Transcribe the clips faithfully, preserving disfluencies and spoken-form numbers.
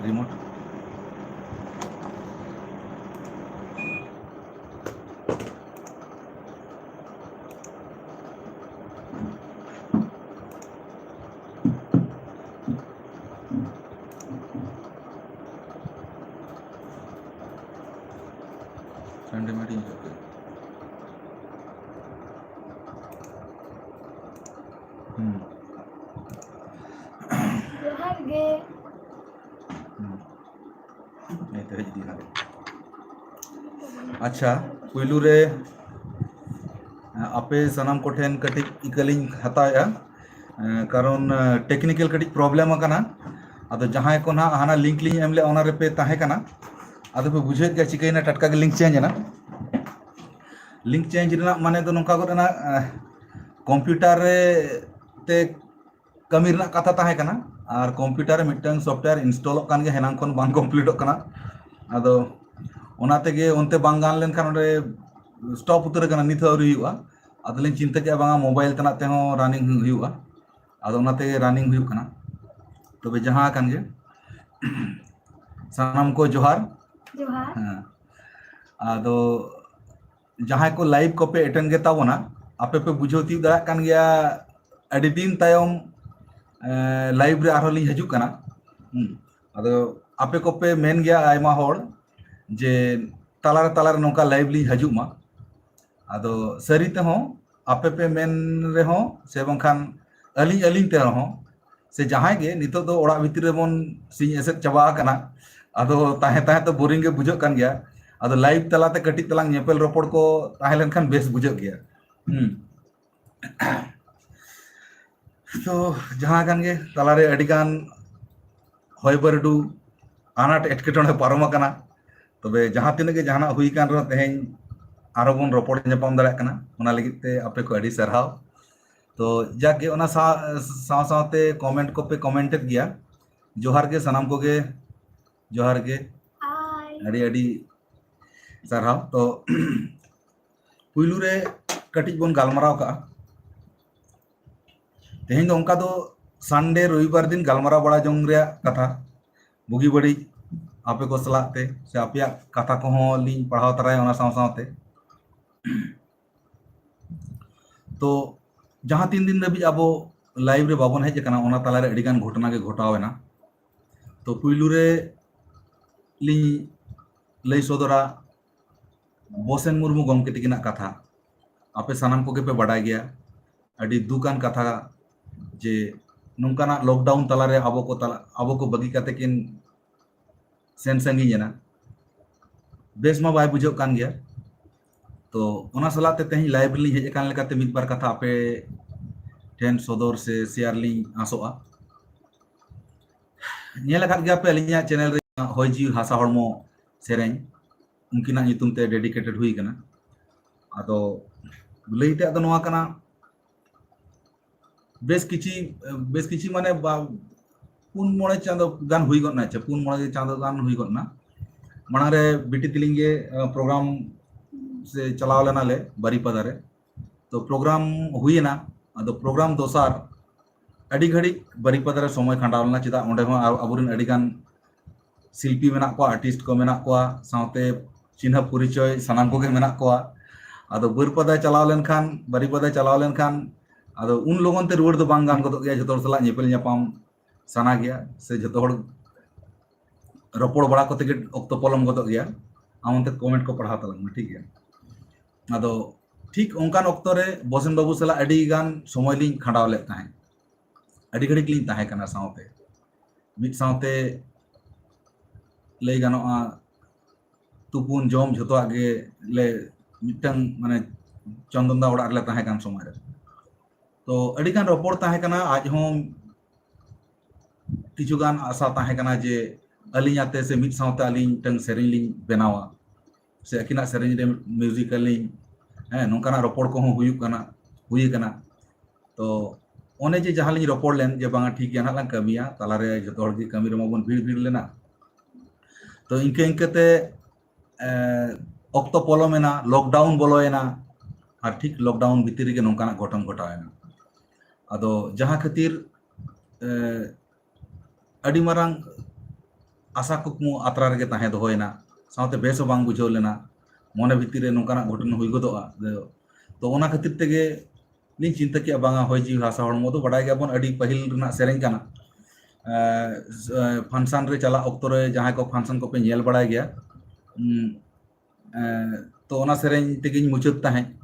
Remote. ᱥᱟᱱᱰᱮ ᱢᱟ ᱟᱹᱰᱤ ᱦᱤᱡᱩᱜ ᱜᱮ᱾ ᱦᱩᱸ᱾ ᱡᱚᱦᱟᱨ ᱜᱮ᱾ ᱦᱩᱸ᱾ ᱱᱤᱛ ᱦᱮᱡ ᱤᱫᱤ ᱮᱱᱟ᱾ ᱟᱪᱪᱷᱟ, ᱯᱩᱭᱞᱩ ᱨᱮ, ᱟᱯᱮ ᱥᱟᱱᱟᱢ ᱠᱚᱴᱷᱮᱱ ᱠᱟᱹᱴᱤᱡ ᱤᱠᱟᱹᱞᱤᱧ ᱦᱟᱛᱟᱣᱮᱫᱼᱟ, ᱠᱟᱨᱚᱱ technical ᱠᱟᱹᱴᱤᱡ problem ᱟᱠᱟᱱᱟ᱾ ᱟᱫᱚ ᱡᱟᱦᱟᱸᱭ ᱠᱚ ᱱᱟᱦᱟᱜ ᱦᱟᱱᱟ link ᱞᱤᱧ ᱮᱢ ᱞᱮᱫ, ᱚᱱᱟ ᱨᱮᱯᱮ ᱛᱟᱦᱮᱸ ᱠᱟᱱᱟ, ᱟᱫᱚ ᱯᱮ ᱵᱩᱡᱷᱟᱹᱣᱮᱫ ᱜᱮᱭᱟ ᱪᱤᱠᱟᱹᱭᱮᱱᱟ, ᱴᱟᱴᱠᱟ ᱜᱮ link change ᱮᱱᱟ᱾ Link change ᱨᱮᱱᱟᱜ ᱢᱟᱱᱮ ᱫᱚ ᱱᱚᱝᱠᱟ ᱜᱚᱫ ᱮᱱᱟ, computer ᱨᱮ ᱛᱮ ᱠᱟᱹᱢᱤ ᱨᱮᱱᱟᱜ ᱠᱟᱛᱷᱟ ᱛᱟᱦᱮᱸ ᱠᱟᱱᱟ, ᱟᱨ computer ᱨᱮ ᱢᱤᱫᱴᱟᱝ software installᱚᱜ ᱠᱟᱱ ᱜᱮᱭᱟ, ᱦᱮᱱᱟᱝ ᱠᱷᱚᱱ ᱵᱟᱝ completeᱚᱜ ᱠᱟᱱᱟ᱾ ᱟᱫᱚ ᱚᱱᱟ ᱛᱮᱜᱮ ᱚᱱᱛᱮ ᱵᱟᱝ ᱜᱟᱱ ᱞᱮᱱᱠᱷᱟᱱ ᱚᱸᱰᱮ stop ᱩᱛᱟᱹᱨ ᱟᱠᱟᱱᱟ, ᱱᱤᱛ ᱦᱚᱸ ᱟᱹᱣᱨᱤ ᱦᱩᱭᱩᱜᱼᱟ᱾ ᱟᱫᱚᱞᱤᱧ ᱪᱤᱱᱛᱟᱹ ᱠᱮᱫᱼᱟ, ᱵᱟᱝᱟ, mobile ᱛᱮᱱᱟᱜ ᱛᱮᱦᱚᱸ running ᱦᱩᱭᱩᱜᱼᱟ᱾ ᱟᱫᱚ ᱚᱱᱟᱛᱮ running ᱦᱩᱭᱩᱜ ᱠᱟᱱᱟ᱾ ᱛᱚᱵᱮ ᱡᱟᱦᱟᱸ ᱠᱟᱱ ᱜᱮ, ᱥᱟᱱᱟᱢ ᱠᱚ ᱡᱚᱦᱟᱨ᱾ ᱡᱚᱦᱟᱨ᱾ ᱦᱮᱸ᱾ ᱟᱫᱚ ᱡᱟᱦᱟᱸᱭ ᱠᱚ live ᱠᱚᱯᱮ attend ᱜᱮ ᱛᱟᱵᱚᱱᱟ, ᱟᱯᱮ ᱯᱮ ᱵᱩᱡᱷᱟᱹᱣ ᱛᱤᱭᱳᱜ ᱫᱟᱲᱮᱭᱟᱜ ᱠᱟᱱ ᱜᱮᱭᱟ, ᱟᱹᱰᱤ ᱫᱤᱱ ᱛᱟᱭᱚᱢ, ᱮ, live ᱨᱮ ᱟᱨᱦᱚᱸ ᱞᱤᱧ ᱦᱤᱡᱩᱜ ᱠᱟᱱᱟ᱾ ᱦᱩᱸ᱾ ᱟᱫᱚ ᱟᱯᱮ ᱠᱚᱯᱮ ᱢᱮᱱ ᱜᱮᱭᱟ ᱟᱭᱢᱟ ᱦᱚᱲ ᱡᱮ ᱛᱟᱞᱟᱨᱮ ᱛᱟᱞᱟᱨᱮ ᱱᱚᱝᱠᱟ live ᱞᱤᱧ ᱦᱤᱡᱩᱜ ᱢᱟ᱾ ᱟᱫᱚ ᱥᱟᱹᱨᱤ ᱛᱮᱦᱚᱸ ᱟᱯᱮ ᱯᱮ ᱢᱮᱱ ᱨᱮᱦᱚᱸ ᱥᱮ ᱵᱟᱝᱠᱷᱟᱱ ᱟᱹᱞᱤᱧ ᱟᱹᱞᱤᱧ ᱛᱮ ᱨᱮᱦᱚᱸ ᱥᱮ ᱡᱟᱦᱟᱸᱭ ᱜᱮ, ᱱᱤᱛᱚᱜ ᱫᱚ ᱚᱲᱟᱜ ᱵᱷᱤᱛᱤᱨ ᱨᱮᱵᱚᱱ ᱥᱤᱧ ᱮᱥᱮᱫ ᱪᱟᱵᱟ ᱟᱠᱟᱱᱟ᱾ ᱟᱫᱚ ᱛᱟᱦᱮᱸ ᱛᱟᱦᱮᱸ ᱛᱮ boring ᱜᱮ ᱵᱩᱡᱷᱟᱹᱜ ᱠᱟᱱ ᱜᱮᱭᱟ᱾ ᱟᱫᱚ live ᱛᱟᱞᱟᱛᱮ ᱠᱟᱹᱴᱤᱡ ᱛᱟᱞᱟᱝ ᱧᱮᱯᱮᱞ ᱨᱚᱯᱚᱲ ᱠᱚ ᱛᱟᱦᱮᱸ ᱞᱮᱱᱠᱷᱟᱱ ᱵᱮᱥ ᱵᱩᱡᱷᱟᱹᱜ ᱜᱮᱭᱟ᱾ ᱦᱩᱸ᱾ ᱛᱚ ᱡᱟᱦᱟᱸ ᱠᱟᱱ ᱜᱮ, ᱛᱟᱞᱟᱨᱮ ᱟᱹᱰᱤ ᱜᱟᱱ ᱦᱚᱭ ᱵᱟᱹᱨᱰᱩ, ᱟᱱᱟᱴ ᱮᱴᱠᱮᱴᱚᱬᱮ ᱯᱟᱨᱚᱢ ᱟᱠᱟᱱᱟ᱾ ᱛᱚᱵᱮ ᱡᱟᱦᱟᱸ ᱛᱤᱱᱟᱹᱜ ᱜᱮ ᱡᱟᱦᱟᱱᱟᱜ ᱦᱩᱭ ᱟᱠᱟᱱ ᱨᱮᱦᱚᱸ, ᱛᱮᱦᱮᱧ ᱟᱨᱦᱚᱸ ᱵᱚᱱ ᱨᱚᱯᱚᱲ ᱧᱟᱯᱟᱢ ᱫᱟᱲᱮᱭᱟᱜ ᱠᱟᱱᱟ, ᱚᱱᱟ ᱞᱟᱹᱜᱤᱫ ᱛᱮ ᱟᱯᱮ ᱠᱚ ᱟᱹᱰᱤ ᱥᱟᱨᱦᱟᱣ᱾ ᱛᱚ ᱡᱟᱠ ᱜᱮ, ᱚᱱᱟ ᱥᱟᱶ, ᱥᱟᱶ ᱥᱟᱶᱛᱮ comment ᱠᱚᱯᱮ comment ᱮᱫ ᱜᱮᱭᱟ᱾ ᱡᱚᱦᱟᱨ ᱜᱮ ᱥᱟᱱᱟᱢ ᱠᱚᱜᱮ, ᱡᱚᱦᱟᱨ ᱜᱮ᱾ ᱟᱹᱰᱤ ᱟᱹᱰᱤ ᱥᱟᱨᱦᱟᱣ᱾ ᱛᱚ ᱯᱩᱭᱞᱩ ᱨᱮ ᱠᱟᱹᱴᱤᱡ ᱵᱚᱱ ᱜᱟᱞᱢᱟᱨᱟᱣ ᱠᱟᱜᱼᱟ᱾ ᱛᱮᱦᱮᱧ ᱫᱚ ᱚᱱᱠᱟ ᱫᱚ ᱥᱟᱱᱰᱮ ᱨᱚᱵᱤᱵᱟᱨ ᱫᱤᱱ ᱜᱟᱞᱢᱟᱨᱟᱣ ᱵᱟᱲᱟ ᱡᱚᱝ ᱨᱮᱭᱟᱜ ᱠᱟᱛᱷᱟ, ᱵᱩᱜᱤ ᱵᱟᱹᱲᱤᱡ ᱟᱯᱮ ᱠᱚ ᱥᱟᱞᱟᱜ ᱛᱮ, ᱥᱮ ᱟᱯᱮᱭᱟᱜ ᱠᱟᱛᱷᱟ ᱠᱚᱦᱚᱸ ᱞᱤᱧ ᱯᱟᱲᱦᱟᱣ ᱛᱟᱨᱟᱭᱟ ᱚᱱᱟ ᱥᱟᱶ ᱥᱟᱶᱛᱮ᱾ ᱛᱚ ᱡᱟᱦᱟᱸ ᱛᱤᱱ ᱫᱤᱱ ᱫᱷᱟᱹᱵᱤᱡ ᱟᱵᱚ ᱞᱟᱭᱤᱵᱷ ᱨᱮ ᱵᱟᱵᱚᱱ ᱦᱮᱡ ᱟᱠᱟᱱᱟ, ᱚᱱᱟ ᱛᱟᱞᱟᱨᱮ ᱟᱹᱰᱤᱜᱟᱱ ᱜᱷᱚᱴᱚᱱᱟ ᱜᱮ ᱜᱷᱚᱴᱟᱣ ᱮᱱᱟ᱾ ᱛᱚ ᱯᱩᱭᱞᱩ ᱨᱮ ᱞᱤᱧ ᱞᱟᱹᱭ ᱥᱚᱫᱚᱨᱟ ᱵᱚᱥᱮᱱ ᱢᱩᱨᱢᱩ ᱜᱚᱢᱠᱮ ᱛᱤᱠᱤᱱᱟᱜ ᱠᱟᱛᱷᱟ᱾ ᱟᱯᱮ ᱥᱟᱱᱟᱢ ᱠᱚᱜᱮ ᱯᱮ ᱵᱟᱰᱟᱭ ᱜᱮᱭᱟ, ᱟᱹᱰᱤ ᱫᱩᱠᱟᱱ ᱠᱟᱛᱷᱟ ᱡᱮ ᱱᱚᱝᱠᱟᱱᱟᱜ ᱞᱚᱠᱰᱟᱣᱩᱱ ᱛᱟᱞᱟᱨᱮ ᱟᱵᱚ ᱠᱚ ᱛᱟᱞᱟ, ᱟᱵᱚ ᱠᱚ ᱵᱟᱹᱜᱤ ᱠᱟᱛᱮ ᱠᱤᱱ ᱥᱮᱱ ᱥᱟᱺᱜᱤᱧ ᱮᱱᱟ᱾ ᱵᱮᱥ ᱢᱟ ᱵᱟᱭ ᱵᱩᱡᱷᱟᱹᱜ ᱠᱟᱱ ᱜᱮᱭᱟ᱾ ᱛᱚ ᱚᱱᱟ ᱥᱟᱞᱟᱜ ᱛᱮ ᱛᱮᱦᱮᱧ ᱞᱟᱭᱤᱵᱷ ᱨᱮᱞᱤᱧ ᱦᱮᱡ ᱟᱠᱟᱱ ᱞᱮᱠᱟᱛᱮ ᱢᱤᱫ ᱵᱟᱨ ᱠᱟᱛᱷᱟ ᱟᱯᱮ ᱴᱷᱮᱱ ᱥᱚᱫᱚᱨ ᱥᱮ ᱥᱮᱭᱟᱨ ᱞᱤᱧ ᱟᱥᱚᱜᱼᱟ᱾ ᱧᱮᱞ ᱟᱠᱟᱫ ᱜᱮᱭᱟ ᱯᱮ ᱟᱹᱞᱤᱧᱟᱜ ᱪᱮᱱᱮᱞ ᱨᱮ ᱦᱚᱭ ᱡᱤᱣᱤ ᱦᱟᱥᱟ ᱦᱚᱲᱢᱚ ᱥᱮᱨᱮᱧ ᱩᱱᱠᱤᱱᱟᱜ ᱧᱩᱛᱩᱢ ᱛᱮ ᱰᱮᱰᱤᱠᱮᱴᱮᱰ ᱦᱩᱭ ᱠᱟᱱᱟ᱾ ᱟᱫᱚ ᱞᱟᱹᱭ ᱛᱮᱭᱟᱜ ᱫᱚ ᱱᱚᱣᱟ ᱠᱟᱱᱟ, ᱵᱮᱥ ᱠᱤᱪᱷᱤ ᱵᱮᱥ ᱠᱤᱪᱷᱤ ᱢᱟᱱᱮ ᱵᱟ-, ᱯᱩᱱ ᱢᱚᱬᱮ ᱪᱟᱸᱫᱚ ᱜᱟᱱ ᱦᱩᱭ ᱜᱚᱫ ᱱᱟ᱾ ᱟᱪᱪᱷᱟ, ᱯᱩᱱ ᱢᱚᱬᱮ ᱪᱟᱸᱫᱚ ᱜᱟᱱ ᱦᱩᱭ ᱜᱚᱫ ᱱᱟ᱾ ᱢᱟᱲᱟᱝ ᱨᱮ ᱵᱤᱴᱤ ᱛᱤᱞᱤᱧ ᱜᱮ ᱯᱨᱳᱜᱨᱟᱢ ᱥᱮ ᱪᱟᱞᱟᱣ ᱞᱮᱱᱟᱞᱮ ᱵᱟᱨᱤᱯᱟᱫᱟ ᱨᱮ᱾ ᱛᱚ ᱯᱨᱳᱜᱨᱟᱢ ᱦᱩᱭᱮᱱᱟ᱾ ᱟᱫᱚ ᱯᱨᱳᱜᱨᱟᱢ ᱫᱚᱥᱟᱨ ᱟᱹᱰᱤ ᱜᱷᱟᱹᱲᱤᱡ ᱵᱟᱨᱤᱯᱟᱫᱟ ᱨᱮ ᱥᱚᱢᱚᱭ ᱠᱷᱟᱸᱰᱟᱣ ᱞᱮᱱᱟ, ᱪᱮᱫᱟᱜ ᱚᱸᱰᱮ ᱦᱚᱸ ᱟᱵᱚᱨᱮᱱ ᱟᱹᱰᱤᱜᱟᱱ ᱥᱤᱞᱯᱤ ᱢᱮᱱᱟᱜ ᱠᱚᱣᱟ, ᱟᱨᱴᱤᱥᱴ ᱠᱚ ᱢᱮᱱᱟᱜ ᱠᱚᱣᱟ, ᱥᱟᱶᱛᱮ ᱪᱤᱱᱦᱟᱹ ᱯᱚᱨᱤᱪᱚᱭ ᱥᱟᱱᱟᱢ ᱠᱚᱜᱮ ᱢᱮᱱᱟᱜ ᱠᱚᱣᱟ᱾ ᱟᱫᱚ ᱵᱟᱹᱨᱯᱟᱫᱟ ᱪᱟᱞᱟᱣ ᱞᱮᱱᱠᱷᱟᱱ, ᱵᱟᱨᱤᱯᱟᱫᱟ ᱪᱟᱞᱟᱣ ᱞᱮᱱᱠᱷᱟᱱ ᱟᱫᱚ ᱩᱱ ᱞᱚᱜᱚᱱ ᱛᱮ ᱨᱩᱣᱟᱹᱲ ᱫᱚ ᱵᱟᱝ ᱜᱟᱱ ᱜᱚᱫᱚᱜ ᱜᱮᱭᱟ᱾ ᱡᱷᱚᱛᱚ ᱦᱚᱲ ᱥᱟᱞᱟᱜ ᱧᱮᱯᱮᱞ ᱧᱟᱯᱟᱢ ᱥᱟᱱᱟ ᱜᱮᱭᱟ, ᱥᱮ ᱡᱷᱚᱛᱚ ᱦᱚᱲ ᱨᱚᱯᱚᱲ ᱵᱟᱲᱟ ᱠᱚᱛᱮ ᱜᱮ ᱚᱠᱛᱚ ᱯᱚᱞᱚᱢ ᱜᱚᱫᱚᱜ ᱜᱮᱭᱟ᱾ ᱟᱢ ᱚᱱᱛᱮ ᱠᱚᱢᱮᱱᱴ ᱠᱚ ᱯᱟᱲᱦᱟᱣ ᱛᱟᱞᱟᱝ ᱢᱮ, ᱴᱷᱤᱠ ᱜᱮᱭᱟ? ᱟᱫᱚ ᱴᱷᱤᱠ ᱚᱱᱠᱟᱱ ᱚᱠᱛᱚ ᱨᱮ ᱵᱚᱥᱮᱱ ᱵᱟᱹᱵᱩ ᱥᱟᱞᱟᱜ ᱟᱹᱰᱤ ᱜᱟᱱ ᱥᱚᱢᱚᱭ ᱞᱤᱧ ᱠᱷᱟᱸᱰᱟᱣ ᱞᱮᱫ ᱛᱟᱦᱮᱸᱫ᱾ ᱟᱹᱰᱤ ᱜᱷᱟᱹᱲᱤᱡ ᱞᱤᱧ ᱛᱟᱦᱮᱸ ᱠᱟᱱᱟ ᱥᱟᱶᱛᱮ, ᱢᱤᱫ ᱥᱟᱶᱛᱮ ᱞᱟᱹᱭ ᱜᱟᱱᱚᱜᱼᱟ ᱛᱩᱯᱩᱱ ᱡᱚᱢ ᱡᱷᱚᱛᱚᱣᱟᱜ ᱜᱮ ᱞᱮ ᱢᱤᱫᱴᱟᱝ ᱢᱟᱱᱮ ᱪᱚᱱᱫᱚᱱ ᱫᱟ ᱚᱲᱟᱜ ᱨᱮᱞᱮ ᱛᱟᱦᱮᱸ ᱠᱟᱱ ᱥᱚᱢᱚᱭ ᱨᱮ᱾ ᱛᱚ ᱟᱹᱰᱤ ᱜᱟᱱ ᱨᱚᱯᱚᱲ ᱛᱟᱦᱮᱸ ᱠᱟᱱᱟ, ᱟᱡ ᱦᱚᱸ ᱠᱤᱪᱷᱩ ᱜᱟᱱ ᱟᱥᱟ ᱛᱟᱦᱮᱸ ᱠᱟᱱᱟ ᱡᱮ ᱟᱹᱞᱤᱧ ᱟᱛᱮ ᱥᱮ ᱢᱤᱫ ᱥᱟᱶᱛᱮ ᱟᱹᱞᱤᱧ ᱢᱤᱫᱴᱟᱝ ᱥᱮᱨᱮᱧ ᱞᱤᱧ ᱵᱮᱱᱟᱣᱟ, ᱥᱮ ᱟᱹᱠᱤᱱᱟᱜ ᱥᱮᱨᱮᱧ ᱨᱮ ᱢᱤᱣᱡᱤᱠ ᱟᱹᱞᱤᱧ, ᱦᱮᱸ, ᱱᱚᱝᱠᱟᱱᱟᱜ ᱨᱚᱯᱚᱲ ᱠᱚᱦᱚᱸ ᱦᱩᱭᱩᱜ ᱠᱟᱱᱟ, ᱦᱩᱭ ᱠᱟᱱᱟ᱾ ᱛᱚ ᱚᱱᱮ ᱡᱮ ᱡᱟᱦᱟᱸ ᱞᱤᱧ ᱨᱚᱯᱚᱲ ᱞᱮᱱ ᱡᱮ ᱵᱟᱝᱟ ᱴᱷᱤᱠ ᱜᱮᱭᱟ ᱱᱟᱦᱟᱜ ᱞᱟᱝ ᱠᱟᱹᱢᱤᱭᱟ, ᱛᱟᱞᱟᱨᱮ ᱡᱚᱛᱚ ᱦᱚᱲ ᱜᱮ ᱠᱟᱹᱢᱤ ᱨᱮᱢᱟ ᱵᱚᱱ ᱵᱷᱤᱲ ᱵᱷᱤᱲ ᱞᱮᱱᱟ᱾ ᱛᱚ ᱤᱱᱠᱟᱹ ᱤᱱᱠᱟᱹᱛᱮ ᱚᱠᱛᱚ ᱯᱚᱞᱚᱢᱮᱱᱟ, ᱞᱚᱠᱰᱟᱣᱩᱱ ᱵᱚᱞᱚᱭᱮᱱᱟ᱾ ᱟᱨ ᱴᱷᱤᱠ ᱞᱚᱠᱰᱟᱣᱩᱱ ᱵᱷᱤᱛᱤᱨ ᱨᱮᱜᱮ ᱱᱚᱝᱠᱟᱱᱟᱜ ᱜᱷᱚᱴᱚᱱ ᱜᱷᱚᱴᱟᱣᱮᱱᱟ᱾ ᱟᱫᱚ ᱡᱟᱦᱟᱸ ᱠᱷᱟᱹᱛᱤᱨ ᱟᱹᱰᱤ ᱢᱟᱨᱟᱝ ᱟᱥᱟ ᱠᱩᱠᱢᱩ ᱟᱛᱨᱟ ᱨᱮᱜᱮ ᱛᱟᱦᱮᱸ ᱫᱚᱦᱚᱭᱮᱱᱟ, ᱥᱟᱶᱛᱮ ᱵᱮᱥ ᱦᱚᱸ ᱵᱟᱝ ᱵᱩᱡᱷᱟᱹᱣ ᱞᱮᱱᱟ᱾ ᱢᱚᱱᱮ ᱵᱷᱤᱛᱤᱨ ᱨᱮ ᱱᱚᱝᱠᱟᱱᱟᱜ ᱜᱷᱚᱴᱚᱱ ᱦᱩᱭ ᱜᱚᱫᱚᱜᱼᱟ᱾ ᱛᱚ ᱚᱱᱟ ᱠᱷᱟᱹᱛᱤᱨ ᱛᱮᱜᱮ ᱞᱤᱧ ᱪᱤᱱᱛᱟᱹ ᱠᱮᱜᱼᱟ, ᱵᱟᱝᱟ, ᱦᱚᱭ ᱡᱤᱣᱤ ᱦᱟᱥᱟ ᱦᱚᱲᱢᱚ ᱫᱚ ᱵᱟᱰᱟᱭ ᱜᱮᱭᱟᱵᱚᱱ, ᱟᱹᱰᱤ ᱯᱟᱹᱦᱤᱞ ᱨᱮᱱᱟᱜ ᱥᱮᱨᱮᱧ ᱠᱟᱱᱟ᱾ ᱯᱷᱟᱱᱥᱟᱱ ᱨᱮ ᱪᱟᱞᱟᱜ ᱚᱠᱛᱚ ᱨᱮ ᱡᱟᱦᱟᱸᱭ ᱠᱚ ᱯᱷᱟᱱᱥᱟᱱ ᱠᱚᱯᱮ ᱧᱮᱞ ᱵᱟᱲᱟᱭ ᱜᱮᱭᱟ, ᱛᱚ ᱚᱱᱟ ᱥᱮᱨᱮᱧ ᱛᱮᱜᱮᱧ ᱢᱩᱪᱟᱹᱫ ᱛᱟᱦᱮᱸᱫ᱾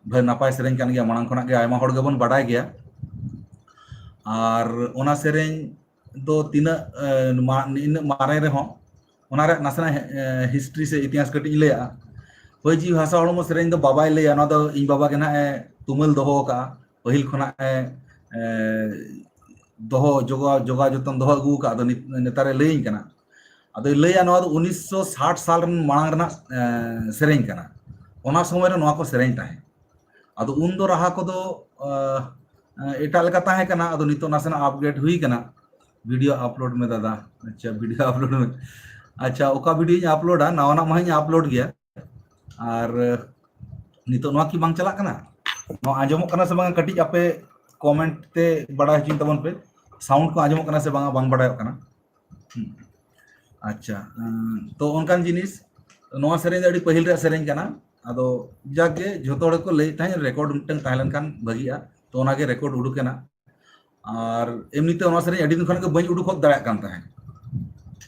ᱵᱷᱟᱹᱜᱤ ᱱᱟᱯᱟᱭ ᱥᱮᱨᱮᱧ ᱠᱟᱱ ᱜᱮᱭᱟ, ᱢᱟᱲᱟᱝ ᱠᱷᱚᱱᱟᱜ ᱜᱮ ᱟᱭᱢᱟ ᱦᱚᱲ ᱜᱮᱵᱚᱱ ᱵᱟᱰᱟᱭ ᱜᱮᱭᱟ᱾ ᱟᱨ ᱚᱱᱟ ᱥᱮᱨᱮᱧ ᱫᱚ ᱛᱤᱱᱟᱹᱜ ᱤᱱᱟᱹᱜ ᱢᱟᱨᱮ ᱨᱮᱦᱚᱸ, ᱚᱱᱟ ᱨᱮᱭᱟᱜ ᱱᱟᱥᱮᱱᱟᱜ ᱦᱤᱥᱴᱨᱤ ᱥᱮ ᱤᱛᱤᱦᱟᱥ ᱠᱟᱹᱴᱤᱡ ᱤᱧ ᱞᱟᱹᱭᱟᱜᱼᱟ᱾ ᱦᱚᱭ ᱡᱤᱣᱤ ᱦᱟᱥᱟ ᱦᱚᱲᱢᱚ ᱥᱮᱨᱮᱧ ᱫᱚ ᱵᱟᱵᱟᱭ ᱞᱟᱹᱭᱟ, ᱱᱚᱣᱟ ᱫᱚ ᱤᱧ ᱵᱟᱵᱟ ᱜᱮ ᱱᱟᱦᱟᱜ ᱮ ᱛᱩᱢᱟᱹᱞ ᱫᱚᱦᱚ ᱟᱠᱟᱫᱼᱟ, ᱯᱟᱹᱦᱤᱞ ᱠᱷᱚᱱᱟᱜ ᱮ ᱫᱚᱦᱚ ᱡᱚᱜᱟᱣ ᱡᱚᱜᱟᱣ ᱡᱚᱛᱚᱱ ᱫᱚᱦᱚ ᱟᱹᱜᱩ ᱟᱠᱟᱫ, ᱟᱫᱚ ᱱᱮᱛᱟᱨᱮ ᱞᱟᱹᱭᱟᱹᱧ ᱠᱟᱱᱟ᱾ ᱟᱫᱚᱭ ᱞᱟᱹᱭᱟ, ᱱᱚᱣᱟ ᱫᱚ ᱩᱱᱤᱥᱥᱚ ᱥᱟᱴ ᱥᱟᱞ ᱨᱮᱱ ᱢᱟᱲᱟᱝ ᱨᱮᱱᱟᱜ ᱥᱮᱨᱮᱧ ᱠᱟᱱᱟ, ᱚᱱᱟ ᱥᱚᱢᱚᱭ ᱨᱮ ᱱᱚᱣᱟ ᱠᱚ ᱥᱮᱨᱮᱧ ᱛᱟᱦᱮᱸᱫ᱾ ᱟᱫᱚ ᱩᱱᱫᱚ ᱨᱟᱦᱟ ᱠᱚᱫᱚ ᱮᱴᱟᱜ ᱞᱮᱠᱟ ᱛᱟᱦᱮᱸ ᱠᱟᱱᱟ, ᱟᱫᱚ ᱱᱤᱛᱚᱜ ᱱᱟᱥᱮᱱᱟᱜ ᱟᱯᱰᱮᱴ ᱦᱩᱭ ᱠᱟᱱᱟ᱾ ᱵᱷᱤᱰᱤᱭᱳ ᱟᱯᱞᱳᱰ ᱢᱮ ᱫᱟᱫᱟ᱾ ᱟᱪᱪᱷᱟ, ᱵᱷᱤᱰᱤᱭᱳ ᱟᱯᱞᱳᱰ ᱢᱮ᱾ ᱟᱪᱪᱷᱟ, ᱚᱠᱟ ᱵᱷᱤᱰᱤᱭᱳᱧ ᱟᱯᱞᱳᱰᱟ? ᱱᱟᱣᱟᱱᱟᱜ ᱢᱟᱦᱟᱧ ᱟᱯᱞᱳᱰ ᱜᱮᱭᱟ᱾ ᱟᱨ ᱱᱤᱛᱚᱜ ᱱᱚᱣᱟ ᱠᱤ ᱵᱟᱝ ᱪᱟᱞᱟᱜ ᱠᱟᱱᱟ? ᱱᱚᱣᱟ ᱟᱸᱡᱚᱢᱚᱜ ᱠᱟᱱᱟ ᱥᱮ ᱵᱟᱝᱟ? ᱠᱟᱹᱴᱤᱡ ᱟᱯᱮ ᱠᱚᱢᱮᱱᱴ ᱛᱮ ᱵᱟᱲᱟᱭ ᱦᱚᱪᱚᱧ ᱛᱟᱵᱚᱱ ᱯᱮ, ᱥᱟᱣᱩᱱᱰ ᱠᱚ ᱟᱸᱡᱚᱢᱚᱜ ᱠᱟᱱᱟ ᱥᱮ ᱵᱟᱝᱟ, ᱵᱟᱝ ᱵᱟᱲᱟᱭᱚᱜ ᱠᱟᱱᱟ᱾ ᱟᱪᱪᱷᱟ, ᱛᱚ ᱚᱱᱠᱟᱱ ᱡᱤᱱᱤᱥ, ᱱᱚᱣᱟ ᱥᱮᱨᱮᱧ ᱫᱚ ᱟᱹᱰᱤ ᱯᱟᱹᱦᱤᱞ ᱨᱮᱭᱟᱜ ᱥᱮᱨᱮᱧ ᱠᱟᱱᱟ᱾ ᱟᱫᱚ ᱡᱟᱠ ᱜᱮ, ᱡᱷᱚᱛᱚ ᱦᱚᱲ ᱠᱚ ᱞᱟᱹᱭᱮᱫ ᱛᱟᱦᱮᱸᱫ ᱨᱮᱠᱚᱨᱰ ᱢᱤᱫᱴᱟᱝ ᱛᱟᱦᱮᱸ ᱞᱮᱱᱠᱷᱟᱱ ᱵᱷᱟᱹᱜᱤᱜᱼᱟ, ᱛᱚ ᱚᱱᱟᱜᱮ ᱨᱮᱠᱚᱨᱰ ᱩᱰᱩᱠ ᱮᱱᱟ᱾ ᱟᱨ ᱮᱢᱱᱤᱛᱮ ᱚᱱᱟ ᱥᱮᱨᱮᱧ ᱟᱹᱰᱤ ᱫᱤᱱ ᱠᱷᱚᱱ ᱜᱮ ᱵᱟᱹᱧ ᱩᱰᱩᱠ ᱦᱚᱫ ᱫᱟᱲᱮᱭᱟᱜ ᱠᱟᱱ ᱛᱟᱦᱮᱸᱫ᱾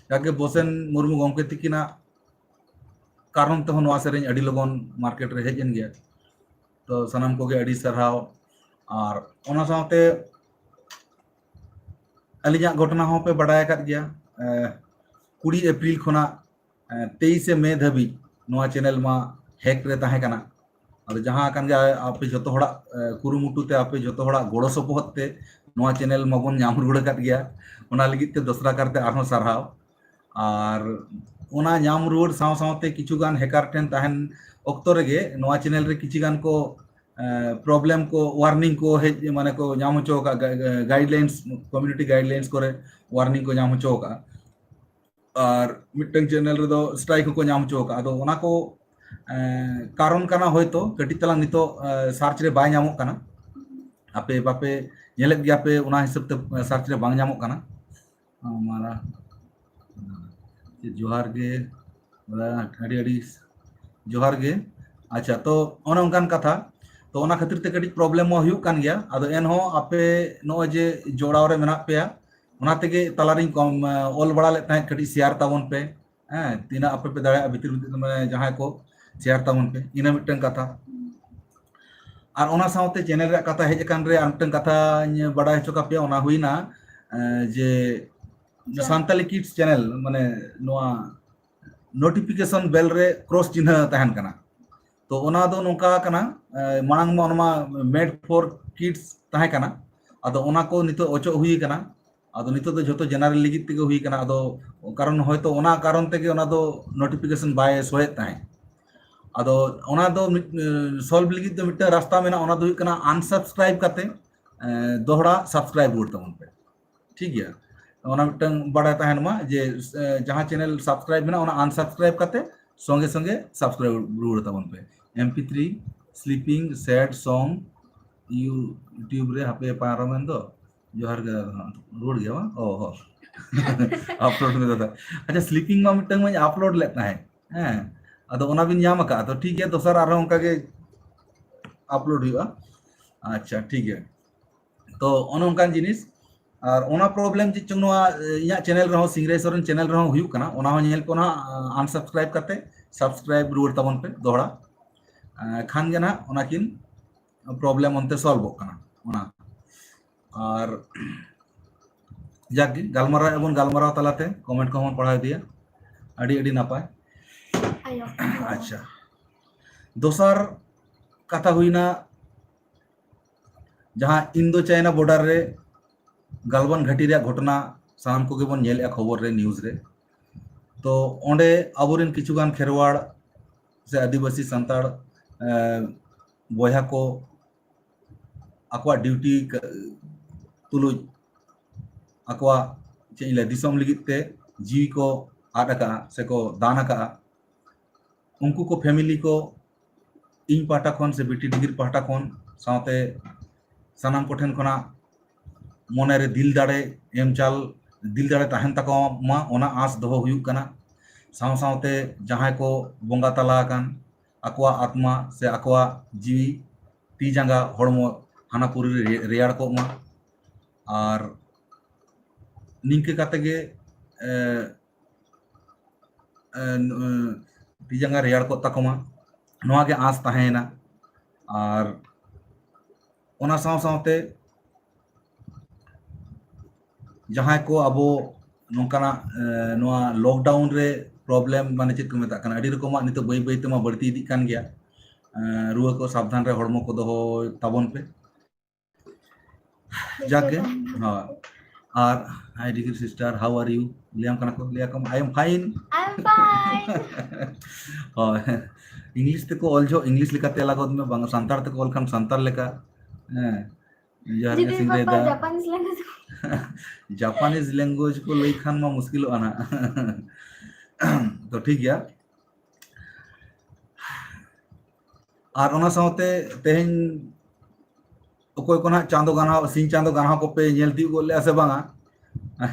ᱡᱟᱠ ᱜᱮ, ᱵᱚᱥᱮᱱ ᱢᱩᱨᱢᱩ ᱜᱚᱢᱠᱮ ᱛᱤᱠᱤᱱᱟᱜ ᱠᱟᱨᱚᱱ ᱛᱮᱦᱚᱸ ᱱᱚᱣᱟ ᱥᱮᱨᱮᱧ ᱟᱹᱰᱤ ᱞᱚᱜᱚᱱ ᱢᱟᱨᱠᱮᱴ ᱨᱮ ᱦᱮᱡ ᱮᱱ ᱜᱮᱭᱟ᱾ ᱛᱚ ᱥᱟᱱᱟᱢ ᱠᱚᱜᱮ ᱟᱹᱰᱤ ᱥᱟᱨᱦᱟᱣ᱾ ᱟᱨ ᱚᱱᱟ ᱥᱟᱶᱛᱮ ᱟᱹᱞᱤᱧᱟᱜ ᱜᱷᱚᱴᱚᱱᱟ ᱦᱚᱸᱯᱮ ᱵᱟᱰᱟᱭ ᱟᱠᱟᱫ ᱜᱮᱭᱟ᱾ ᱠᱩᱲᱤ ᱮᱯᱨᱤᱞ ᱠᱷᱚᱱᱟᱜ ᱛᱮᱭᱤᱥᱮ ᱢᱮ ᱫᱷᱟᱹᱵᱤᱡ ᱱᱚᱣᱟ ᱪᱮᱱᱮᱞ ᱢᱟ ᱦᱮᱠ ᱨᱮ ᱛᱟᱦᱮᱸ ᱠᱟᱱᱟ᱾ ᱟᱫᱚ ᱡᱟᱦᱟᱸ ᱠᱟᱱ ᱜᱮ, ᱟᱯᱮ ᱡᱷᱚᱛᱚ ᱦᱚᱲᱟᱜ ᱠᱩᱨᱩᱢᱩᱴᱩ ᱛᱮ, ᱟᱯᱮ ᱡᱷᱚᱛᱚ ᱦᱚᱲᱟᱜ ᱜᱚᱲᱚ ᱥᱚᱯᱚᱦᱚᱫ ᱛᱮ ᱱᱚᱣᱟ ᱪᱮᱱᱮᱞ ᱢᱟᱵᱚᱱ ᱧᱟᱢ ᱨᱩᱣᱟᱹᱲ ᱟᱠᱟᱫ ᱜᱮᱭᱟ᱾ ᱚᱱᱟ ᱞᱟᱹᱜᱤᱫ ᱛᱮ ᱫᱚᱥᱨᱟ ᱠᱟᱨᱛᱮ ᱟᱨᱦᱚᱸ ᱥᱟᱨᱦᱟᱣ᱾ ᱟᱨ ᱚᱱᱟ ᱧᱟᱢ ᱨᱩᱣᱟᱹᱲ ᱥᱟᱶ ᱥᱟᱶᱛᱮ ᱠᱤᱪᱷᱩ ᱜᱟᱱ ᱦᱮᱠᱟᱨ ᱴᱷᱮᱱ ᱛᱟᱦᱮᱱ ᱚᱠᱛᱚ ᱨᱮᱜᱮ ᱱᱚᱣᱟ ᱪᱮᱱᱮᱞ ᱨᱮ ᱠᱤᱪᱷᱩ ᱜᱟᱱ ᱠᱚ ᱯᱨᱚᱵᱞᱮᱢ ᱠᱚ, ᱣᱟᱨᱱᱤᱝ ᱠᱚ ᱦᱮᱡ, ᱢᱟᱱᱮ ᱠᱚ ᱧᱟᱢ ᱦᱚᱪᱚ ᱟᱠᱟᱫ, ᱜᱟᱭᱤᱰᱞᱟᱭᱤᱱᱥ, ᱠᱚᱢᱤᱭᱩᱱᱤᱴᱤ ᱜᱟᱭᱤᱰᱞᱟᱭᱤᱱᱥ ᱠᱚᱨᱮ ᱣᱟᱨᱱᱤᱝ ᱠᱚ ᱧᱟᱢ ᱦᱚᱪᱚ ᱟᱠᱟᱫᱼᱟ᱾ ᱟᱨ ᱢᱤᱫᱴᱟᱝ ᱪᱮᱱᱮᱞ ᱨᱮᱫᱚ ᱥᱴᱨᱟᱭᱤᱠ ᱦᱚᱸᱠᱚ ᱧᱟᱢ ᱦᱚᱪᱚ ᱟᱠᱟᱫᱼᱟ᱾ ᱟᱫᱚ ᱚᱱᱟ ᱠᱚ ᱮᱸ, ᱠᱟᱨᱚᱱ ᱠᱟᱱᱟ ᱦᱚᱭᱛᱚ, ᱠᱟᱹᱴᱤᱡ ᱛᱟᱞᱟᱝ ᱱᱤᱛᱚᱜ ᱥᱟᱨᱪ ᱨᱮ ᱵᱟᱭ ᱧᱟᱢᱚᱜ ᱠᱟᱱᱟ᱾ ᱟᱯᱮ ᱵᱟᱯᱮ ᱧᱮᱞᱮᱫ ᱜᱮᱭᱟ ᱯᱮ, ᱚᱱᱟ ᱦᱤᱥᱟᱹᱵ ᱛᱮ ᱥᱟᱨᱪ ᱨᱮ ᱵᱟᱝ ᱧᱟᱢᱚᱜ ᱠᱟᱱᱟ᱾ ᱦᱟᱢᱟᱨᱟ ᱡᱚᱦᱟᱨ ᱜᱮ ᱫᱟᱫᱟ, ᱟᱹᱰᱤ ᱟᱹᱰᱤ ᱡᱚᱦᱟᱨ ᱜᱮ᱾ ᱟᱪᱪᱷᱟ, ᱛᱚ ᱚᱱᱮ ᱚᱱᱠᱟᱱ ᱠᱟᱛᱷᱟ᱾ ᱛᱚ ᱚᱱᱟ ᱠᱷᱟᱹᱛᱤᱨ ᱛᱮ ᱠᱟᱹᱴᱤᱡ ᱯᱨᱚᱵᱞᱮᱢ ᱢᱟ ᱦᱩᱭᱩᱜ ᱠᱟᱱ ᱜᱮᱭᱟ᱾ ᱟᱫᱚ ᱮᱱᱦᱚᱸ ᱟᱯᱮ ᱱᱚᱜᱼᱚᱭ ᱡᱮ ᱡᱚᱲᱟᱣ ᱨᱮ ᱢᱮᱱᱟᱜ ᱯᱮᱭᱟ, ᱚᱱᱟ ᱛᱮᱜᱮ ᱛᱟᱞᱟᱨᱤᱧ ᱠᱚᱢ, ᱚᱞ ᱵᱟᱲᱟ ᱞᱮᱫ ᱛᱟᱦᱮᱸᱫ, ᱠᱟᱹᱴᱤᱡ ᱥᱮᱭᱟᱨ ᱛᱟᱵᱚᱱ ᱯᱮ᱾ ᱦᱮᱸ, ᱛᱤᱱᱟᱹᱜ ᱟᱯᱮ ᱯᱮ ᱫᱟᱲᱮᱭᱟᱜᱼᱟ ᱵᱷᱤᱛᱤᱨ ᱵᱷᱤᱛᱤᱨ ᱛᱮ, ᱢᱟᱱᱮ, ᱡᱟᱦᱟᱸᱭ ᱠᱚ ᱥᱮᱭᱟᱨ ᱛᱟᱵᱚᱱ ᱯᱮ, ᱤᱱᱟᱹ ᱢᱤᱫᱴᱟᱝ ᱠᱟᱛᱷᱟ᱾ ᱟᱨ ᱚᱱᱟ ᱥᱟᱶᱛᱮ ᱪᱮᱱᱮᱞ ᱨᱮᱭᱟᱜ ᱠᱟᱛᱷᱟ ᱦᱮᱡ ᱟᱠᱟᱱ ᱨᱮ ᱟᱨ ᱢᱤᱫᱴᱟᱝ ᱠᱟᱛᱷᱟᱧ ᱵᱟᱰᱟᱭ ᱦᱚᱪᱚ ᱠᱟᱯᱮᱭᱟ, ᱚᱱᱟ ᱦᱩᱭᱱᱟ, ᱮᱸ, ᱡᱮ ᱥᱟᱱᱛᱟᱞᱤ ᱠᱤᱰᱥ ᱪᱮᱱᱮᱞ, ᱢᱟᱱᱮ, ᱱᱚᱣᱟ ᱱᱳᱴᱤᱯᱷᱤᱠᱮᱥᱚᱱ ᱵᱮᱞ ᱨᱮ ᱠᱨᱚᱥ ᱪᱤᱱᱦᱟᱹ ᱛᱟᱦᱮᱱ ᱠᱟᱱᱟ᱾ ᱛᱚ ᱚᱱᱟ ᱫᱚ ᱱᱚᱝᱠᱟ ᱠᱟᱱᱟ, ᱮᱸ, ᱢᱟᱲᱟᱝ ᱢᱟ ᱚᱱᱟ ᱢᱟ ᱢᱮᱰ ᱯᱷᱚᱨ ᱠᱤᱰᱥ ᱛᱟᱦᱮᱸ ᱠᱟᱱᱟ, ᱟᱫᱚ ᱚᱱᱟ ᱠᱚ ᱱᱤᱛᱚᱜ ᱚᱪᱚᱜ ᱦᱩᱭ ᱠᱟᱱᱟ᱾ ᱟᱫᱚ ᱱᱤᱛᱚᱜ ᱫᱚ ᱡᱷᱚᱛᱚ ᱡᱮᱱᱟᱨᱮᱞ ᱞᱟᱹᱜᱤᱫ ᱛᱮᱜᱮ ᱦᱩᱭ ᱠᱟᱱᱟ᱾ ᱟᱫᱚ ᱠᱟᱨᱚᱱ ᱦᱚᱭᱛᱚ ᱚᱱᱟ ᱠᱟᱨᱚᱱ ᱛᱮᱜᱮ ᱚᱱᱟ ᱫᱚ ᱱᱳᱴᱤᱯᱷᱤᱠᱮᱥᱚᱱ ᱵᱟᱭ ᱥᱳᱭᱮᱫ ᱛᱟᱦᱮᱸᱫ᱾ ᱟᱫᱚ ᱚᱱᱟ ᱫᱚ ᱢᱤᱫ, ᱮᱸ, ᱥᱚᱞᱵᱷ ᱞᱟᱹᱜᱤᱫ ᱫᱚ ᱢᱤᱫᱴᱟᱝ ᱨᱟᱥᱛᱟ ᱢᱮᱱᱟᱜᱼᱟ, ᱚᱱᱟ ᱫᱚ ᱦᱩᱭᱩᱜ ᱠᱟᱱᱟ ᱟᱱᱥᱟᱵᱥᱠᱨᱟᱭᱤᱵ ᱠᱟᱛᱮ, ᱮᱸ, ᱫᱚᱦᱲᱟ ᱥᱟᱵᱥᱠᱨᱟᱭᱤᱵ ᱨᱩᱣᱟᱹᱲ ᱛᱟᱵᱚᱱ ᱯᱮ᱾ ᱴᱷᱤᱠ ᱜᱮᱭᱟ, ᱚᱱᱟ ᱢᱤᱫᱴᱟᱝ ᱵᱟᱲᱟᱭ ᱛᱟᱦᱮᱱ ᱢᱟ ᱡᱮ, ᱮᱸ, ᱡᱟᱦᱟᱸ ᱪᱮᱱᱮᱞ ᱥᱟᱵᱥᱠᱨᱟᱭᱤᱵ ᱢᱮᱱᱟᱜᱼᱟ, ᱚᱱᱟ ᱟᱱᱥᱟᱵᱥᱠᱨᱟᱭᱤᱵ ᱠᱟᱛᱮ ᱥᱚᱸᱜᱮ ᱥᱚᱸᱜᱮ ᱥᱟᱵᱥᱠᱨᱟᱭᱤᱵ ᱨᱩᱣᱟᱹᱲ ᱛᱟᱵᱚᱱ ᱯᱮ᱾ ᱮᱢ ᱯᱤ ᱛᱷᱨᱤ, ᱥᱞᱤᱯᱤᱝ, ᱥᱮᱰ ᱥᱚᱝ, YouTube ᱨᱮ ᱦᱟᱯᱮ ᱯᱟᱨᱚᱢᱮᱱ ᱫᱚ᱾ ᱡᱚᱦᱟᱨ ᱜᱮ ᱫᱟᱫᱟ, ᱨᱩᱣᱟᱹᱲ ᱜᱮᱭᱟ ᱵᱟᱝ? ᱚ, ᱦᱚ᱾ ᱟᱯᱞᱳᱰ ᱢᱮ ᱫᱟᱫᱟ᱾ ᱟᱪᱪᱷᱟ, ᱥᱞᱤᱯᱤᱝ ᱢᱟ ᱢᱤᱫᱴᱟᱝ ᱢᱟᱧ ᱟᱯᱞᱳᱰ ᱞᱮᱫ ᱛᱟᱦᱮᱸᱫ᱾ ᱦᱮᱸ, ᱟᱫᱚ ᱚᱱᱟ ᱵᱤᱱ ᱧᱟᱢ ᱟᱠᱟᱫᱼᱟ ᱛᱚ? ᱴᱷᱤᱠ ᱜᱮᱭᱟ, ᱫᱚᱥᱟᱨ ᱟᱨᱦᱚᱸ ᱚᱱᱠᱟ ᱜᱮ ᱟᱯᱞᱳᱰ ᱦᱩᱭᱩᱜᱼᱟ᱾ ᱟᱪᱪᱷᱟ, ᱴᱷᱤᱠ ᱜᱮᱭᱟ᱾ ᱛᱚ ᱚᱱᱮ ᱚᱱᱠᱟᱱ ᱡᱤᱱᱤᱥ, ᱟᱨ ᱚᱱᱟ ᱯᱨᱚᱵᱞᱮᱢ ᱪᱮᱫ ᱪᱚᱝ ᱱᱚᱣᱟ, ᱮ, ᱤᱧᱟᱹᱜ ᱪᱮᱱᱮᱞ ᱨᱮᱦᱚᱸ, ᱥᱤᱝᱨᱟᱭ ᱥᱚᱨᱮᱱ ᱪᱮᱱᱮᱞ ᱨᱮᱦᱚᱸ ᱦᱩᱭᱩᱜ ᱠᱟᱱᱟ, ᱚᱱᱟ ᱦᱚᱸ ᱧᱮᱞ ᱯᱮ ᱱᱟᱦᱟᱜ, ᱟᱱᱥᱟᱵᱥᱠᱨᱟᱭᱤᱵ ᱠᱟᱛᱮ ᱥᱟᱵᱥᱠᱨᱟᱭᱤᱵ ᱨᱩᱣᱟᱹᱲ ᱛᱟᱵᱚᱱ ᱯᱮ ᱫᱚᱦᱲᱟ᱾ ᱮ, ᱠᱷᱟᱱ ᱜᱮ ᱱᱟᱦᱟᱜ ᱚᱱᱟ ᱠᱤᱱ ᱯᱨᱚᱵᱞᱮᱢ ᱚᱱᱛᱮ ᱥᱚᱞᱵᱷᱚᱜ ᱠᱟᱱᱟ᱾ ᱚᱱᱟ ᱟᱨ ᱡᱟᱠ ᱜᱮ, ᱜᱟᱞᱢᱟᱨᱟᱣ ᱟᱵᱚᱱ, ᱜᱟᱞᱢᱟᱨᱟᱣ ᱛᱟᱞᱟᱛᱮ ᱠᱚᱢᱮᱱᱴ ᱠᱚᱦᱚᱸ ᱵᱚᱱ ᱯᱟᱲᱦᱟᱣ ᱤᱫᱤᱭᱟ᱾ ᱟᱹᱰᱤ ᱟᱹᱰᱤ ᱱᱟᱯᱟᱭ᱾ ᱟᱭᱳ᱾ ᱟᱪᱪᱷᱟ, ᱫᱚᱥᱟᱨ ᱠᱟᱛᱷᱟ ᱦᱩᱭᱱᱟ ᱡᱟᱦᱟᱸ ᱤᱱᱫᱳ ᱪᱟᱭᱱᱟ ᱵᱚᱰᱟᱨ ᱨᱮ ᱜᱟᱞᱣᱟᱱ ᱜᱷᱟᱹᱴᱤ ᱨᱮᱭᱟᱜ ᱜᱷᱚᱴᱚᱱᱟ ᱥᱟᱱᱟᱢ ᱠᱚᱜᱮ ᱵᱚᱱ ᱧᱮᱞᱮᱫᱼᱟ ᱠᱷᱚᱵᱚᱨ ᱨᱮ, ᱱᱤᱭᱩᱡᱽ ᱨᱮ᱾ ᱛᱚ ᱚᱸᱰᱮ ᱟᱵᱚᱨᱮᱱ ᱠᱤᱪᱷᱩᱜᱟᱱ ᱠᱷᱮᱨᱣᱟᱲ ᱥᱮ ᱟᱹᱫᱤᱵᱟᱹᱥᱤ ᱥᱟᱱᱛᱟᱲ, ᱮᱸ, ᱵᱚᱭᱦᱟ ᱠᱚ ᱟᱠᱚᱣᱟᱜ ᱰᱤᱭᱩᱴᱤ ᱠᱟ-, ᱛᱩᱞᱩᱡ ᱟᱠᱚᱣᱟᱜ, ᱪᱮᱫ ᱤᱧ ᱞᱟᱹᱭᱟ, ᱫᱤᱥᱚᱢ ᱞᱟᱹᱜᱤᱫ ᱛᱮ ᱡᱤᱣᱤ ᱠᱚ ᱟᱫ ᱟᱠᱟᱫᱼᱟ ᱥᱮᱠᱚ ᱫᱟᱱ ᱟᱠᱟᱫᱼᱟ, ᱩᱱᱠᱩ ᱠᱚ ᱯᱷᱮᱢᱤᱞᱤ ᱠᱚ ᱤᱧ ᱯᱟᱦᱴᱟ ᱠᱷᱚᱱ ᱥᱮ ᱵᱤᱴᱤ ᱰᱤᱜᱽᱨᱤ ᱯᱟᱦᱴᱟ ᱠᱷᱚᱱ ᱥᱟᱶᱛᱮ ᱥᱟᱱᱟᱢ ᱠᱚᱴᱷᱮᱱ ᱠᱷᱚᱱᱟᱜ ᱢᱚᱱᱮᱨᱮ ᱫᱤᱞ ᱫᱟᱲᱮ ᱮᱢ ᱪᱟᱞ, ᱫᱤᱞ ᱫᱟᱲᱮ ᱛᱟᱦᱮᱱ ᱛᱟᱠᱚ ᱢᱟ, ᱚᱱᱟ ᱟᱸᱥ ᱫᱚᱦᱚ ᱦᱩᱭᱩᱜ ᱠᱟᱱᱟ᱾ ᱥᱟᱶ ᱥᱟᱶᱛᱮ ᱡᱟᱦᱟᱸᱭ ᱠᱚ ᱵᱚᱸᱜᱟ ᱛᱟᱞᱟ ᱟᱠᱟᱱ, ᱟᱠᱚᱣᱟᱜ ᱟᱛᱢᱟ ᱥᱮ ᱟᱠᱚᱣᱟᱜ ᱡᱤᱣᱤ, ᱛᱤ ᱡᱟᱸᱜᱟ ᱦᱚᱲᱢᱚ ᱦᱟᱱᱟ ᱯᱩᱨᱤ ᱨᱮ ᱨᱮᱭᱟᱲ ᱠᱚᱜ ᱢᱟ᱾ ᱟᱨ ᱱᱤᱝᱠᱟᱹ ᱠᱟᱛᱮ ᱜᱮ, ᱮ, ᱮ, ᱱᱩ-, ᱛᱤ ᱡᱟᱸᱜᱟ ᱨᱮᱭᱟᱲ ᱠᱚᱜ ᱛᱟᱠᱚ ᱢᱟ, ᱱᱚᱣᱟ ᱜᱮ ᱟᱸᱥ ᱛᱟᱦᱮᱸᱭᱮᱱᱟ᱾ ᱟᱨ ᱚᱱᱟ ᱥᱟᱶ ᱥᱟᱶᱛᱮ ᱡᱟᱦᱟᱸᱭ ᱠᱚ ᱟᱵᱚ ᱱᱚᱝᱠᱟᱱᱟᱜ, ᱮ, ᱱᱚᱣᱟ ᱞᱚᱠᱰᱟᱣᱩᱱ ᱨᱮ ᱯᱨᱚᱵᱞᱮᱢ, ᱢᱟᱱᱮ ᱪᱮᱫ ᱠᱚ ᱢᱮᱛᱟᱜ ᱠᱟᱱᱟ, ᱟᱹᱰᱤ ᱨᱚᱠᱚᱢᱟᱜ ᱱᱤᱛᱚᱜ ᱵᱟᱹᱭ ᱵᱟᱹᱭ ᱛᱮᱢᱟ ᱵᱟᱹᱲᱛᱤ ᱤᱫᱤᱜ ᱠᱟᱱ ᱜᱮᱭᱟ᱾ ᱮ, ᱨᱩᱣᱟᱹ ᱠᱚ ᱥᱟᱵᱫᱷᱟᱱ ᱨᱮ ᱦᱚᱲᱢᱚ ᱠᱚ ᱫᱚᱦᱚ ᱛᱟᱵᱚᱱ ᱯᱮ᱾ ᱡᱟᱠ ᱜᱮ, ᱦᱳᱭ᱾ ᱟᱨ hi dear sister, how are you? ᱞᱟᱹᱭᱟᱢ ᱠᱟᱱᱟ ᱠᱚ, ᱞᱟᱹᱭᱟ ᱠᱚ, "I am fine." I am fine. ᱦᱳᱭ᱾ ᱤᱝᱞᱤᱥ ᱛᱮᱠᱚ ᱚᱞ ᱡᱚᱦᱚᱜ ᱤᱝᱞᱤᱥ ᱞᱮᱠᱟᱛᱮ ᱟᱞᱟ ᱜᱚᱫ ᱢᱮ, ᱵᱟᱝ ᱥᱟᱱᱛᱟᱲ ᱛᱮᱠᱚ ᱚᱞ ᱠᱷᱟᱱ ᱥᱟᱱᱛᱟᱲ ᱞᱮᱠᱟ᱾ ᱦᱮᱸ᱾ ᱡᱚᱦᱟᱨ ᱜᱮ ᱡᱩᱫᱤ ᱥᱤᱝᱨᱟᱹᱭ ᱵᱟᱯᱟ ᱫᱟ᱾ Japanese language ᱠᱚ Japanese language ᱠᱚ ᱞᱟᱹᱭ ᱠᱷᱟᱱ ᱢᱟ ᱢᱩᱥᱠᱤᱞᱚᱜᱼᱟ ᱱᱟᱦᱟᱜ᱾ ᱛᱚ ᱴᱷᱤᱠ ᱜᱮᱭᱟ᱾ ᱟᱨ ᱚᱱᱟ ᱥᱟᱶᱛᱮ ᱛᱮᱦᱮᱧ ᱚᱠᱚᱭ ᱠᱚ ᱱᱟᱦᱟᱜ ᱪᱟᱸᱫᱚ ᱜᱟᱱᱦᱟᱣ, ᱥᱤᱧ ᱪᱟᱸᱫᱚ ᱜᱟᱱᱦᱟᱣ ᱠᱚᱯᱮ ᱧᱮᱞ ᱛᱤᱭᱳᱜ ᱜᱚᱫ ᱞᱮᱜᱼᱟ ᱥᱮ ᱵᱟᱝᱟ?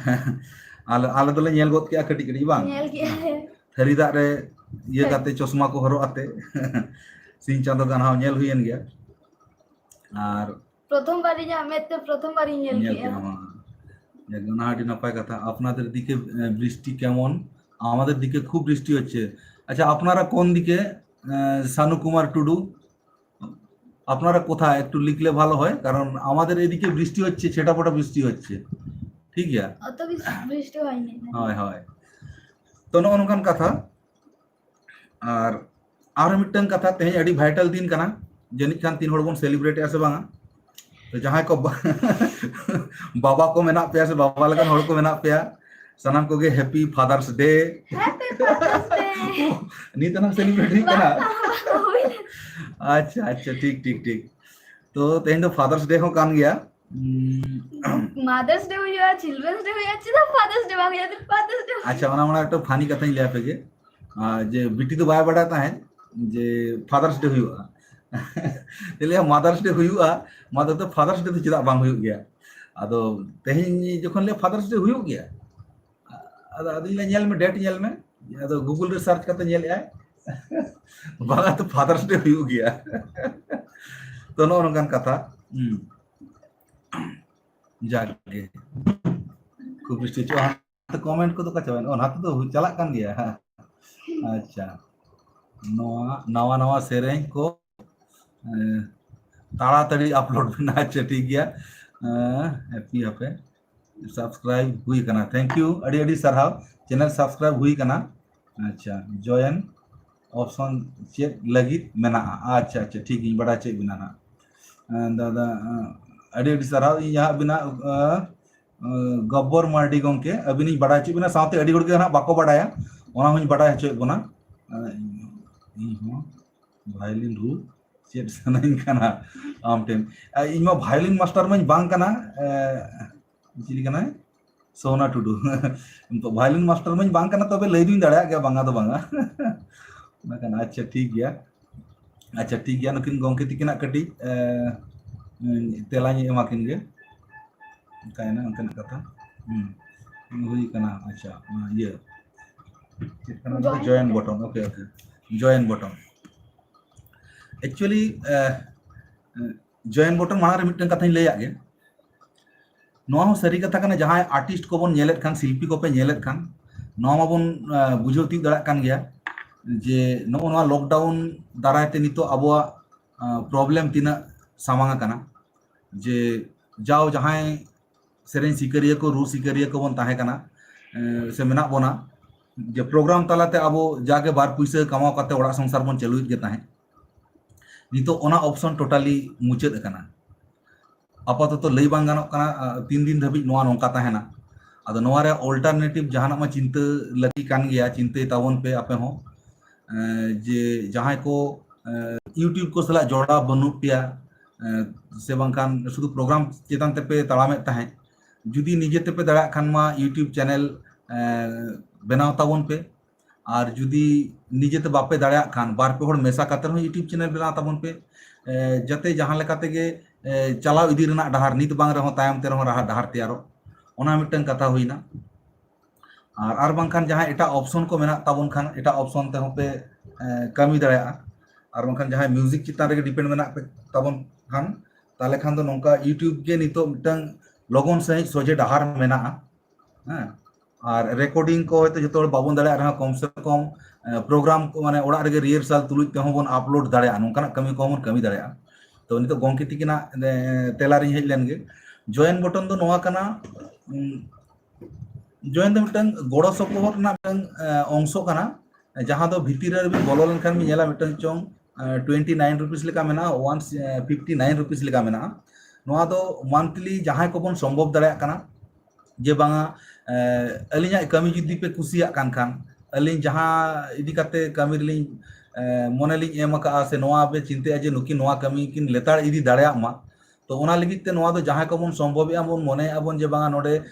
ᱟᱞᱮ, ᱟᱞᱮ ᱫᱚᱞᱮ ᱧᱮᱞ ᱜᱚᱫ ᱠᱮᱜᱼᱟ ᱠᱟᱹᱴᱤᱡ ᱠᱟᱹᱴᱤᱡ, ᱵᱟᱝ? ᱧᱮᱞ ᱠᱮᱜᱼᱟ ᱞᱮ᱾ ᱛᱷᱟᱹᱨᱤ ᱫᱟᱜ ᱨᱮ ᱤᱭᱟᱹ ᱦᱮᱸ᱾ ᱠᱟᱛᱮ, ᱪᱚᱥᱢᱟ ᱠᱚ ᱦᱚᱨᱚᱜ ᱟᱛᱮ ᱥᱤᱧ ᱪᱟᱸᱫᱚ ᱜᱟᱱᱦᱟᱣ ᱧᱮᱞ ᱦᱩᱭᱮᱱ ᱜᱮᱭᱟ᱾ ᱟᱨ ᱯᱨᱚᱛᱷᱚᱢ ᱵᱟᱨ ᱤᱧᱟᱜ ᱢᱮᱫ ᱛᱮ ᱯᱨᱚᱛᱷᱚᱢ ᱵᱟᱨ ᱤᱧ ᱧᱮᱞ ᱧᱮᱞ ᱠᱮᱜᱼᱟ᱾ ᱠᱮᱜᱼᱟ, ᱦᱚᱸ᱾ ᱡᱟᱠ, ᱚᱱᱟ ᱟᱹᱰᱤ ᱱᱟᱯᱟᱭ ᱠᱟᱛᱷᱟ᱾ আপনাদের দিকে, এ, বৃষ্টি কেমন? আমাদের দিকে খুব বৃষ্টি হচ্ছে। আচ্ছা, আপনারা কোন দিকে? এ, শানু কুমার টুডু, আপনারা কোথায়? একটু লিখলে ভালো হয়, কারণ আমাদের এদিকে বৃষ্টি হচ্ছে, ছেটাফোটা বৃষ্টি হচ্ছে। ঠিক আছে? অত বেশি বৃষ্টি হয়নি। হয়, হয়। ᱛᱚ, ᱱᱚᱜᱼᱚ ᱱᱚᱝᱠᱟᱱ ᱠᱟᱛᱷᱟ᱾ ᱟᱨ ᱟᱨ ᱢᱤᱫᱴᱟᱝ ᱠᱟᱛᱷᱟ, ᱛᱮᱦᱮᱧ ᱟᱹᱰᱤ vital ᱫᱤᱱ ᱠᱟᱱᱟ, ᱡᱟᱹᱱᱤᱡ ᱠᱷᱟᱱ ᱛᱤᱱ ᱦᱚᱲ ᱵᱚᱱ celebrate ᱮᱜᱼᱟ ᱥᱮ ᱵᱟᱝᱟ? ᱛᱚ ᱡᱟᱦᱟᱸᱭ ᱠᱚ ᱵᱟ-, ᱵᱟᱵᱟ ᱠᱚ ᱢᱮᱱᱟᱜ ᱯᱮᱭᱟ ᱥᱮ ᱵᱟᱵᱟ ᱞᱮᱠᱟᱱ ᱦᱚᱲ ᱠᱚ ᱢᱮᱱᱟᱜ ᱯᱮᱭᱟ, ᱥᱟᱱᱟᱢ ᱠᱚᱜᱮ Happy Father's Day. Happy Father's Day. ᱱᱤᱛ ᱮᱱᱟᱝ celebrate ᱦᱩᱭᱩᱜ ᱠᱟᱱᱟ? ᱵᱟᱝ, ᱵᱟᱝ, ᱵᱟᱝ, ᱦᱩᱭ ᱞᱮᱱᱟ᱾ ᱟᱪᱪᱷᱟ, ᱟᱪᱪᱷᱟ, ᱴᱷᱤᱠ, ᱴᱷᱤᱠ, ᱴᱷᱤᱠ᱾ ᱛᱚ ᱛᱮᱦᱮᱧ ᱫᱚ Father's Day ᱦᱚᱸ ᱠᱟᱱ ᱜᱮᱭᱟ᱾ ᱩᱸ, Mother's Day ᱦᱩᱭᱩᱜᱼᱟ, Children's Day ᱦᱩᱭᱩᱜᱼᱟ, ᱪᱮᱫᱟᱜ Father's Day ᱵᱟᱝ ᱦᱩᱭᱩᱜᱼᱟ? Father's Day. ᱟᱪᱪᱷᱟ, ᱚᱱᱟ ᱢᱟᱲᱟᱝ ᱮᱠᱴᱩ funny ᱠᱟᱛᱷᱟᱧ ᱞᱟᱹᱭ ᱟᱯᱮ ᱜᱮ᱾ ᱟᱨ ᱡᱮ ᱵᱤᱴᱤ ᱫᱚ ᱵᱟᱭ ᱵᱟᱰᱟᱭ ᱛᱟᱦᱮᱸᱫ ᱡᱮ Father's Day ᱦᱩᱭᱩᱜᱼᱟ᱾ ᱞᱟᱹᱭᱟ Mother's Day ᱦᱩᱭᱩᱜᱼᱟ, ᱢᱟᱫᱟᱨ ᱫᱚ Father's Day ᱫᱚ ᱪᱮᱫᱟᱜ ᱵᱟᱝ ᱦᱩᱭᱩᱜ ᱜᱮᱭᱟ? ᱟᱫᱚ ᱛᱮᱦᱮᱧ ᱡᱚᱠᱷᱚᱱ ᱞᱟᱹᱭᱟ Father's Day ᱦᱩᱭᱩᱜ ᱜᱮᱭᱟ, ᱟᱫᱚ ᱟᱫᱚᱧ ᱞᱟᱹᱭᱟ, "ᱧᱮᱞ ᱢᱮ, date ᱧᱮᱞ ᱢᱮ." ᱟᱫᱚ Google ᱨᱮ search ᱠᱟᱛᱮ ᱧᱮᱞᱮᱫᱼᱟᱭ, ᱵᱟᱝᱟ ᱛᱚ Father's Day ᱦᱩᱭᱩᱜ ᱜᱮᱭᱟ᱾ ᱛᱚ ᱱᱚᱜᱼᱚ ᱱᱚᱝᱠᱟᱱ ᱠᱟᱛᱷᱟ᱾ ᱦᱩᱸ᱾ ᱡᱟᱠ ᱜᱮ, ᱠᱷᱩᱵ ᱵᱮᱥ ᱴᱷᱤᱠ᱾ ᱚ, ᱦᱟᱱᱛᱮ comment ᱠᱚᱫᱚ ᱚᱠᱟ ᱪᱟᱵᱟᱭᱮᱱᱟ? ᱚ, ᱱᱟᱛᱮ ᱫᱚ ᱦᱩᱭ ᱪᱟᱞᱟᱜ ᱠᱟᱱ ᱜᱮᱭᱟ᱾ ᱟᱪᱪᱷᱟ, ᱱᱚᱣᱟ ᱱᱟᱣᱟ ᱱᱟᱣᱟ ᱥᱮᱨᱮᱧ ᱠᱚ, ᱮ, ᱛᱟᱲᱟᱛᱟᱲᱤ upload ᱢᱮᱱᱟᱜᱼᱟ᱾ ᱟᱪᱪᱷᱟ, ᱴᱷᱤᱠ ᱜᱮᱭᱟ᱾ ᱮ, happy ᱦᱟᱯᱮ, subscribe ᱦᱩᱭ ᱠᱟᱱᱟ, thank you, ᱟᱹᱰᱤ ᱟᱹᱰᱤ ᱥᱟᱨᱦᱟᱣ᱾ Channel subscribe ᱦᱩᱭ ᱠᱟᱱᱟ᱾ ᱟᱪᱪᱷᱟ, join option ᱪᱮᱫ ᱞᱟᱹᱜᱤᱫ ᱢᱮᱱᱟᱜᱼᱟ? ᱟᱪᱪᱷᱟ, ᱟᱪᱪᱷᱟ, ᱴᱷᱤᱠ, ᱤᱧ ᱵᱟᱰᱟᱭ ᱦᱚᱪᱚᱭᱮᱫ ᱵᱮᱱᱟ ᱱᱟᱜ᱾ ᱮ, ᱫᱟᱫᱟ, ᱮ, ᱟᱹᱰᱤ ᱟᱹᱰᱤ ᱥᱟᱨᱦᱟᱣ᱾ ᱤᱧ ᱦᱟᱸᱜ ᱟᱹᱵᱤᱱᱟᱜ, ᱮ, ᱮ, ᱜᱚᱵᱵᱚᱨ ᱢᱟᱨᱰᱤ ᱜᱚᱢᱠᱮ, ᱟᱹᱵᱤᱱᱤᱧ ᱵᱟᱰᱟᱭ ᱦᱚᱪᱚᱭᱮᱫ ᱵᱮᱱᱟ, ᱥᱟᱶᱛᱮ ᱟᱹᱰᱤ ᱦᱚᱲ ᱜᱮ ᱦᱟᱸᱜ ᱵᱟᱠᱚ ᱵᱟᱰᱟᱭᱟ, ᱚᱱᱟ ᱦᱚᱸᱧ ᱵᱟᱰᱟᱭ ᱦᱚᱪᱚᱭᱮᱫ ᱵᱚᱱᱟ᱾ ᱮ, ᱤᱧ ᱦᱚᱸ violin ᱨᱩ ᱪᱮᱫ ᱥᱟᱱᱟᱧ ᱠᱟᱱᱟ ᱟᱢ ᱴᱷᱮᱱ᱾ ᱮ, ᱤᱧ ᱢᱟ violin master ᱢᱟᱧ ᱵᱟᱝ ᱠᱟᱱᱟ᱾ ᱮ, ᱪᱤᱞᱤ ᱠᱟᱱᱟᱭ? ᱥᱳᱱᱟ ᱴᱩᱰᱩ᱾ Violin master ᱢᱟᱧ ᱵᱟᱝ ᱠᱟᱱᱟ, ᱛᱚᱵᱮ ᱞᱟᱹᱭ ᱫᱩᱧ ᱫᱟᱲᱮᱭᱟᱜ ᱜᱮᱭᱟ, ᱵᱟᱝᱟ ᱫᱚ ᱵᱟᱝᱟ᱾ ᱚᱱᱟ ᱠᱟᱱᱟ᱾ ᱟᱪᱪᱷᱟ, ᱴᱷᱤᱠ ᱜᱮᱭᱟ᱾ ᱟᱪᱪᱷᱟ, ᱴᱷᱤᱠ ᱜᱮᱭᱟ, ᱱᱩᱠᱤᱱ ᱜᱚᱢᱠᱮ ᱛᱤᱠᱤᱱᱟᱜ ᱠᱟᱹᱴᱤᱡ, ᱮ, ᱛᱮᱞᱟᱧ ᱮᱢᱟ ᱠᱤᱱ ᱜᱮ᱾ ᱚᱱᱠᱟᱭᱮᱱᱟ ᱚᱱᱠᱟᱱᱟᱜ ᱠᱟᱛᱷᱟ᱾ ᱦᱩᱸ᱾ ᱦᱩᱭ ᱠᱟᱱᱟ᱾ ᱟᱪᱪᱷᱟ, ᱚᱱᱟ ᱤᱭᱟᱹ, ᱪᱮᱫ ᱠᱟᱱᱟ ᱚᱱᱟ ᱫᱚ? Join button. Okay, okay. Join button. Actually, ᱮ, ᱮ, join button ᱢᱟᱲᱟᱝ ᱨᱮ ᱢᱤᱫᱴᱟᱝ ᱠᱟᱛᱷᱟᱧ ᱞᱟᱹᱭᱟᱜ ᱜᱮ᱾ ᱱᱚᱣᱟ ᱦᱚᱸ ᱥᱟᱹᱨᱤ ᱠᱟᱛᱷᱟ ᱠᱟᱱᱟ, ᱡᱟᱦᱟᱸᱭ artist ᱠᱚᱵᱚᱱ ᱧᱮᱞᱮᱫ ᱠᱷᱟᱱ, ᱥᱤᱞᱯᱤ ᱠᱚᱯᱮ ᱧᱮᱞᱮᱫ ᱠᱷᱟᱱ, ᱱᱚᱣᱟ ᱢᱟᱵᱚᱱ, ᱮ, ᱵᱩᱡᱷᱟᱹᱣ ᱛᱤᱭᱳᱜ ᱫᱟᱲᱮᱭᱟᱜ ᱠᱟᱱ ᱜᱮᱭᱟ ᱡᱮ ᱱᱚᱜᱼᱚ ᱱᱚᱣᱟ lockdown ᱫᱟᱨᱟᱭ ᱛᱮ ᱱᱤᱛᱚᱜ ᱟᱵᱚᱣᱟᱜ, ᱮ, problem ᱛᱤᱱᱟᱹᱜ ᱥᱟᱢᱟᱝ ᱟᱠᱟᱱᱟ᱾ ᱡᱮ ᱡᱟᱣ ᱡᱟᱦᱟᱸᱭ ᱥᱮᱨᱮᱧ ᱥᱤᱠᱟᱹᱨᱤᱭᱟᱹ ᱠᱚ, ᱨᱩ ᱥᱤᱠᱟᱹᱨᱤᱭᱟᱹ ᱠᱚᱵᱚᱱ ᱛᱟᱦᱮᱸ ᱠᱟᱱᱟ, ᱮ, ᱥᱮ ᱢᱮᱱᱟᱜ ᱵᱚᱱᱟ, ᱡᱮ program ᱛᱟᱞᱟᱛᱮ ᱟᱵᱚ ᱡᱟᱜᱮ ᱵᱟᱨ ᱯᱩᱭᱥᱟᱹ ᱠᱟᱢᱟᱣ ᱠᱟᱛᱮ ᱚᱲᱟᱜ ᱥᱚᱝᱥᱟᱨ ᱵᱚᱱ ᱪᱟᱹᱞᱩᱭᱮᱫ ᱜᱮ ᱛᱟᱦᱮᱸᱫ, ᱱᱤᱛᱚᱜ ᱚᱱᱟ option totally ᱢᱩᱪᱟᱹᱫ ᱟᱠᱟᱱᱟ᱾ ᱟᱯᱟᱛᱚᱛᱚ ᱞᱟᱹᱭ ᱵᱟᱝ ᱜᱟᱱᱚᱜ ᱠᱟᱱᱟ, ᱟ, ᱛᱤᱱ ᱫᱤᱱ ᱫᱷᱟᱹᱵᱤᱡ ᱱᱚᱣᱟ ᱱᱚᱝᱠᱟ ᱛᱟᱦᱮᱱᱟ᱾ ᱟᱫᱚ ᱱᱚᱣᱟ ᱨᱮ alternative ᱡᱟᱦᱟᱱᱟᱜ ᱢᱟ ᱪᱤᱱᱛᱟᱹ ᱞᱟᱹᱠᱛᱤ ᱠᱟᱱ ᱜᱮᱭᱟ, ᱪᱤᱱᱛᱟᱹᱭ ᱛᱟᱵᱚᱱ ᱯᱮ ᱟᱯᱮ ᱦᱚᱸ᱾ ᱮ, ᱡᱮ ᱡᱟᱦᱟᱸᱭ ᱠᱚ, ᱮ, YouTube ᱠᱚ ᱥᱟᱞᱟᱜ ᱡᱚᱲᱟᱣ ᱵᱟᱹᱱᱩᱜ ᱯᱮᱭᱟ, ᱥᱮ ᱵᱟᱝᱠᱷᱟᱱ ᱥᱩᱫᱷᱩ ᱯᱨᱳᱜᱨᱟᱢ ᱪᱮᱛᱟᱱ ᱛᱮᱯᱮ ᱛᱟᱲᱟᱢᱮᱫ ᱛᱟᱦᱮᱸᱫ, ᱡᱩᱫᱤ ᱱᱤᱡᱮ ᱛᱮᱯᱮ ᱫᱟᱲᱮᱭᱟᱜ ᱠᱷᱟᱱ ᱢᱟ YouTube ᱪᱮᱱᱮᱞ ᱵᱮᱱᱟᱣ ᱛᱟᱵᱚᱱ ᱯᱮ᱾ ᱟᱨ ᱡᱩᱫᱤ ᱱᱤᱡᱮᱛᱮ ᱵᱟᱯᱮ ᱫᱟᱲᱮᱭᱟᱜ ᱠᱷᱟᱱ, ᱵᱟᱨ ᱯᱮ ᱦᱚᱲ ᱢᱮᱥᱟ ᱠᱟᱛᱮ ᱨᱮᱦᱚᱸ YouTube ᱪᱮᱱᱮᱞ ᱵᱮᱱᱟᱣ ᱛᱟᱵᱚᱱ ᱯᱮ, ᱡᱟᱛᱮ ᱡᱟᱦᱟᱸ ᱞᱮᱠᱟ ᱛᱮᱜᱮ ᱪᱟᱞᱟᱣ ᱤᱫᱤ ᱨᱮᱱᱟᱜ ᱰᱟᱦᱟᱨ, ᱱᱤᱛ ᱵᱟᱝ ᱨᱮᱦᱚᱸ ᱛᱟᱭᱚᱢ ᱛᱮ ᱨᱮᱦᱚᱸ ᱰᱟᱦᱟᱨ ᱛᱮᱭᱟᱨᱚᱜ, ᱚᱱᱟ ᱢᱤᱫᱴᱟᱝ ᱠᱟᱛᱷᱟ ᱦᱩᱭᱱᱟ᱾ ᱟᱨ ᱟᱨ ᱵᱟᱝᱠᱷᱟᱱ ᱡᱟᱦᱟᱸ ᱮᱴᱟᱜ ᱚᱯᱥᱚᱱ ᱠᱚ ᱢᱮᱱᱟᱜ ᱛᱟᱵᱚᱱ ᱠᱷᱟᱱ, ᱮᱴᱟᱜ ᱚᱯᱥᱚᱱ ᱛᱮᱦᱚᱸ ᱯᱮ ᱠᱟᱹᱢᱤ ᱫᱟᱲᱮᱭᱟᱜᱼᱟ᱾ ᱟᱨ ᱵᱟᱝᱠᱷᱟᱱ ᱡᱟᱦᱟᱸᱭ ᱢᱤᱭᱩᱡᱤᱠ ᱪᱮᱛᱟᱱ ᱨᱮᱜᱮ ᱰᱤᱯᱮᱱᱰ ᱢᱮᱱᱟᱜ ᱯᱮ ᱛᱟᱵᱚᱱ ᱠᱷᱟᱱ, ᱛᱟᱦᱚᱞᱮ ᱠᱷᱟᱱ ᱫᱚ ᱱᱚᱝᱠᱟ YouTube ᱜᱮ ᱱᱤᱛᱚᱜ ᱢᱤᱫᱴᱟᱝ ᱞᱚᱜᱚᱱ ᱥᱟᱺᱦᱤᱡ ᱥᱚᱡᱷᱮ ᱰᱟᱦᱟᱨ ᱢᱮᱱᱟᱜᱼᱟ᱾ ᱦᱮᱸ, ᱟᱨ ᱨᱮᱠᱚᱨᱰᱤᱝ ᱠᱚ ᱦᱚᱭᱛᱳ ᱡᱚᱛᱚ ᱦᱚᱲ ᱵᱟᱵᱚᱱ ᱫᱟᱲᱮᱭᱟᱜ ᱨᱮᱦᱚᱸ, ᱠᱚᱢ ᱥᱮ ᱠᱚᱢ ᱯᱨᱳᱜᱨᱟᱢ ᱠᱚ, ᱢᱟᱱᱮ ᱚᱲᱟᱜ ᱨᱮᱜᱮ ᱨᱤᱦᱟᱨᱥᱟᱞ ᱛᱩᱞᱩᱡ ᱛᱮᱦᱚᱸ ᱵᱚᱱ ᱟᱯᱞᱳᱰ ᱫᱟᱲᱮᱭᱟᱜᱼᱟ᱾ ᱱᱚᱝᱠᱟᱱᱟᱜ ᱠᱟᱹᱢᱤ ᱠᱚᱦᱚᱸ ᱵᱚᱱ ᱠᱟᱹᱢᱤ ᱫᱟᱲᱮᱭᱟᱜᱼᱟ᱾ ᱛᱚ ᱱᱤᱛᱚᱜ ᱜᱚᱢᱠᱮ ᱛᱤᱠᱤᱱᱟᱜ ᱛᱮᱞᱟᱨᱤᱧ ᱦᱮᱡ ᱞᱮᱱ ᱜᱮ᱾ ᱡᱚᱭᱮᱱ ᱵᱚᱴᱚᱱ ᱫᱚ ᱱᱚᱣᱟ ᱠᱟᱱᱟ, ᱡᱚᱭᱮᱱ ᱫᱚ ᱢᱤᱫᱴᱟᱝ ᱜᱚᱲᱚ ᱥᱚᱯᱚᱦᱚᱫ ᱨᱮᱱᱟᱜ ᱢᱤᱫᱴᱟᱝ ᱚᱝᱥᱚ ᱠᱟᱱᱟ, ᱡᱟᱦᱟᱸ ᱫᱚ ᱵᱷᱤᱛᱤᱨ ᱨᱮ ᱵᱤᱱ ᱵᱚᱞᱚ ᱞᱮᱱᱠᱷᱟᱱ ᱵᱤᱱ ᱧᱮᱞᱟ ᱢᱤᱫᱴᱟᱝ ᱪᱚᱝ ᱴᱩᱭᱮᱱᱴᱤ ᱱᱟᱭᱤᱱ ᱨᱩᱯᱤᱥ ᱞᱮᱠᱟ ᱢᱮᱱᱟᱜᱼᱟ, ᱳᱣᱟᱱ ᱯᱷᱤᱯᱴᱤ ᱱᱟᱭᱤᱱ ᱨᱩᱯᱤᱥ ᱞᱮᱠᱟ ᱢᱮᱱᱟᱜᱼᱟ᱾ ᱱᱚᱣᱟ ᱫᱚ ᱢᱟᱱᱛᱷᱞᱤ ᱡᱟᱦᱟᱸᱭ ᱠᱚᱵᱚᱱ ᱥᱚᱢᱵᱷᱚᱵ ᱫᱟᱲᱮᱭᱟᱜ ᱠᱟᱱᱟ, ᱡᱮ ᱵᱟᱝᱟ ᱟᱹᱞᱤᱧᱟᱜ ᱠᱟᱹᱢᱤ ᱡᱩᱫᱤ ᱯᱮ ᱠᱩᱥᱤᱭᱟᱜ ᱠᱟᱱ ᱠᱷᱟᱱ, ᱟᱹᱞᱤᱧ ᱡᱟᱦᱟᱸ ᱤᱫᱤ ᱠᱟᱛᱮ ᱠᱟᱹᱢᱤ ᱨᱮᱞᱤᱧ ᱢᱚᱱᱮ ᱞᱤᱧ ᱮᱢ ᱟᱠᱟᱫᱼᱟ, ᱥᱮ ᱱᱚᱣᱟ ᱯᱮ ᱪᱤᱱᱛᱟᱹᱭᱟ ᱡᱮ ᱱᱩᱠᱤᱱ ᱱᱚᱣᱟ ᱠᱟᱹᱢᱤ ᱠᱤᱱ ᱞᱮᱛᱟᱲ ᱤᱫᱤ ᱫᱟᱲᱮᱭᱟᱜ ᱢᱟ, ᱛᱚ ᱚᱱᱟ ᱞᱟᱹᱜᱤᱫ ᱛᱮ ᱱᱚᱣᱟ ᱫᱚ ᱡᱟᱦᱟᱸᱭ ᱠᱚᱵᱚᱱ ᱥᱚᱢᱵᱷᱚᱵᱮᱜᱼᱟ ᱵᱚᱱ, ᱢᱚᱱᱮᱭᱮᱜᱼᱟ ᱵᱚᱱ ᱡᱮ ᱵᱟᱝᱟ ᱱᱚᱰᱮ